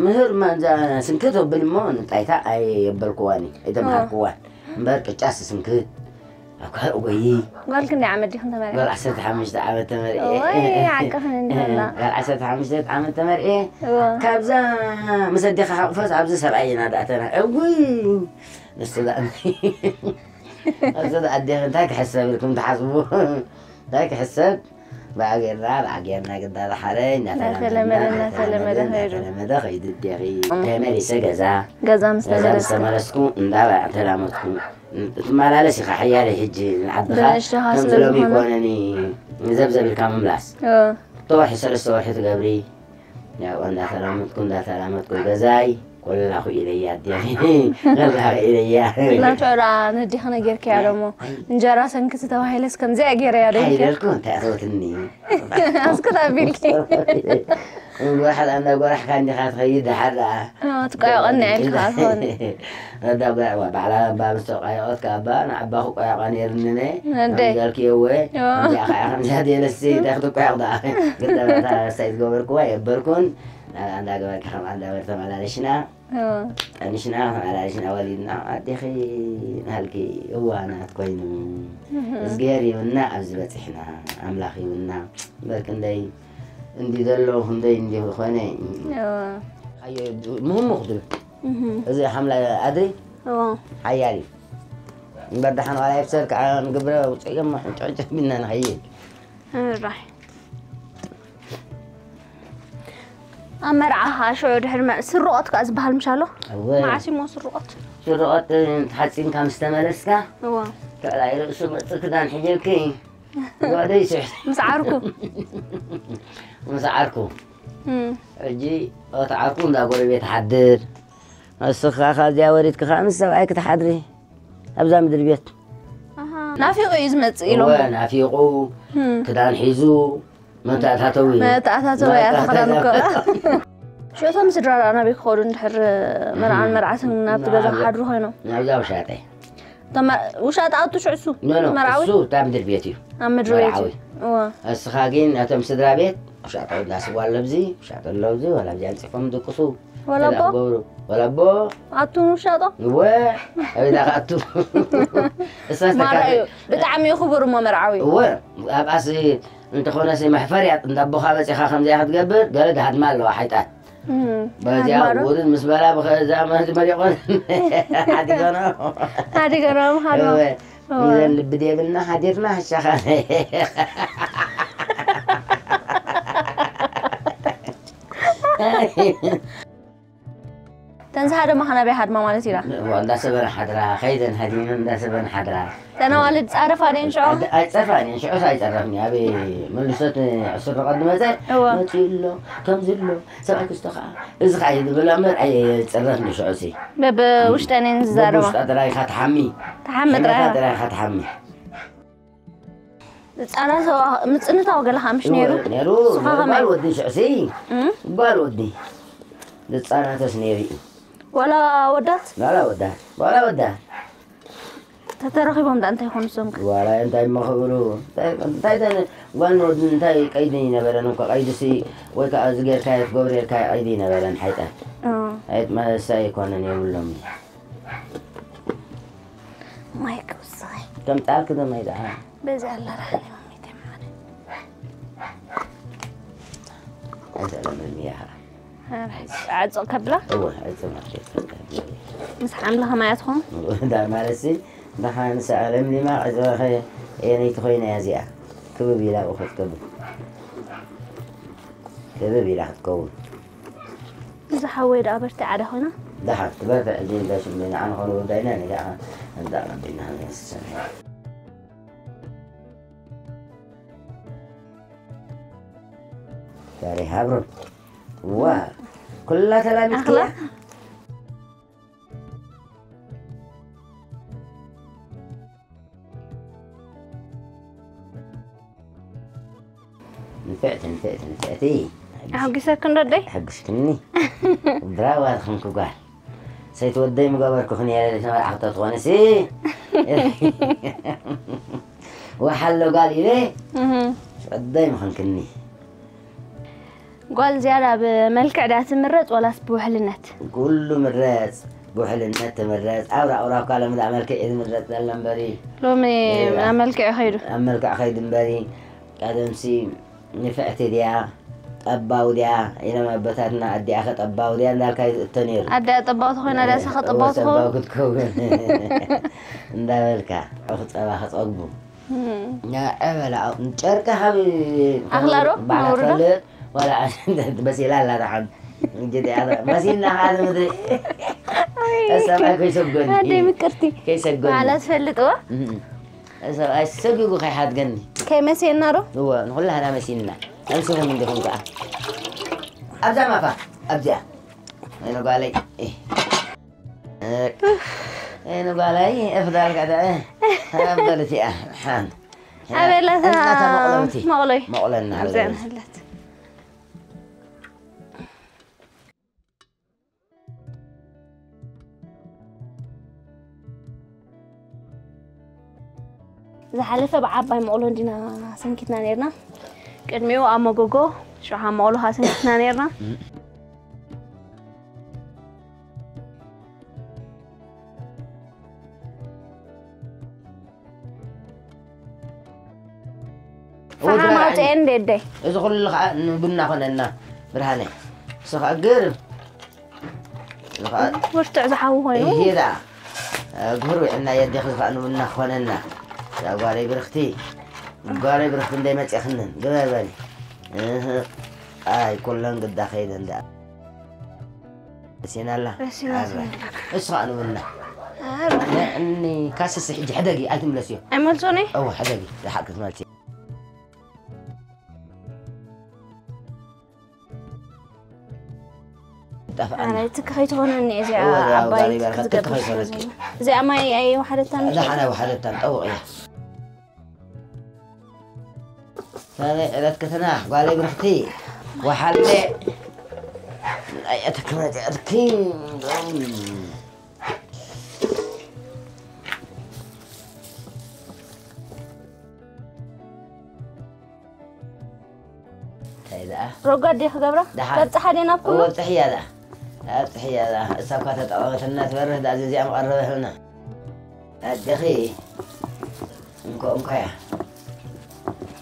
ምህር ማንዛ ስንክት ወብል እሞ ንጣይታ ኣየበልክዋኒ ኣይተምሃርክዋን እምበር ቅጫስ ስንክት ኣብ ካልእ ጎይ ጓል ክንደይ ዓመት ዲኽን ተመርዒ ጓል ዓሰርተ ሓሙሽተ ዓመት ተመርዒ ወይ ዓቀኽን እንዲሆና ጓል ዓሰርተ ሓሙሽተ ዓመት ተመርዒ እ። ካብዛ ምስ ኣዴኻ ሓቑፈስ ኣብዚ ሰብኣይ ኢና ዳእተና እውይ ንሱ ዳ ንሱ ዳ ኣዴኺ እንታይ ክሕሰብ ኢልኩም ትሓስቡ እንታይ ክሕሰብ ብኣገርና ብኣገርና ግዳ ዝሓረ እናተለመደ እናተለመደ ከይዱ እናተለመደ ከይዱ ኣዴኺ ተመሊሰ ገዛ ገዛ ምስ ገዛ ምስ ተመለስኩ ተመለስኩ እንዳ ተላመድኩ ትመላለስ ኢኻ ሓያለይ ሕጂ ንዓድኻ ብንእሽቶኻ ከምዚ ስለ ሎሚ ዝኾነ ይኮነኒ ዘብዘብ ኢልካ ምምላስ እ፣ ተወርሒ ሰለስተ ወርሒ ትገብሪ ያው እንዳተላመድኩ እንዳተላመድኩ ገዛይ ቆላኹ ኢለያ ኣዴኺ ቆላኹ ኢለያ ላንቸራ ነዲኺ ነጌርክያ ደሞ እንጀራ ሰንክቲ ተባሂለስ ከምዚኣ ገይረያ ዶ ኢልክያ? ኣይደልኩ እንታይ ኣተወትኒ ኣስክት ኣቢልኪ ጎራሕ እንዳጎራሕካ እንዲኻ ትኸይድ ደሓር ደኣ ትቆያቐኒ ኢልካ ትኾኒ ባዕላ ኣባ ምስ ተቋየቐት ከኣባ ንዓባ ክቆያቋ ነይርኒ ነይ ኣደይ። ኣምዛልክዮ እወ እዚኣ ከዓ ከምዚኣ ደለሲ እንታይ ክትቆያቕ ደኣ ግዳ በታ ሳይ ዝገበርክዋ የበርኩን ናብኣ እንዳገበርካ ከምኣ እንዳበር ተመላለሽና ጠኒሽና ተመላለሽና ወሊድና ኣዴኺ ናሃልኪ እዋናት ኮይኑ እዝግሄር ይብና ኣብዚ በፂሕና ኣምላኽ ይብና እምበር ክንደይ እንዲ ዘሎ ክንደይ እንዲ ዝኾነ ምህሙ ክትብል እዚ ሓምላይ ኣድሪ ሓያል እዩ እምበር ደሓን ዋላ የብሰል ከዓ ንግብረ ውፅኦም ሕንጭሕንጭ ቢልና ንኸይድ ራይ ኣብ መርዓ ከዓ ሽዑ ድሕሪ መ- ስርቆት ከዓ ዝበሃል ምሽ ኣሎ እወ። መዓስ እሞ ስርቆት ስርቆት ተሓፂንካ ምስ ተመለስካ እዋ ተላይ ርእሱ መፅእ ክዳን ሕጀልኪ ጓደይ ስሕ ምስ ዓርኩ ምስ ዓርኩ እም። ሕጂ እቲ ዓርኩ እንዳ ጎረቤት ሓድር እስኻ ካብዚኣ ወሪድኪ ከዓ ምስ ሰብኣይ ክትሓድሪ ኣብዛ ምድሪ ቤት ናፊቑ እዩ ዝመፅእ ኢሎም እወ ናፊቑ ክዳን ሒዙ መተኣታተዊ መተኣታተዊ እያ ተኽዳን እኮ ሽቶም ስድራ ደኣ ናበይ ክኸዱ እንድሕር መርዓን መርዓትን ናብቲ ገዛ ክሓድሩ ኮይኖም ናብዛ ውሻጠ እቶም መ- ውሻጠ ኣቱ ሽዕሱ ኖ ኖ መርዓዊ እሱ እታ ምድሪ ቤት እዩ ኣብ ምድሪ ቤት መርዓዊ። እዩ እዋ እስኻ ግን ናቶም ስድራ ቤት ውሻጠ ዳስዋ ኣለብዚ ውሻጠ ኣለብዚ ዋላ ብዚ ኣንፂፎም ድቅሱ ወላ ኣቦ? ገብሩ ወላ ኣቦ ኣቱን ውሻጦ እወ ኣበይ ዳካ ኣቱ እሳስ ማራ እዩ ብጣዕሚ እዩ ክቡር እሞ መርዓዊ እወ ኣብኣስ እንተኾነሲ መሕፈርያ እንዳቦኻ በፂኻ ከምዚኣ ክትገብር ገለ ድሃድማ ኣለዋ ሓይጣት በዚኣ ውርድ ምስ በላ ብኸዛ መሪቆን ሓዲገኖ ሓዲገኖም ሃድሞ እወ እዘን ልቢ ደብልና ሓዲርና ሓሻኻ ተንስሓ ደማ ከናበይ ሃድማ ማለት ኢና እዋ እንዳሰበን ሓድራ ከይደን ሃዲመን እንዳሰበን ሓድራ ተነዋልድ ፃረፋ ደን ሽዑ ኣይፀፋን እየን ሽዑስ ኣይፀረፍን እየ ኣበይ መልሶት ዕሱር ቀዲ መፀ እዋ መፅኡ ኣሎ ከምዚ ኣሎ ሰብኣይ ክስቶ ከዓ እዚ ከዓ እዩ ዝብላ እምበር ኣይፀረፍን ሽዑሲ በብውሽጠን እየን ዝዛረባ በብውሽጣ ጥራይ ኢኻ ትሓሚ ተሓሚ ጥራይ ጥራይ ኢኻ ትሓሚ ህጻናት ምጽንታው ገለ ኸኣ ምሽ ነይሩ። ነይሩ። ንስኻ ነይሩ። ከመይ? ጓል ወዲ ሽዕሲ። እም? ጓል ወዲ። ህጻናትስ ነይሩ እዩ። ዋላ ወዳት? ዋላ ወዳት። ዋላ ወዳት። ተተረኺቦም ደኣ እንታይ ይኾኑ እሶም ከ? ዋላ እንታይ እሞ ክብሉ? እንታይ፣ እንታይ ደን-፣ ጓል ወዲ እንታይ ቀይዲ ይነበረን እኮ፣ ቀይድሲ ወይ ከኣ እዚ ጌርካዮ ትገብሮ ኢልካዮ ቀይዲ ይነበረን ሓይጣት። እ። ሓይጥ መለሳ ኣይኮነን የብሎም። ማይ ክውስኸይ። ከም ጣል ክደ ማይ ደኣ። በዚ ኣላ ራሕሊ ማሚተ ማረ። ኣይተለመድን እያ ኸዓ። ኣረ፣ ዓጽቕ ከብላ? እወ፣ ዓጽቕ ከብላ። ምስ ሓምሊ ከማያ ትኾን? እወ፣ እንዳ ማለትሲ፣ ንሓንሳ ለምሊማ፣ ዓጽቕ ኸ-፣ የነይቲ ኮይና እያ እዚኣ። ክብብ ኢላ እኮ ክትከብብ። ክብብ ኢላ ክትከውን። እዚ ሓወይ ደኣ በርቲዓ ዳ ኮይና? ደሓን፣ ትበርትዕ እንጂ እንዳ ሽም ንዓና ኾነ ጉዳይና፣ ንዓ እንዳ ቀቢልና ንሰምዕ። ዛሬ ሃብሮም። ዋ፣ ኩላ ተላሚድኪ ኣኽላ? እያ? ንፍዕቲ፣ ንፍዕቲ፣ ንፍዕቲ። ኣሕጒሰኪ እንዶ ኣደይ? ኣሕጒስክኒ። ብራዋ ዝኾንኩ ጓል። ሰይቲ ወደይ ምገበርኩኺ ነይረ፣ ለይቲ መርዓ ክተትኾንሲ። ወሓሎ ጓል ኢለ፣ እህ። ወደይ ምኾንክኒ። ጓል ዝያዳ ብመልክዕ ድያ ትምረጽ ወላስ ብውሕልነት? ኩሉ ምረጽ፣ ብውሕልነት ትምረጽ። ኣውራ፣ ኣውራ እኳ ሎሚ ደኣ መልክዕ እዩ ዝምረጽ ዘሎ እምበሪ። ሎሚ እያ። ኣብ መልክዕ ከይዱ። ኣብ መልክዕ ከይዱ እምበሪ። ቀደምሲ ንፍዕቲ ድያ፣ ጠባው ድያ ኢሎም ኣቦታትና፣ ኣዲኣኸ ጠባው ድያ እንዳልካ ይዝእቶ ነይሩ። ኣዲኣ ጠባው ተኾይና ድያ፣ ንስኻ እወ፣ ጠባው ትኸውን? ጠባው ክትከውን እንዳበልካ፣ ዑኽ ጸባ ክጸግቡ። እም። ንዐ በላ፣ ጨርቂ ሃብ ኣኽላ ዶ? ባዕላ ነውሪ ዶ? ትፈልጥ፣ ዋላ በሲላ ኣላ ደሓን። እንግዲህ ኣላ፣ መሲልና ኸዓ ንምድሪ። ኣይ። ሰብኣይ ከይሰጎኒ። ኣደይ ምቅርቲ። ከይሰጎኒ። ባዕላ ትፈልጥዋ? እም። ሰብኣይ ሰጒጉ ከይሓድገኒ። ከይመሲና ዶ? እወ፣ ንኹላህና መሲና። ኣምሲኹም እንዲኹም ከኣ። ኣብዛ ማፋ፣ ኣብዚኣ። ኣይነ ጓለይ። ኣይነ ጓለይ፣ እፍዳል ከኣ፣ ሃ፣ በል እቲኣ፣ ሓን። ኣበላታ እናታ መቕለውቲ። መቕሎይ። መቕለና ኣብዚኣ ኣለና። ንሕለት። ዝሓለፈ ብዓባይ መቕሎ እንዲና ሰንኪትና ነርና። ቅድሚኡ ኣብ መጎጎ ሸውሓት መቕሎ ኸዓ ሰንኪትና ነርና። ፈሓም ኣውፅኤ እንዴ ኣደይ? እዚ ኩሉ ከዓ ንቡና ኮነና ብርሃነ። እሱ ከዓ ግርም። እዚ ከዓ ብርቱዕ ዝሓዊ ኮይኑ። እሄ ደኣ። ግሁር ውዕና የዴኺ እዚ ከዓ ንቡና ኮነና። እዛ ጓለይ ብርኽቲ። ጓለይ ብርኽቲ እንደይ መፅእኽንን ግበር በሊ። እህ፣ ኣይ ኩለን ግዳ ከይደን ደኣ። ረሲና ኣላ? ረሲና ኣረ። ስንዳ። እሱ ኸኣ ንብልና። ኣረ። ነ-፣ እኒ ካስሲ ሕጂ ሕደጊ፣ ኣይትምለስዮ። ኣይመልሶኒ? እወ፣ ሕደጊ፣ ዝሓቂ ትመልሲ። ጠፍኣና። ኣረ፣ ትክ ከይትኾነኒ እዚኣ እወ፣ እዛ ዓባይ ጋሪ ትክ ጋር ዝገብር ትክ ከይትኾነኒ። ስለ ዘሎ። እዚኣ ማይ ኣይወሓደታን? እዛ ሓና ወሓደታን ጠውቕ እያ። ሰበይ ዕለት ከተና ጓለይ ብርኽቲ ወሓለ ኣይኣተክመ እቲኣትኪ እንታይ ደኣ? ሮጋ ድየ ክገብራ? ደሓን። ከብጽሓ ድየ ናብ ኩሉ? ወብጽሕያ ደኣ። ኣብጽሕያ ደኣ። እሳ እኳ ተጠቐመትና ትበርህ ደኣ፣ እዚ እዚኣ መቐረበ ህልና። ኣደኺ እንኮ፣ እንኮያ።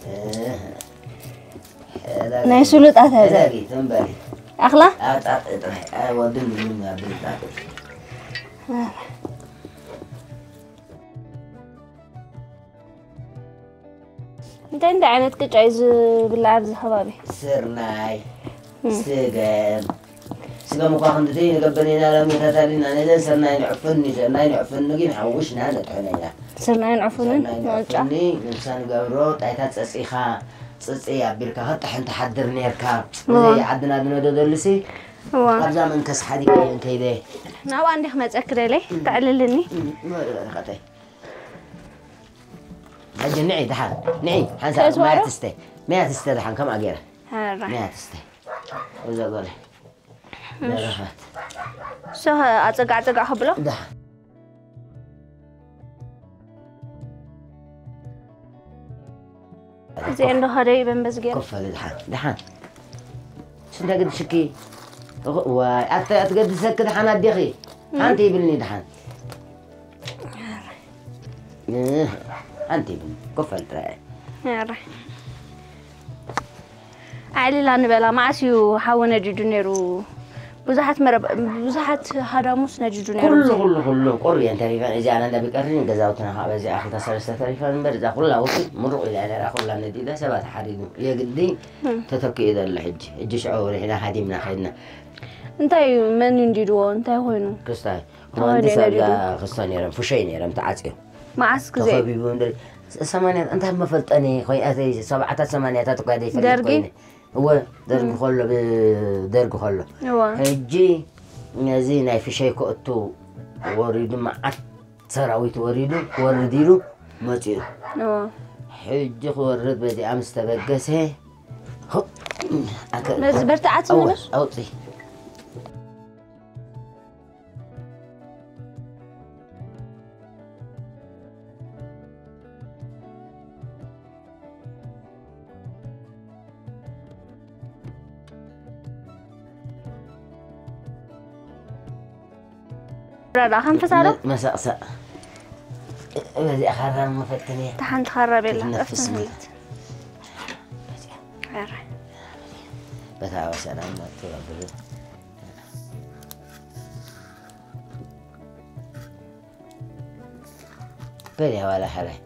እ፣ ሕዳጊ። ናይ ስሉጣት እያ እዛ። ሕዳጊ፣ ትንበሪ። ኣኽላ? ኣጣጥ ጥራይ። ኣይ፣ ወዲ ምንም ኣብልጣጥ። እንታይ እንታይ ዓይነት ቅጫ እዩ ዝብላዕ ኣብዚ ከባቢ? ስርናይ፣ እም። ስገም። ስገም እኳ ክንድቲ ንገብር ኢና፣ ሎሚ ተታሊና ነዘን ስርናይ ንዕፍኒ፣ ስርናይ ንዕፍኒ ግን ሓውሽና ነጥሕነ ኢና። ስርናይ ንዕፍኒ፣ ስርናይ ንዕፍኒ፣ ንሳ ንገብሮ፣ ጣይታ ጸጺኻ፣ ጽጽይ ኣቢልካ፣ ክጥሕን ትሓድር ኔርካ። እዋ። እዚ ዓድና ዝነደደሉሲ፣ እዋ። ኣብዛ መንከስ ሓዲገ እየ እንከይደ። ናብኣ እንዲኽ መጸክ ደለይ፣ እም። ተዕልልኒ። እም፣ እም፣ እም፣ እም። ሕጂ ንዒ ደሓን፣ ንዒ ሓንሳእ ከስዋሮ? ማያ ትስተ፣ ማያ ትስተ ደሓን ከምኣ ገይረ። ኧረ። ማያ ትስተ። እዛ ጓለይ። ደረኸት። እሱ ኣጸጋዕ ኣጸጋዕ ከብሎ? ደሓን። እዚኤን ዶ ኸደ ይበን በዚ ገይረ? ኮፍ በሊ ደሓን፣ ደሓን። ሽንታ ግድሽኪ። እኹ-፣ ዋይ፣ ኣት-፣ ኣትገድሰኪ ደሓን ኣዴኺ። ሓንቲ ይብልኒ ደሓን። እ፣ ሓንቲ ይብልኒ። ኮፍ በሊ ጥራይ። ኧረ። ኣዕሊላ ንበላ፣ መዓስ እዩ ሓዊ ነዲዱ ነይሩ? ብዙሓት መረብ-፣ ብዙሓት ሃዳሙስ ነዲዱ ነይሩ። ኩሉ፣ ኩሉ፣ ኩሉ ቁር እየን ተሪፈን። እዚኣ እንዳ ቢቀርኒ ገዛውትና ከዓ በዚኣ ክልተ ሰለስተ ተሪፈን እምበር፣ እዛ ኩላ ውፅእ ምሩቕ ኢላ ነይራ፣ ኩላ ነዲዳ፣ ሰባት ሓሪዱ። የግዲ እም። ተተኪኡ ዘሎ ሕጂ። ሕጂ ሽዑ ርሒና ሃዲምና ከድና። እንታይ እዩ? መን እዩ እንዲድዎ? እንታይ ኮይኑ? ክስታይ። ተዋህዶ መሃንዲስ ኣብዛ ነዲዱ። ክስታይ ነይሮም፣ ፍሸይ ነይሮም ተዓፅዮም። መዓስ ግዜ? ተኸቢቡ እንደ-፣ ሰማንያ፣ እንታይ መፈልጠኒ፣ ኮይነ፣ ሰብዓታት ሰማንያታት እኳ ዘይፈልጥ ደርጊ? ኮይነ። እወ፣ ደርጊ እም። ከሎ፣ ብ-፣ ደርጊ ከሎ። እወ። ሕጂ ነዚ ናይ ፍሸይ ክእቱ ወሪዱ፣ መዓት ሰራዊት ወሪዱ፣ ክወርድ ኢሉ መፂኡ። እወ። ሕጂ ክወርድ በዚኣ ምስ ተበገሰ፣ ሁ-፣ ኣከ-፣ ነዚ በርትዓት እወ፣ ንበል። ኣውፅኢ። ራዳ ከንፈሳ ዶ? መ-፣ መሳቕሳቕ። በዚኣ ካራ መፈተኒ እያ። እታ ሓንቲ ካራ ቤላ ክትነፍስ ጠፍታ ማለት። በዚኣ። ኧረ። በታ ወሰና መጥቶ ብር። በል ያ ዋላ ሓላይ።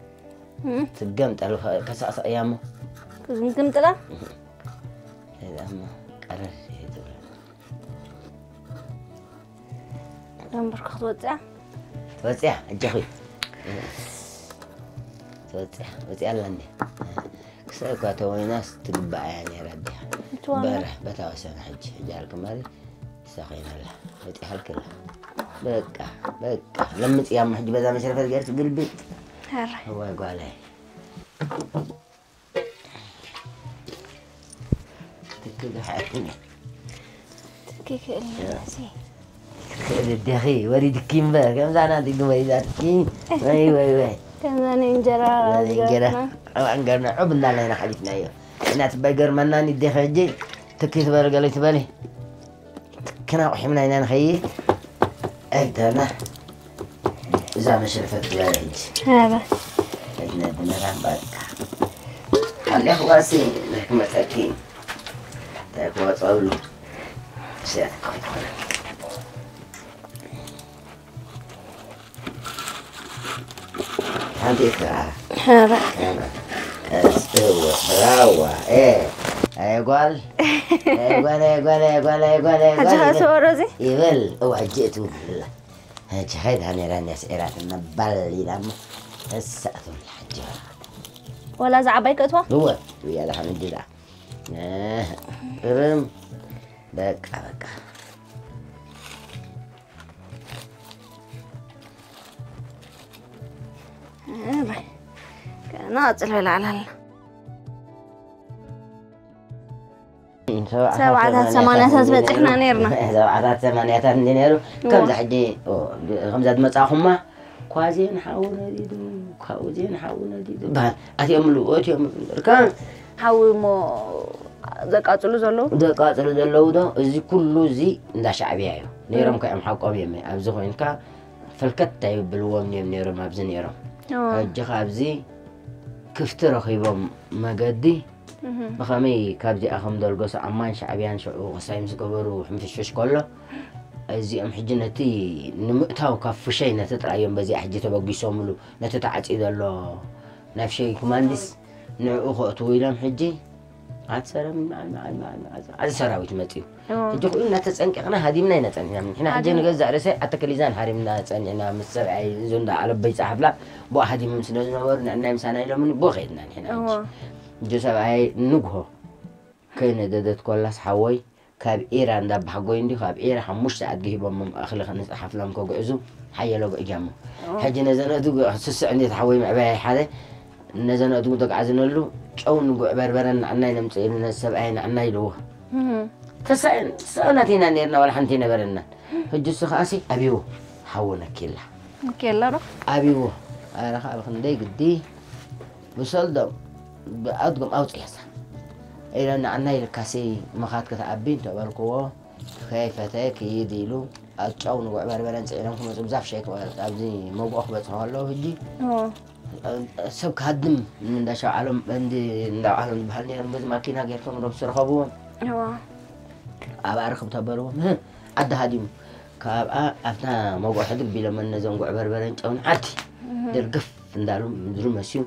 እም። ትገምጠሉ ከ-፣ ከሳቕሳቕ እያ እሞ። ትግምጥላ? እዛ እሞ ቀረር እየ ትብሎ። ደንበርካ ክትወፅያ? ትወፅያ? እጃኺ። ትወፅያ? ወፅያ ኣላ እንዴ? ክሳይ እኳ ተወይናስ ትግባእ እያ ነይራ ኣዲኻ። እትዋና? በረ፣ በታ ወሰና ሕጂ፣ ሕጂ ኣልክ ማሪ፣ እሳ ኮይና ኣላ። ወፂኣ ኣልክላ። በቃ፣ በቃ። ለምፅ እያ እሞ ሕጂ በዛ መሽረፈት ገይርስ ግልብጥ። ኧረ። እዋይ ጓለይ። ትክል ሓ-፣ ትክክል ያ። መሲ። ትክክል እዴኺ፣ ወሪድኪ እምበር፣ ከምዛ ናትኪ ወሪዳትኪ። ወይ፣ ወይ፣ ወይ። ከምዛ ናይ እንጀራ ናይ እንጀራ። ዝገርማ። ኣብ ኣንገርና ዑብ እናልና ኢና ሓሊፍናዮ። እና ትበይ ገርመና ንዴኺ ሕጂ ትኪ ትበሊ ገለ ትበሊ። ክና ቁሒምና ኢና ንኸይድ። ኣይተና። እዛ መሽረፈት ትበሊ ሕጂ። ኣበ። ኣይትነድመና በቃ። ሓሊኽዋሲ ናይ ክመፀኪ። እንታይ ክወፀሉ። ስያት ክኾን። ሓንቲ ኤርትራ። ኧረ። ቀስ-፣ እወ፣ ብራዋ፣ ኤ፣ ኣየ ጓል፣ ኣየ ጓል፣ ኣየ ጓል፣ ኣየ ጓል፣ ኣየ ጓል፣ ኣየ ጓል ሕጂ ኸ ይብል። ስወሮ እዚ? ይብል፣ እወ፣ ሕጂ እትውልላ። ሕጂ ኸይዳ ነይራ፣ እኒኣ ስዒራትና ባል ኢላ እሞ፣ እሳ እትውልላ ሕጂ። ወላ እዛ ዓባይ ከእትዋ? እወ፣ እያ ደሓን ሕጂ ደኣ። እ፣ እርም፣ በቃ፣ በቃ። እባይ። ገና ጽልበል ኣላላ። ሰብዓታት ሰማንያታት በጺሕና ነይርና። ሰብዓታት ሰማንያታት እንዲ ነይሩ፣ እዋ። ከምዛ ሕጂ፣ ኦ፣ ከምዛ ዝመጻኹማ፣ ኳዜን ሓው ነዲዱ፣ ካውዜን ሓው ነዲዱ በሃል። ኣትየምሉ፣ ኣትየምሉ። እርካ ሓዊ እሞ ዘቃጽሉ ዘለዉ? ዘቃጽሉ ዘለዉ ዶ? እዚ ኩሉ እዚ እንዳ ሻዕብያ እዩ። ነይሮም እም። ከ እዮም ሓቆም እዮም። ኣብዚ ኮይንካ ፈልከት ኣይብልዎም እዮም ነይሮም ኣብዚ ነይሮም። እዎ። ሕጂ ከ ኣብዚ ክፍቲ ረኺቦም መገዲ እህ። ብኸመይ ካብዚኣ ከም ደልገሱ ኣማን ሻዕብያን ሽዑ ክሳይ ምስ ገበሩ ሕንፍሽፍሽ ከሎ፣ እዚኦም ሕጂ ነቲ ንምእታው ካብ ፍሸይ ነቲ ጥራይ እዮም በዚኣ ሕጂ ተበጊሶምሉ፣ ነቲ ተዓጽዩ ዘሎ ናይ ፍሸይ ኮማንድስ ንዕኡ ከእትዉ ኢሎም ሕጂ ኣቲ ሰራዊት መዓል፣ መዓል፣ መዓል፣ መዓል፣ መዓል ሰራዊት መጽዩ። እዎ። ሕጂ ኩሉ እናተጸንቀቕና ሃዲምና ኢና ጸኒሕና። ንሕና ሕጂ ሃዲም- ንገዛእ ርእሰይ ኣተክሊዛን ሃሪምና ጸኒሕና ምስ ሰብኣይ እዞ እንዳ ኣለበይ ጸሓፍላ ብኡ ሃዲሞም ስለ ዝነበሩ ንዕናይ ምሳና ኢሎምኒ ብኡ ከይድና ንሕና ሕጂ። እዎ። ሕጂ ሰብኣይ ንግሆ ከይነደደት ኮላስ ሓወይ ካብ ዒራ እንዳ ባሕጎይ እንዲ ካብ ዒራ ሓሙሽተ ኣድጊ ሂቦሞም እኽሊ ክንጽሓፍሎም ከጉዕዙ ሓየሎ ጉዕጃሞ። እዎ። ሕጂ ነዘን ኣድጊ ስስዕ እንዴት ሓወይ መዕበያይ ሓደ ነዘን ኣድጉ ተጋዕዝነሉ ጨው ንጉዕ በርበረን ንዓናይ ነምፅእሉ ነዚ ሰብኣይ ንዓናይ ኢልዎ። ተሳእን ሰእነት ኢና ነርና፣ ዋላ ሓንቲ ነበረና። ሕጂ እሱ ከኣሲ ኣብዎ ሓዎ ነኪላ። ኬላ ዶ? ኣብዎ ኣረ ከዓ ብክንደይ ግዲ ብሰልዶም ብኣድጎም ኣውፅያሳ ኢለ ንዓናይ ልካሲ ምኻት ክትኣቢ እንተበልክዎ ከይፈተ ክይድ ኢሉ ኣጫው ንጉዕ በርበረን ፅዒኖም ክመፁ ብዛፍ ሸይ ክበ- ኣብዚ መጉኦ ክበፅሑ ከለዉ ሕጂ ሰብ ክሃድም እንዳሸውዓሎም እንዲ እንዳውዓሎም ዝበሃል ነይሮም በዚ ማኪና ጌርቶም ሮብ ዝረኸብዎም እዋ ኣብ ኣርክብ ተበልዎም ዓዲ ሃዲሙ ካብኣ ኣብታ መጉኦ ሕድግ ቢሎም ነዞም ጉዕ በርበረን ጨውን ዓዲ ደርግፍ እንዳሉ ምድሩ መስዩ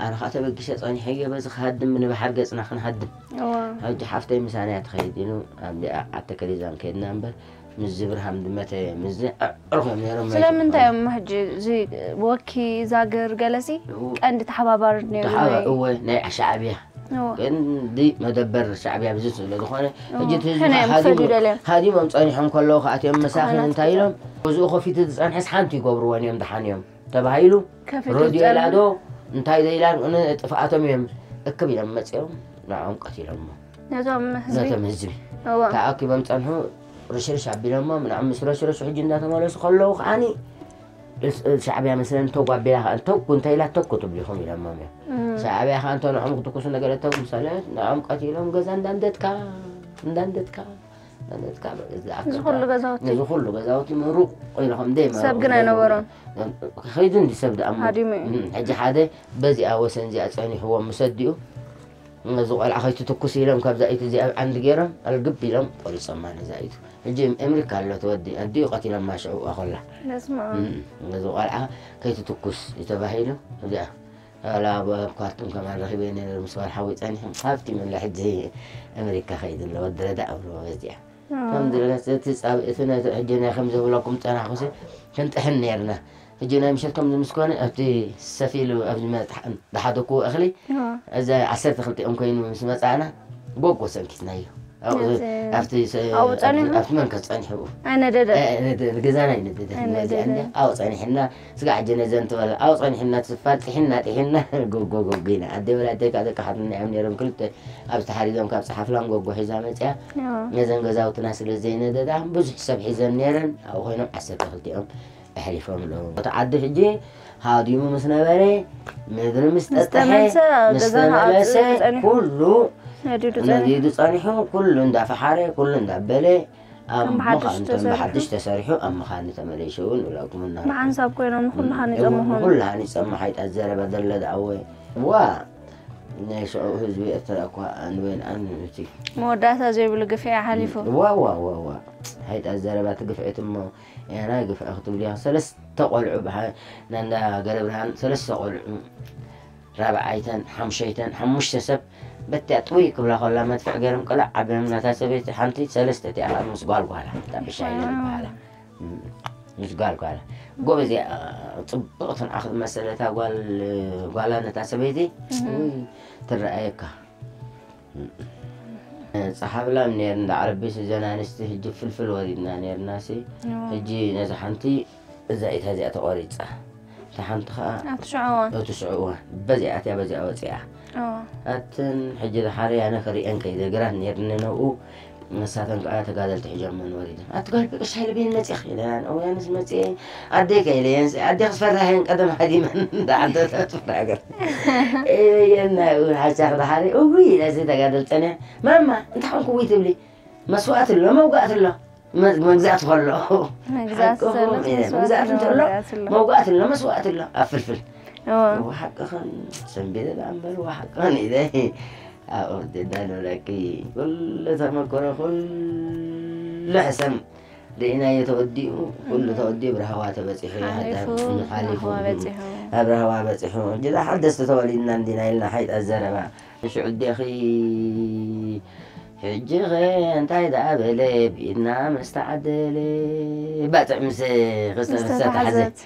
ኣነ ከዓ ተበጊሰ ፀኒሐዮ በዚ ክሃድም ንባሕር ገፅና ክንሃድም እዋ ሕጂ ሓፍተይ ምሳና እያ ትኸይድ ኢሉ ኣብዚኣ ዓዲ ከሊዛን ከይድና እምበር ምስዚ ብርሃም ድመተ ምስዚ ኣዕሩኽ እዮም ነይሮም ስለምንታይ እዮም ሕጂ እዚ ወኪ ዛግር ገለሲ ቀንዲ ተሓባባሪ ነይሩ ተሓባ ናይ- እወ ናይ ሻዕብያ እዎ። ቀንዲ መደበር ሻዕብያ ብዚ ስለ ዝኾነ ሕጂ እቲ ህዝቢ ሕነ እዮም ሃዲሙ- ክሰዱ ደልዮም። ሃዲሞም ፀኒሖም ከለዉ ከኣትዮም መሳኺን እንታይ ኢሎም እዚኡ ከፊቱ ዝፀንሐስ ሓንቲ ይገብርወን እዮም ድሓን እዮም ተባሂሉ ከፊቱ ሮድዮ ዝፀንሐ- ኢላ ዶ እንታይ ዘይላ ጥፍኣቶም እዮም እክብ ኢሎም መፅኦም ንዕኦም ቀቲሎሞ ነዞም ህዝቢ ነቶም ህዝቢ እዎ ተኣኪቦም ፀንሑ ርሽርሽ ኣቢሎሞም ንዕኦም ምስ ረሽረሹ ሕጂ እንዳተመለሱ ከለዉ ከዓኒ ርስ- ሻዕብያ መስለን ተጓቢላ ከኣ ተኩ እንታይ ኢላ ተኩ ትብሊኹም ኢሎሞም እዮም ሻዕብያ ከኣ እንተ ንዕኦም ክትኩሱ ነገር እቶም ሰለት ንዕኦም ቀቲሎም ገዛ እንዳንደድካ እንዳንደድካ እንዳንደድካ ዝኣክል እዚ ኩሉ ገዛውቲ ነዚ ኩሉ ገዛውቲ ምሩቕ ኢልኹም ደይ ሰብ ግን ኣይነበሮን ከይዱ እንዲ ሰብ ደኣ እሞ ሃዲሙ እዩ። እም፣ ሕጂ ሓደ በዚኣ ወሰን እዚኣ ጸኒሕዎም ምስ ኣዲኡ ነዚ ቆልዓ ከይትትኩስ ኢሎም ካብዛ ኢት እዚኣ ኣብ ዓንዲ ገይሮም ኣልግብ ኢሎም ቆሪጾማ ነዛ ኢቱ ሕጂ ኣሜሪካ ኣሎ ተወዲ ኣዲኡ ቀቲሎማ ሽዑ ኣኸላ በስመ ኣብ እም፣ ነዚ ቆልዓ ከይትትኩስ እዩ ተባሂሉ እዚኣ ዋላ ኣብ ኳርቱም ከማን ረኺበ ነይረ ምስ በሃል ሓዊ ጸኒሑ ሃብቲ መላ ሕጂ ኣሜሪካ ከይዱ ኣሎ ወዲ ረዳ ኣብልዎ በዚኣ ከም ድረስ እቲ ጻብ እቲ ነቲ ሕጂ ናይ ከም ዝብለኩም ጸናሕኩሲ ክንጥሕን ነርና ሕጂ ናይ ምሸት ከም ዝምስኮነ ኣብቲ ሰፊሉ ኣብዚ መጥሓ- ዝሓደኩዎ እኽሊ እዚ ዓሰርተ ክልቲኦም ኮይኑ ምስ መጻእና ጎጎ ሰንኪትናዮ ኣብኡ ነዚ ኣብቲ ሰ- ኣብኡ ጸኒሑ? ኣብቲ መንከስ ጸኒሑ ኣይነደደ ገዛና ይነደደ ኣይነደደ። ኣብኡ ጸኒሕና ስጋዕ ጀነዘ እንትበል ኣብኡ ጸኒሕና ትስፋል ጢሒና ጢሒና ጎጎ ጎጎ ኢና ኣደ ወላዲተይ ከዓ ደቂ ሓትነ እዮም ነይሮም ክልተ ኣብ ዝተሓሪዞም ካብ ፀሓፍላን ጎጎ ሒዛ መፅያ ነዘን ገዛውትና ስለ ዘይነደዳ ብዙሕ ሰብ ሒዘን ነይረን ኣብኡ ኮይኖም ዓሰርተ ክልቲኦም ኣሕሊፎም ኣለዉ እቲ ዓዲ ሕጂ ሃዲሙ ምስ ነበረ ምድሪ ምስ ጠጠሐ ተመልሰ ምስ ገዛ ተመለሰ ጸኒሑ። ኩሉ ነዲዱ ጸኒሑ ነዲዱ ጸኒሑ ኩሉ እንዳፈሓረ ኩሉ እንዳበለ ኣብ ከም ብሓድሽ ምዃን ተሰሪሑ። ብሓድሽ ተሰሪሑ ኣብ ምዃን ተመለሹ እውን ንብለኩም እና ብሓንሳብ ኮይኖም ንኩሉ ሃኒጾም ምዃኑ ኩሉ ሃኒጾም ሓይጣት ዘረባ ደለ ደኣወ ዋ ናይ ሽዑ ህዝቢ ኤርትራ እኳ ኣንወይን ኣንንቲ መወዳእታ ዘይብሉ ግፍዒ ሓሊፉ ዋ ዋ ዋ ዋ ሓይጣት ዘረባ ትግፍዒት እሞ ያና ግፍዒ ክትብሉ ኢኻ ሰለስተ ቆልዑ ብሓ- ናንዳ ገረብርሃን ሰለስተ ቆልዑ ራብዓይተን ሓምሸይተን ሓሙሽተ ሰብ በቲያ ጥውይ ክብላ ከላ መድፍዕ ገይሮም ቅላዕ ዓብዮም ናታ ሰበይቲ ሓንቲ ሰለስተ እቲኣ ከዓ ምስ ጓል ጓላ እታ ብሻይ ዝበሃላ ምስ ጓል ጓላ ጎበዝ እያ ፅብቕቲ ንዓ ክትመሰል እታ ጓል ጓላ ነታ ሰበይቲ ውይ ትረኣየካ ፀሓብላም ነር እንዳ ዓረቢ ስዘን ኣንስቲ ሕጂ ፍልፍል ወሪድና ነርና ሲ ሕጂ ነዚ ሓንቲ እዛ ኢታ እዚኣ ተቆሪፃ እታ ሓንቲ ከዓ ኣብቲ ሽዑ እዋን እቲ ሽዑ እዋን በዚኣ ኣትያ በዚኣ ወፂኣ እዎ። ኣትን ሕጂ ዝሓረ ኣነ ክሪአን ከይደ ግራት ነርኒ ነብኡ ንሳተን ከዓ ተጋደልቲ ሒዞመን ወሪደን ኣቲ ጓል ብቅሻ ኢለ ቤን መፅእ ኢለናን እውያንስ መፅእ ኣደይ ከ ኢለየን ኣደይ ክስፈራየን ቀደም ሃዲመን እንዳዓደታ ትፍራገር የና እውን ሓሻክ ድሓሪ እጉ ኢለ እዚ ተጋደል ፀኒሐ ማማ እንታይ ኮንኩ ውይ ትብሊ መስዋእቲ ኣሎ መውጋእቲ ኣሎ መ- መግዛእቲ ከሎ መግዛእቲ ዘሎ ሓቅኹም ኢለ መስዋእቲ መግዛእቲ ኣሎ እንተሎ መግዛእቲ ኣሎ መውጋእቲ ኣሎ መስዋእቲ ኣሎ ኣብ ፍልፍል እዎ። እዋ ሓቅኽን ሰንቢደ ደኣ እምበር እዋ ሓቅኽን ኢለ ኣብኡ ደዳ ንብለኪ ኩሉ ተመክሮ ኩሉ ሕሰም ርኢናዮ ተወዲኡ ኩሉ ተወዲኡ ብርሃዋ ተበፂሑ ሓሊፉ ሓሊፉ ብርሃዋ በፂሑ ኣብ ርሃዋ በፂሑ ጅዳ ሓደስቲ ተወሊድና እንዲና ኢልና ሓይጣ ዘረባ ሽዑ ዴኺ ሕጂ ኸ እንታይ ደኣ በለ ብኢድና መስተዓደለ ባፅዕ ምስ ክስተ ዝተሓዘ ዝተታሕዘት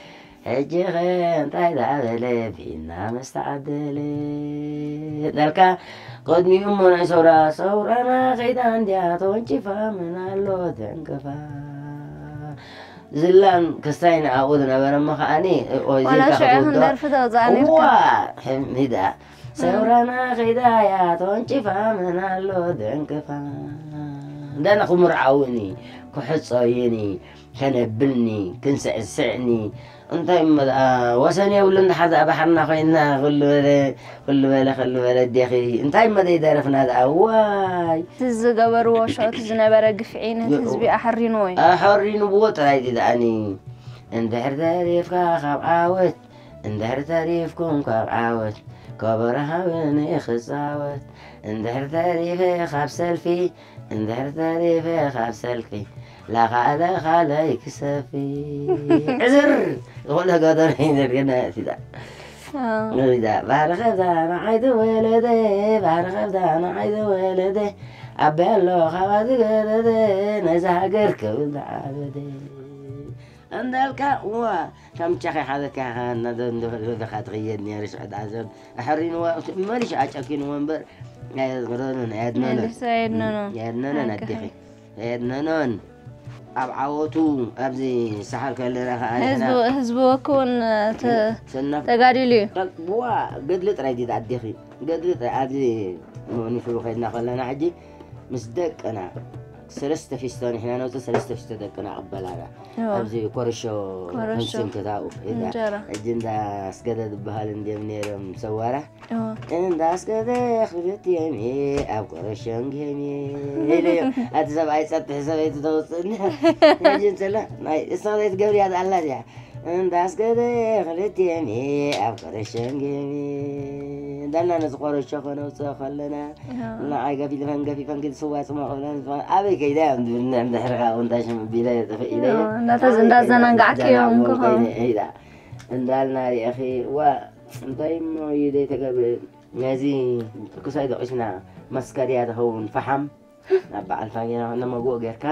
ሕጂ ኸ እንታይ ደኣ በለ ብኢድና መስተዓደለ እናልካ ቅድሚኡ እሞ ናይ ሰውራ ሰውራና ከይዳ እንድያ ተወንጪፋ መን ኣሎ ተንከፋ ዝላን ክስታይ ንኣብኡ ዝነበረ እሞ ከዓኒ፣ ኦ፣ ዋላ ዚልካ ሽዑ ክትውድኦ። ክንደርፊ ተውፅኣ ነርካ። እዋ፣ ሕሚዳ። ሰውራና ኸይዳ እያ ተወንጪፋ፣ መን ኣሎ ደንቅፋ። እንዳና ክምርዓውኒ፣ ክሕፀይኒ፣ ከነብልኒ፣ ክንስዕስዕኒ። እንታይ እሞ ደኣ፣ ወሰን የብሉ እንድሓር ደኣ ባሕርና ኮይንና፣ ክሉ በለ፣ ክሉ በለ፣ ክሉ በለ፣ ኣዴኺ። እንታይ እሞ ደይደረፍና ደኣ፣ ዋይ። እቲ ዝገበርዎ ሸው፣ እቲ ዝነበረ ግፍዒ ነቲ ግ-፣ ህዝቢ ኣሐሪንዎ እዩ። ኣሐሪንዎ ጥራይ ድኣኒ። እንድሕር ተሪፍካ ካብ ዓወት፣ እንድሕር ተሪፍኩም ካብ ዓወት፣ ከበሮ ሃብኒ ክጻወት። እንድሕር ተሪፈ ካብ ሰልፊ፣ እንድሕር ተሪፈ ካብ ሰልፊ፣ ላኻለ ኻለይ ክሰፊ። ዕዝር ዝኾነ ገደር ይነርገና እቲዳ። ኣዎ። እዛ ባህሪ ኸብዳ ንዓይ ተወለደ፣ ባህሪ ኸብዳ ንዓይ ተወለደ፣ ኣበይ ኣሎ ካብኣ ዝገደደ፣ ነዛ ሃገር ክብል ዝዓበደ። እንዳልካ፣ እዋ፣ ከም ቻኸ ሓዘካ፣ እናዘ-፣ እንደፈለካ ትኸየድ ነይሩ፣ ሽዑ ደኣ ሰብ ኣሕሪንዎ፣ መሊሹ ኣጨኪንዎ እምበር፣ ኣየዝክረኑን፣ ኣየድነኑን። መሊሱ ኣየድነኑን። ኣየድነኑን ሓቂ ኣዴኺ። ሓቂ። ኣየድነኑን። ኣብ ዓወቱ፣ ኣብዚ ሰሓል ከለና ኸዓ ንሕና ህዝቡ፣ ህዝቡ ወክውን ተ-፣ ሰናፍ ተጋዲሉ እዩ። ጠ-፣ ብዋ፣ ገድሊ ጥራይ ድዩ ኣዴኺ? ገድሊ ጥራይ። ኣብዚ ሞኒፍሩ ከይድና ከለና ሕጂ ምስ ደቅና ሰለስተ ፊስቶ ንሕና ነውፅእ፣ ሰለስተ ፊስቶ ደቅና ቅበላና። እዋ። ኣብዚ ኮረሾ ኮረሾ። ከምስን ክታኡ ሄዳ። እንጀራ። ሕጂ እንዳ ኣስገደ ዝበሃል እንድዮም ነይሮም ሰዋራ። እዋ። እንዳ ኣስገደ ክልቲኦም እየ ኣብ ኮረሾ እንግዮም እየ ኢለዮ። ኣቲ ሰብኣይ ጸጥሒ ሰበይቲ ተውፅእኒ። ሕጂ እንተላ ናይ እሳ ዘይትገብርያ ኣላ እዚኣ። እንዳስገደ ክልቲኤን ኣብ ኮረሸን ገቢ እንዳልና ነዚ ቆረሾ ከነውፅኦ ከለና ኣዎ። ንዓይ ገፊፈን ገፊፈን ግን ስዋ ፅሞቕ ብለን ኣበይ ከይዳ እዮም ዝብልና ድሕሪ ካብኡ እንታይ ሽም ቢለ ጠፈእ ኢለ እየ። ኣዎ፣ እንዳተ-፣ ኣበይ ከይዳ እንዳዘናጋዕክዮም እንዳዘናጋዕክዮም ክኾኑ። ከይነ ኢላ እንዳልና ሪእኺ ዋ እንታይ እሞ እዩ ዘይተገብረ ነዚ ክሳይ ደቂስና መስከርያ ዝኸውን ፈሓም ናብ በዓል ፋጌና ነመግቦ ጌርካ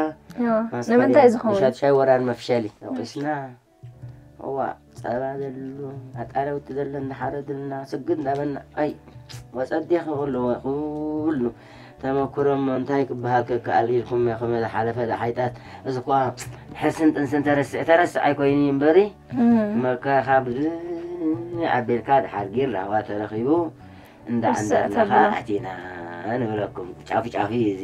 ኣዎ፣ ማስከሬ ንምንታይ ዝኸውን? ንሻድሻይ ወራር መፍሸሊ ተወቂስና። እዋ፣ ጸባ ዘሎ፣ ኣጣረውቲ ዘሎ እንዳሓረድልና፣ ስግድ እንዳበልና፣ ኣይ፣ ወጸዴ ክብሉ፣ ኩሉ ተመኩሮ እሞ እንታይ ክበሃል ከከኣል ኢልኩም ኢኹም ዝሓለፈ ደሓይታት። እዚ እኳ ሕስን ጥንስን ተረስዕ፣ ተረስዕ ኣይኮይኑ እዩ እምበሪ፣ እም። መከራ ካብ ብዙሕ ኣቢልካ ድሓር ጊን ራህዋ ተረኺቡ፣ እንዳ ርሳዕ ዓንዳርና ተብሎ። ኸዓ ኣቲና ንብለኩም። ጫፉ ጫፉ እዩ እዚ።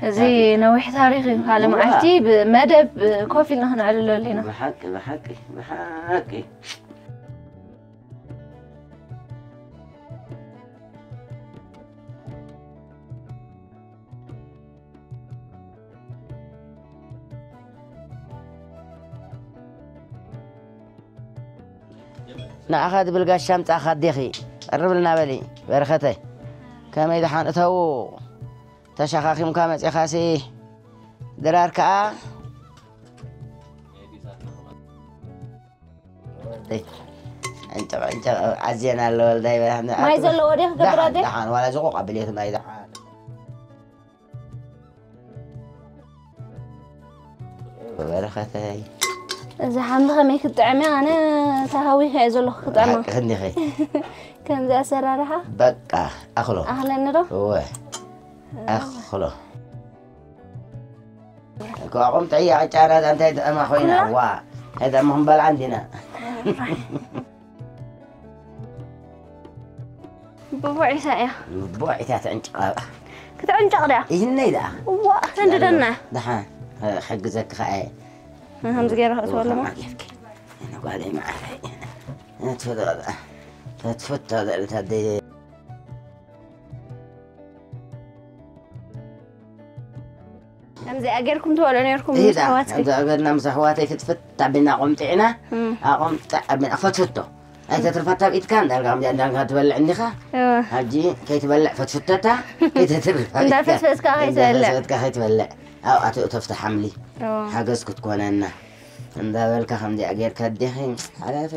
እዚ ጫፉ። ነዊሕ ታሪኽ እዩ። ካልእ እዋ። መዓልቲ ብመደብ ኮፍ ኢልና ክነዕልለሉ ኢና። ብሓቂ፣ ብሓቂ፣ ብሓቂ። ንዓኻ ዝብል ጋሻ ኣምጻእኻ ኣዴኺ፣ ቀርብልና በሊ በረኸተይ። ከመይ ደሓን እተዉ? ተሸኻኺምካ መጺኻሲ ድራር ከኣ። ዕንጨቕ ዕንጨቕ ኣዝየን ኣሎ ወልዳይ በላሕና። ማይ ዘለዎ ድየ ክገብር ደሓን፣ ኣደ? ደሓን፣ ዋላ ዝቑቕ ኣቢልየት ማይ ደሓን። በረኸተይ። እዚ ሓምሊ ከመይ ክትጥዕም እያ? ኣነ ተሃዊኸ እየ ዘለኹ ክጥዕማ። ሓቅኺ እንዲኺ። ከምዚ ኣሰራርሓ? በቃ፣ ኣኽሎ። ኣኽለኒ ዶ? እወ። ኣኽሎ። እኮ ኣቑም ጥዕያ ዕጫና እዛ እንታይ ጥዕማ ኮይና? ኩላ? ዋ። እንታይ ጥዕማ ክንበልዓ እንዲና? ብቡዒታ እያ። ብቡዒታ ትዕንጭቕ ኣብኣ። ክትዕንጨቕ ድያ? ይህነይ ደኣ። እዋ፣ ሰንድደና። ደሓን፣ ክሕግዘኪ ኸኣ እየ። ከምዚ ገይረ ክእትወሉ። ከማይ ጌርኪ። እነ ጓለይ መዓረይ። እነ ትፈትዋ፣ ተትፈትዋ ዘዕለታ ደይ ከምዚኣ ጌርኩም ትበልዑ ኔርኩም ምስ ኢዳ፣ ኣሕዋትኪ? ከምዚ ኣገርና ምስ ኣሕዋተይ ፍትፍት ኣቢልና ቆምጢዕና፣ እም። ኣቆምጣዕ ኣቢልና ፈትፍቶ። ኣይተትርፋታ ኣብ ኢድካ፣ እንዳልካ ከምዚኣ እንዳልካ ትበልዕ እንዲኻ። እወ። ሕጂ ከይትበልዕ ፈትፍቶታ፣ ከይተትርፋ ኣብ ኢድካ። እንዳፈስፈስካ ከይትበልዕ። እንዳፈስፈስካ ከይትበልዕ። ኣብኣ ትእቶፍቲ ሓምሊ። እወ። ሓገዝ ክትኮነና። እንዳበልካ ከምዚኣ ጌርካ ኣዴኺ፣ ሓላፊ።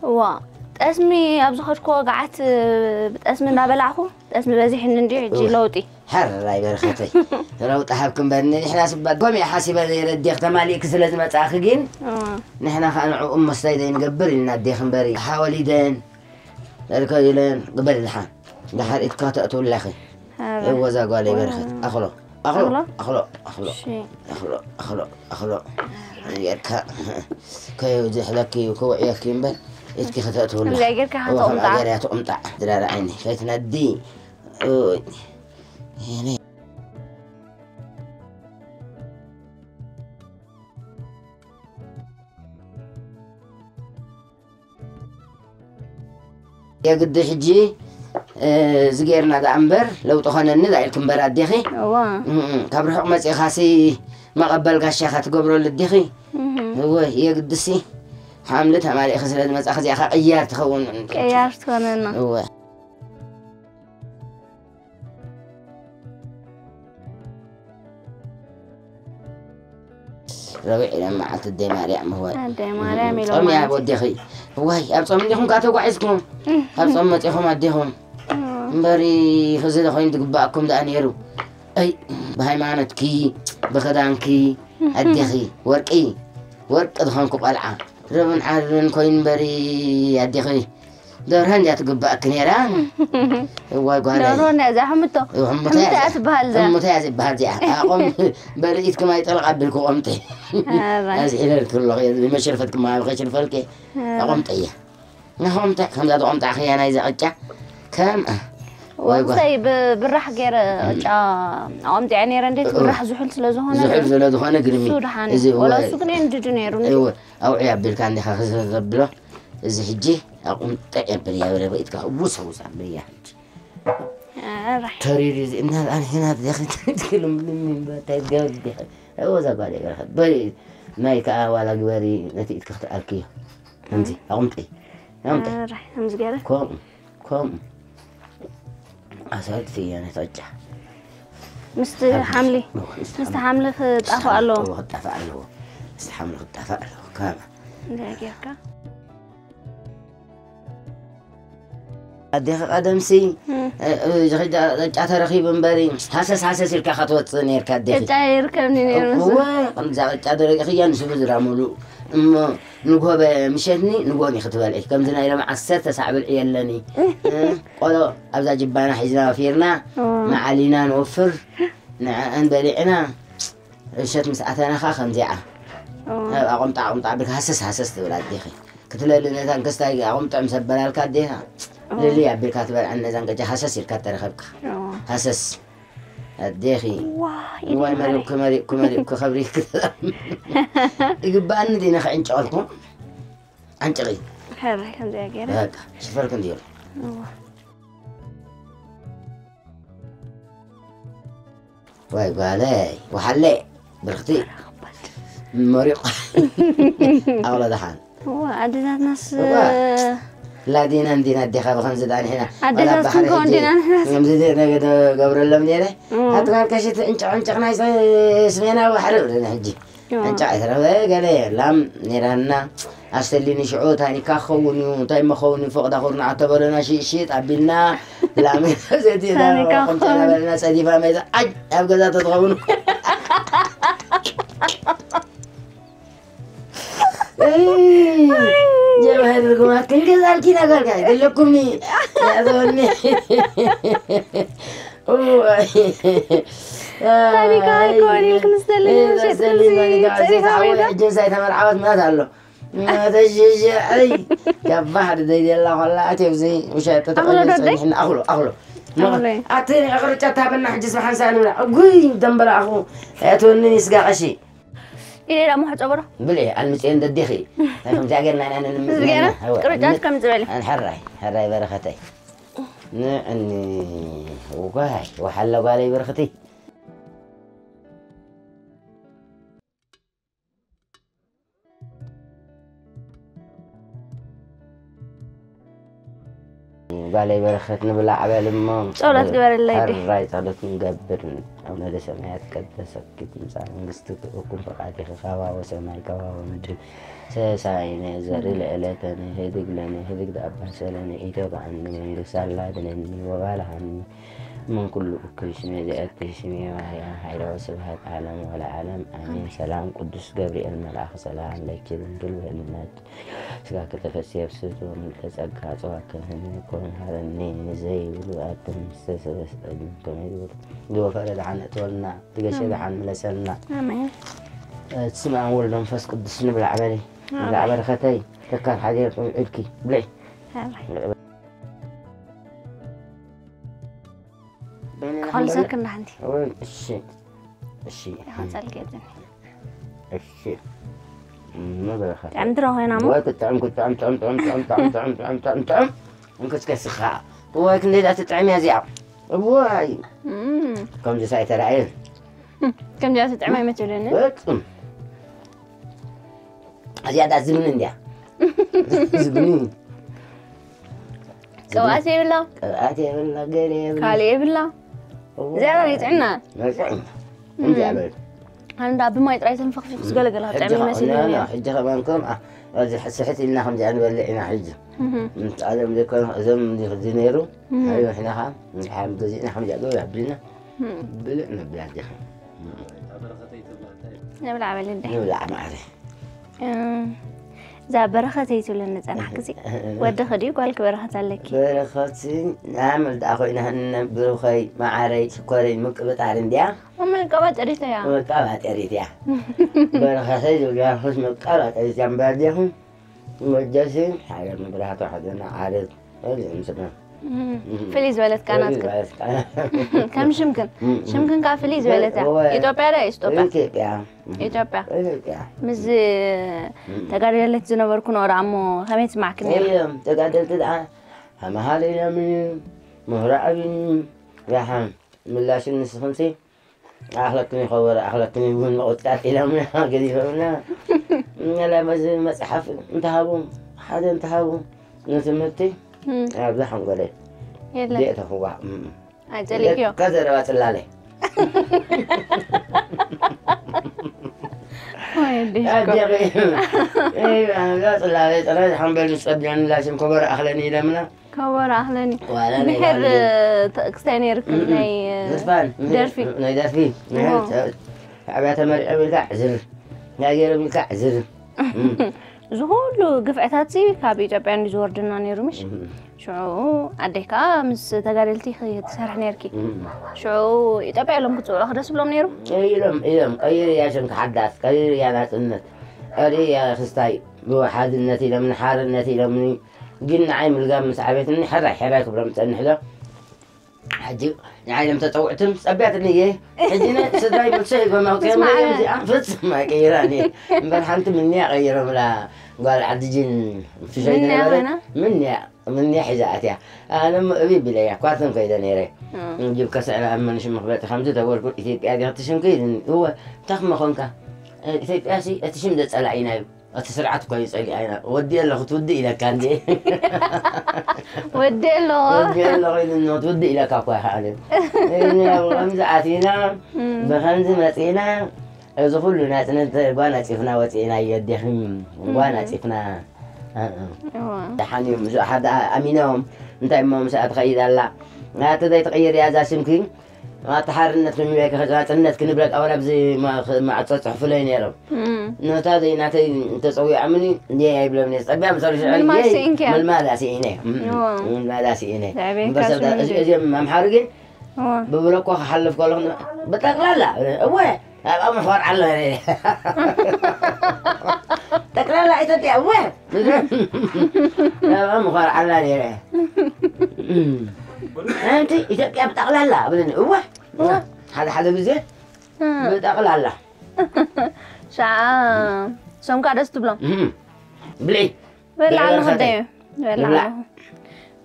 እዋ፣ ጠስሚ ኣብ ዝኸድኩዎ ገዓት ብጠስሚ እናበላዕኹ፣ ጠስሚ በዚሕኒ እንድዩ ሕጂ። እዋ። ለውጢ። ሕራይ በረኸተይ። ለውጢ ሃብኪ እምበር፣ ንሕና ስባት ከምኡ እየ ሓሲበ ነይረ፣ ኣዴኺ ተማሊእኪ ስለ ዝመጻእኺ ግን፣ እዋ። ንሕና ኸኣ ንዕኡ መስታይ ዘይንገብር ኢልና ኣዴኺ እምበሪ። ሓወሊደን፣ ለልከ ኢለን፣ ግበሪ ድሓን። ድሓር ኢድካ ተእትውለኺ። ኧረ። እወ፣ እዛ ጓለይ በረኸት። ኣኽሎ፣ ኣኽሎ፣ ኣኽሎ? ኣኽሎ፣ ኣኽሎ፣ እሺ። ኣኽሎ፣ ኣኽሎ፣ ኣኽሎ። ጌርካ ከይዝሕለኪ እዩ፣ ክውዕየኪ እምበር፣ ኢድኪ ከተእትውላ። ከምዚኣ ጌርካ እወ፣ ከምኣ ክትቕምጣ። ገይራ ትቕምጣ። ድራር ዓይኒ፣ ከይትነዲ። ኡይ። የኔ። የግዲ ሕጂ፣ እ፣ እዚ ጌርና ደኣ እምበር ለውጢ ኾነኒ ደኣ ኢልኪ እምበር ኣዴኺ። እዋ። እም፣ ካብ ርሑቕ መጺኻሲ መቐበል ጋሻኻ ትገብረሉ ኣዴኺ። እህ። እወ፣ የግድሲ ሓምሊ ተማሊእኺ ስለ ዝመጻኺ እዚኣ ኸኣ ቅያር ትኸውን። ቅያር ትኾነና። እወ። ረቡዕ ኢለን መዓልቲ ኣደይ ማርያም፣ እዋይ። ኣደይ ማርያም ኢሎም ጾም እያ ማለት እዩ። ወዲኺ። እዋይ፣ ኣብ ጾም እንዲኹም ከኣ ተጓዒዝኩም። ኣብ ጾም መጺኹም ኣዴኹም። እም። እምበሪ፣ ኸዚ ዶ ኾይኑ ትግባኣኩም ደኣ ነይሩ። ኣይ፣ ብሃይማኖትኪ፣ ብኽዳንኪ፣ ኣዴኺ፣ ወርቂ፣ ወርቂ ዝኾንኩ ቆልዓ። ረቡዕን ዓርብን ኮይኑ እምበሪ፣ ኣዴኺ፣ ደርሆ እንድያ ትግባኣኪ ነይራ። እዋይ ጓለይ። ደርሆ እንድያ እዛ ሕምቶ። እው፣ ሕምቶ ሕምቶ እያ እያ እዚኣ። ትበሃል እዛ። ሕምቶ እያ ዝበሃል እዚኣ። ኣቆም በልዒትኪ ማይ ጠለቕ ኣቢልኪ ቆምጢ። ኣባይ። ኣዝሒለልኪ ኣለኹ እየ፣ ብመሽረፈትኪ ማይ ከይሽርፈልኪ። ኣባይ። ኣቆምጢ እያ። ንቆምጢ፣ ከምዛ ዝቆምጣ ኽያ ናይዛ ቅጫ። ከም፣ ወይ ጓ- ወንሰይ ብ-፣ ብራሕ ገይረ ቅጫ ኣቆምጢዐ ነይረ፣ እንዴት እው። ብራሕ ዝሑል ስለ ዝኾነ። ዝሑል ስለ ዝኾነ ግርሚ። እሱ ደሓን እዩ። እዚ ወላ እው። እሱ ግን የንድዱ ነይሩ። እው። ኣውዒ ኣቢልካ እንዲኻ ክዘብሎ፣ እዚ ሕጂ ኣቑምጠ የብል እያ፣ ወደ በኢትካ ውስ ውስ ኣብልያ ሕጂ። ኣራይ። ተሪር እዚ እና ኣንሒና ደኺ ትክልም እንታይ ትገብር ደኺ? እወ፣ እዛ ጓል እያ በረኸት። በይ፣ ናይ ከኣ ዋላ ግበሪ፣ ነቲ ኢድኪ ክትኣልክዮ። ከምዚ፣ ኣቑምጢ። ኣቑምጢ። ኣራይ፣ ከምዚ ገይረ? ከምኡ። ከምኡ ኣሳልጥቲ እያ ነታ ዕጫ። ምስቲ ሓምሊ፣ ምስቲ ምስቲ ሓምሊ። ሓምሊ ክጣፋእ ኣለዎ። እዎ፣ ክጣፋእ ኣለዎ። ምስቲ ሓምሊ ክጣፋእ ኣለዎ። ካባ። እንታይ ጌርካ? ኣዴኺ ቀደምሲ፣ እም። እ፣ እ፣ ዝኽዳ ዕጫ ተረኺቡ እምበሪ፣ ሃሰስ ሃሰስ ኢልካ ክትወጽእ ኔርካ ኣዴኺ። ዕጫ ይርከብኒ ነይሩ። እወ፣ ከምዛ ዕጫ ደረቂኽያ ንስቡ ዝራሙሉ። እሞ ንጎበ ምሸትኒ ንጎኒ ክትበልዒ። ከምዚ ናይ ሎሚ ዓሰርተ ሳዕ ብልዒ የለኒ። እ፣ ቆሎ ኣብዛ ጅባና ሒዝና ወፊርና፣ ኦ። መዓሊና ንወፍር፣ ንዕአን በሊዕና፣ እሸት ምስ ኣተና ኸኣ ከምዚኣ። ኦ። ኣብ ኣቑምጣ፣ ኣቑምጣ ኣቢልካ ሃሰስ፣ ሃሰስ ትብል ኣዴኺ። ክትለሊ ነታ እንክስታይ ኣቑምጣ ምስ ኣበላልካ ኣዴኻ፣ ኦ። ልሊ ኣቢልካ ትበልዐን ነዛ እንቅጫ ሃሰስ ኢልካ ተረኸብካ። ኦ። ሃሰስ። ኣዴኺ። ዋ፣ ኢደይ ዋይ፣ ማረይ። መሪቕኩ፣ መሪቕኩ፣ መሪቕኩ፣ ከብሪክ። ይግባኣኒ ድዩ ንኽዕንጭቐልኩም? ዓንጭቒ። ሕራይ ከምዚኣ ገይረ። በቃ፣ ሽፈር ክንዲ ይብሎ። እዋ። ዋይ ጓለይ፣ ወሓለ፣ ብርኽቲ። መሪቕ። ኣቕሎ ደሓን። እዋ፣ ኣዴታትናስ እዋ። ላዲና እንዲና ኣዴኻ ብኸምዚ ደኣ ንሕና። ኣዴታት ዋላ ባሕሪ ክንከውን ሕጂ ዲና ንሕናስ? ከምዚ ደ-፣ ደ-፣ ገብረሎም ነይረ። እዋ። ኣቲ ጓል ቀሺ ትዕንጭቕ ዕንጭቕ ናይ ሰ-፣ ስሜናዊ ባሕሪ ብለና ሕጂ። እዋ። ዕንጭቕ ኣይተረፈ ገለ ላም ነይራና። ኣስተሊኒ ሽዑ ታኒካ ክኸውን እዩ፣ እንታይ መኸውን እዩ፣ ፈቕዳ ኩርናዕ ተበለና፣ ሽጥ ሽጥ ኣቢልና፣ ላም ዘቲና፣ ታኒካ ከምታ ክኸውን። እናበለና ጸዲፋ መይዛ፣ ኣይ፣ ኣብ ገዛ ተትኸውን። እይ፣ ጀብሃ ድርጉማት ክንገዛልኪ ኢና ጓልካ፣ ገለኩምኒ፣ ያዘወኒ። እዋይ። ታኒካ ኣይ፣ ኣይኮን ኢልክን ዝተለየ እዛ ሸጥ ዝተለየ ክልሲ ታኒካ ጸሪፋ ሸጥ ወይዛ? ሕጂ ምሳይ ተመርዓወት ምናት ኣሎ። ተሽሽዐይ፣ ካብ ባሕሪ ዘይደላ ኸላ ኣትዮ፣ እዚ ውሻጠ ኣኽሎ ተቐይሩ ዶ ኣደይ? ጸኒሕና። ኣኽሎ፣ ኣኽሎ። ኣኽሎ። ኣቲ ቅርጫ ታበና ሕጂ ስብሓን ሳእኒ ብላ። ጉይ፣ ደምበላ ኣኹ። ኣትወኒ ስጋ ቀሺ። ኢለ ዳ ምሕጾ በሮ? ብልዒ፣ ኣልምጽኤን ደዴኺ። እንታይ ከምዚኣ ጌርና ኢና ንምጽ-፣ እዚ ገይረ? ገይርና? እወ፣ ቅርጫት ኣልምጽ-፣ ከምጽእ በሊ። ኣን ሕራይ፣ ሕራይ በረኸተይ። ንዕኒ፣ ውጓይ፣ ወሓለ ጓለይ በረኸተይ። ባለይ በረኸት ንብላዕ በል እሞ። ጸሎት ግበረለይ ዲ። ሕራይ ጸሎት ንገብር። ኣቡነ ዘሰማያት ይትቀደስ ስምካ ትምጻእ መንግስትካ ወይኩን ፈቃድካ ከማኡ በሰማይ ከማኡ ኣብ ምድሪ። ሰሳይነ ዘሪ ለዕለተነ ህድግ ለነ ህድግ ተኣባሰለነ ኢተባአኒ መንግስት አላድነኒ ወባልሃኒ ምን ኩሉ እኩይ ስሜ ዘእቲ ስሜ ማርያም ኃይለ ወስብሐት ዓለም ወለዓለም አሜን። ሰላም ቅዱስ ገብርኤል መልአክ ሰላም ለኪ ድንግል በህሊናኪ ስጋኪ ተፈሲ የብስት ወምልዕተ ጸጋ ጸዋከ ህኒ ኮን ሀረኒ ንዘይብሉ ኣትን ዝተሰበስጠኒ ከመይ ዝበሉ ዝወፈረ ደሓን እትወልና ትገሸ ደሓን ምለሰልና። ኣሜን። ስም ኣብ ወልድ መንፈስ ቅዱስ ንብላዕ በሊ። ንብላዕ በረኸተይ ተካል ሓዲር ዕድኪ ብለይ። ኣሜን። ክኸልሰክና ሓንቲ። እሺ እሺ ይኸጸልክ የብዝን። እሺ ንብረኸ ጥዕምቲ ዶ ኮይና እሞ? ወይ ክትጥዕም ክትጥዕም ጥዕም ጥዕም ጥዕም ጥዕም ጥዕም ጥዕም ጥዕም ጥዕም እንክትከስኻ ወይ ክንደይ ዳ ትጥዕም እያ እዚኣ። እዋይ እም፣ ከምዚ ሳይተራእየን ከምዚኣ ትጥዕም ኣይመቸለኒ። በጣም እዚኣ ዳ ዝብኒ እንዲያ ዝብኒ ቅብኣት የብላ፣ ቅብኣት የብላ ገለ የብላ ካልእ የብላ። እዚኣ ዳ ይጥዕና። መፅዕና እንዲያ በል ኣንዳ ብማይ ጥራይ ተንፈኽፊኽ ዝገለገላ ጥዕም ይመስል። ሕጂ ከማን ከም ኣብዚ ስሕት ኢልና ከምዚኣ ንበልዕ ኢና ሕጂ። ምጣለም ዘይኮነ እዞም ዝነይሩ ኣይወሕና ከዓ ሓም ገዚእና ከምዚኣ ገበ ኣብልና ብልዕ ነብላ ዲኻ ንብላዕ በል እንደ ንብላዕ ማዕረ እዛ በረኸተይ ትብለኒ ጸናሕ ግዜ ወድኺ ድዩ ጓልኪ በረኸት ኣለኪ? በረኸት ንዓመል ደኣ ኮይና ህነ ብሩኸይ መዓረይ ሽኮረይ ምቅብጣር እንዲያ መመልቀባ ጨሪተያ መቃባጠሪት እያ። በረኸተይ ዝብላ ኹስ መቃባጠሪት እያ እምበር ዲኹም ወጀሲ ሓደ መብራህቱ ሓደ መዓረግ ፍልይ ዝበለት ቃ ናትክን ከም ሽምክን ሽምክን ከዓ ፍልይ ዝበለት እያ። ኢትዮጵያ ዳ ኢትዮጵያ ኢትዮጵያ ኢትዮጵያ ኢትዮጵያ ኢትዮጵያ ምስ ተጋደለት ዝነበርኩ ኖራ እሞ ከመይ ትስማዕክን ነይሩ? እዮም ተጋደልቲ ደኣ ኣመሃሪኖምኒ ምሁራዕብኒ ያሓ ምላሽን ንስኽምሲ ኣኽለክኒ ከበረ ኣኽለክኒ እውን መቑጣጥ ኢሎምና ገዲፎምና። ነላ መዚ መፅሓፍ እንተሃቡ ሓደ እንተሃቡ ንትምህርቲ ኣብዛ ሓንጎለይ የለ ዴእተኽዋ ኣይፀሊእክዮ ከዘረባ ፅላለይ ወይ ኣዴሽኮ እዛ ፅላለይ ጥራይ ሓንበል ዝፀብያን ላሽም ከበረ ኣኽለኒ ኢለምና ከበሮ ኣኽለኒ ዋላ ናይ ብሕር ባዕሉ ክስታይ ነይርክን ናይ ዝፋን ደርፊ ናይ ደርፊ ናይ እዎ። ኣብያተ መሪዖም ኢልካ ዕዝር ናይ ገይሮም ኢልካ ዕዝር እዚ ኩሉ ግፍዕታት ሲ ካብ ኢትዮጵያ እንዲ ዝወርድና ነይሩ ምሽ ሽዑ ኣዴካ ምስ ተጋደልቲ ክትሰርሕ ነርኪ ሽዑ ኢትዮጵያ ኢሎም ክፅውዑ ክደስ ብሎም ነይሩ ኢሎም ኢሎም ቀይር እያ ሽም ሓዳስ ቀይር እያ ናፅነት ቀይር እያ ክስታይ ብሓድነት ኢሎምኒ ሓርነት ኢሎምኒ ግን ንዓይ ምልጋብ ምስ ዓቤትኒ ሕራይ ሕራይ ክብሎም ፀንሕ ዶ ሕጂ ንዓይ ሎም ተፀውዕትም ፀቢያትኒ እየ ሕጂ ነ ስድራይ ብልሰ ይጎም ኣውፅኦም ስማዕ። እዚኣ ፍፅም ኣይቀይራን እየ እምበር ሓንቲ ምንያ ቀይሮምላ ጓል ዓዲ ጅን ፍሸይ ምንያ ዝነበረ ኮይና? ምንያ ምንያ ሒዛ ኣትያ ኣነ እሞ እቢ ቢለያ ኳርተን ከይደ ነይረ ጅብ ከስዕራ ኣብ መንሽ መኽበጢ ከምዚ ተበልኩ ኢትዮጵያ ዲኻ ትሽምኪ እወ እንታይ ክመኾንካ ኢትዮጵያ ሲ እቲ ሽም ዘፀላኢና እዩ እቲ ስርዓት እኮ እዩ ፀሊኣና ወዲ ኣለኹ ትውድእ ኢለካ እንዴ ወዲ ኣለዎ ወዲ ኣለኹ ኢሉ ትውድእ ኢለካ እኮ ይኸኣለ ከምዚ ኣቲና ብኸምዚ መፂና እዚ ኩሉ ናፅነት ጓና ፂፍና ወፂእና እዮ ዲኽም ጓና ፂፍና እዋ። ደሓን እዮም እዚ ሓደ ኣሚኖም እንታይ እሞ ምስኣ ትኸይድ ኣላ ናተ ዘይትቕይር እያ እዛ ሽምኪ ኣቲ ሓርነት ክንብለካ ናፅነት ክንብለካ ወላ ኣብዚ ማዕፆ ፅሕፉለይ ነይሮም እም። ነታ ዘይናተይ ተፀዊዖምኒ እንዴ ኣይብለምኒ ፀቢያ ምሰሉ ሽዑ ምልማል እንዴ ስኢንኪ እያ? ምልማላ ስኢነ እም፣ እዋ። ምልማላ ስኢነ ዘዕቤካ እምበር ሰብ ስኢነ እዚ- ድዩ? እዚኦም ኣምሓሩ ግን እዋ። ብብለኮ ክሓልፍ ከለኹ ብጠቕላላ እወ ኣብኣ ምኾር ኣሎ ጠቅላላ ኢትዮጵያ እወ ኣብኣ ምኾር ኣላ ነይረ ሓንቲ ኢትዮጵያ ብጠቕላላ ብለኒ እወ ሓደ ሓደ ግዜ ብጠቕላላ ሻዓ ሶም ከዓ ደስ ትብሎም ብልዒ በላዓሉ ብዕበርኸተይ። ከደዩ በላዓሉ ብላዕ።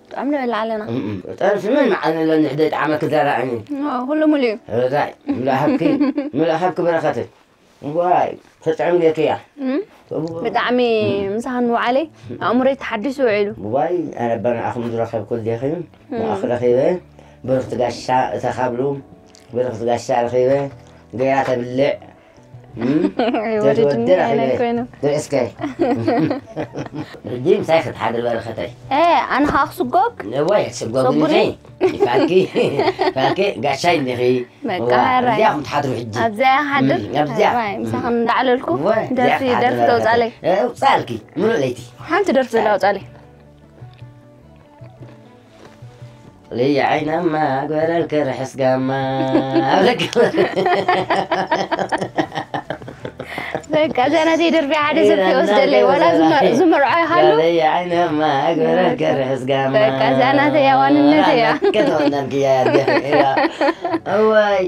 ብጣዕሚ ንበላ ኣለና ጠርፊ ምን መዓለለ ንሕደይ ጣዕመ ክዘራእኒ ኩሉ ሙሉ እዩ ሮዛይ ምልኣሃብኪ ምልኣሃብኪ በረኸተይ ዋይ፣ ተጥዕም ጌርክያ። ብጣዕሚ ምሳኻ ንውዓለይ ኣእምሮይ ተሓዲሱ ውዒሉ። ዋይ፣ ኣነ በናኣኹም ዝረኸብኩ ዲኺ? ንኣኽ ረኺበ፣ ብርኽቲ ጋሻ እተኻብሉ፣ ብርኽቲ ጋሻ ረኺበ፣ ገይራ ተብልዕ። ወደድኒ ኣይኮይኑ። እስከ ሕጂ ምሳይ ክትሓድር በረኸተይ። ኣነ ከዓ ክስጎግ። ወይ ክትስጎግ ንኺ? ይፋልኪ፣ ይፋልኪ፣ ጋሻይ ንኺ። በቃ፣ ሕራይ። እዚኣኹም ትሓድሩ ሕጂ። ኣብዚኣ ይሓድር? እም፣ ኣብዚኣ። ሕራይ፣ ምሳኽን እንዳዕለልኩ እወ፣ እዚኣ ደርፊ፣ ክትሓድሩ ደርፊ በረኸተይ። ተውጻለይ። ኣውጻልኪ፣ ምሉእ ለይቲ። ሓንቲ ደርፊ ላውጻለይ። ልየ ዓይናማ ግበረልኪ ርሕስ ጋማ። ኣብለኪ። በቃ፣ እዛ ናተይ ደርፊ ሓደ ሰብ ይወስደለይ። ዋላ ዝመ-፣ ዝመርዖ ይሃሉ። ልየ ዓይናማ ግበረልኪ ርሕስ ጋማ። በቃ፣ እዛ ናተይ እያ፣ ዋንነት እያ። ከተወናልኪ እያ፣ እያ። እዋይ።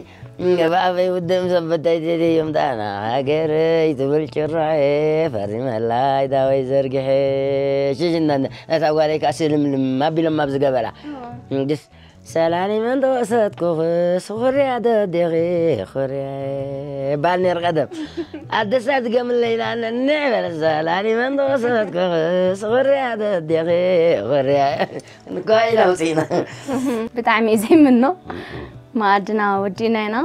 ብኣበይ ውድም ሰበታይ ቴዲ ይምጣና ሃገረይ ትብል ጭራኤ ፈሪመላይ ዳወይ ዘርግሐ ሽሽና እታ ጓለይ ከዓ ስልምልም ኣቢሎም ኣብ ዝገበራ ድስ ሰላሊመን ተወሰትኩኽስ ኹርያ ደዴኺ ኹርያ ባል ነር ቀደም ኣደሳ ዝገምለይና ነንዕ በለ ሰላሊመን ተወሰትኩኽስ ኹርያ ደዴኺ ኹርያ ንኳ ኢላ ውፅኢና ብጣዕሚ እዩ ዘይምኖ መኣድና ወዲእና ኢና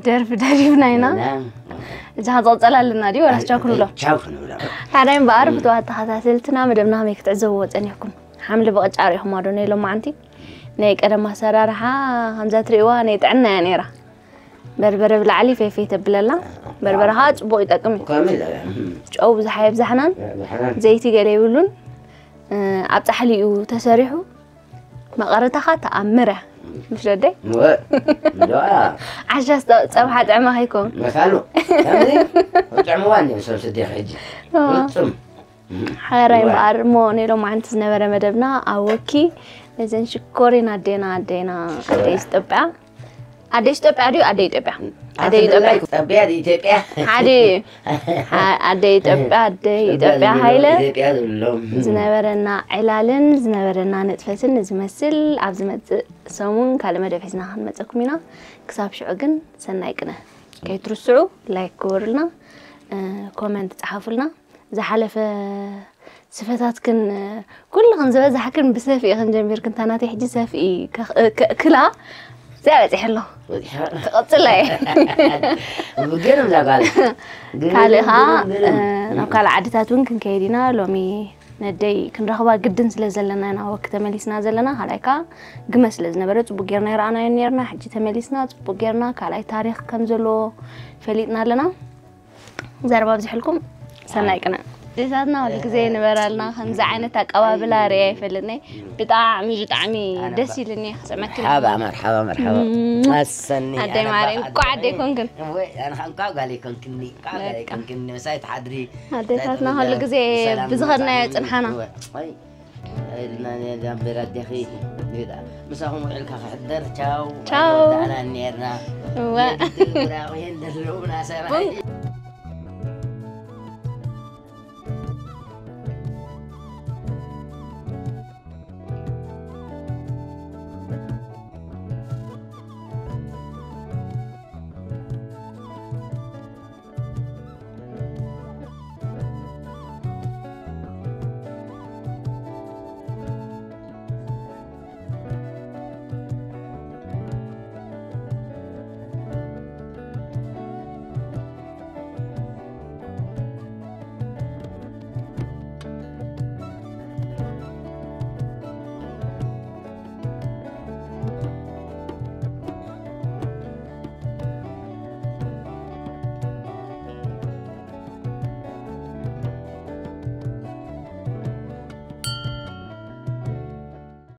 ደርፊ ደሪፍና ኢና እዛ ዝቐፀል ኣለና ድዩ ወላስ ቻው ክንብሎ ቻው ክንብሎ ሓደ እምበኣር ፍትዋት ተኸታተልትና መደብና ከመይ ክትዕዘብዎ ፀኒሕኩም ሓምሊ ብቕጫ ሪኢኹማ ዶ ናይ ሎማዓንቲ ናይ ቀደም ኣሰራርሓ ከምዛ ትሪእዋ ናይ ጥዕና እያ ነይራ በርበረ ብላዕሊ ፌፌ ተብለላ በርበረ ከዓ ፅቡቅ ይጠቅም እዩ ከምኡ ኢለ ጨው ብዙሓ የብዛሕናን ዘይቲ ገለ ይብሉን ኣብ ፃሕሊ እዩ ተሰሪሑ መቐረታኻ ተኣምረ ምሽ ደደይ ወ ዶኣ ዓሻ ፀብሓ ጥዕማ ከይኮን መሳሉ ከምዚ ጥዕምዋ እንዲዮም ሰብ ስደይ ሕጂ ፍጹም ሓራይ እምበኣር እሞ ናይ ሎማዓንቲ ዝነበረ መደብና ኣወኪ ነዘን ሽኮሪን ኣዴና ኣዴና ኣደ ኢትዮጵያ ኣደ ኢትዮጵያ ድዩ ኣደ ኢትዮጵያ ኣደ ኢትዮጵያ ጠቢያ ኢትዮጵያ ሓደ ኣደ ኢትዮጵያ ኣደ ኢትዮጵያ ሃይለ ኢትዮጵያ ዝብሎም ዝነበረና ዕላልን ዝነበረና ንጥፈትን ዝመስል ኣብ ዝመፅእ ሰሙን ካልእ መደብ ሒዝና ክንመፀኩም ኢና ክሳብ ሽዑ ግን ሰናይ ቅነ ከይትርስዑ ላይክ ግበሩልና ኮመንት ፀሓፉልና ዝሓለፈ ስፈታትክን ኩልኽን ዝበዛሕክን ብሰፍኢ ክንጀሚርክን እታ ናተይ ሕጂ ሰፍኢ ክላ እዚኣ በፂሐ ኣሎ ክቐፅላ እየ ብገርም እዛ ጓል ካልእ ከዓ ናብ ካልእ ዓድታት እውን ክንከይድ ኢና ሎሚ ነደይ ክንረኽባ ግድን ስለ ዘለና ኢና ወክ ተመሊስና ዘለና ካልኣይ ከዓ ግመ ስለ ዝነበረ ፅቡቅ ጌርና ይረኣናዮ ነርና ሕጂ ተመሊስና ፅቡቅ ጌርና ካልኣይ ታሪክ ከም ዘለዎ ፈሊጥና ኣለና ዘረባ ኣብዚሕልኩም ሰናይ ቅነ ኣዴታትና ኩሉ ግዜ ንበራልና ከምዚ ዓይነት ኣቀባብላ ርያ ይፈልጥኒ ብጣዕሚ ብጣዕሚ ደስ ኢልኒ ክስዕመክን مرحبا مرحبا مرحبا ኣሰኒ ኣደይ ማርያም እንኳዕ ኣደይ ኮንክን ወይ ኣነ ከዓ እንኳዕ ጓል ይኮንክኒ እንኳዕ ጓል ይኮንክኒ ምሳይ ትሓድሪ ኣዴታትና ኩሉ ግዜ ብዝኸድናዮ ፅንሓና ኢልና ዳምቤራ ኣዴኺ ምሳኹም ውዕልካ ክሕደር ቻው ቻው። ወዳእና ነርና እወ ብራቑ ይህን ደለውና ሰብኣይ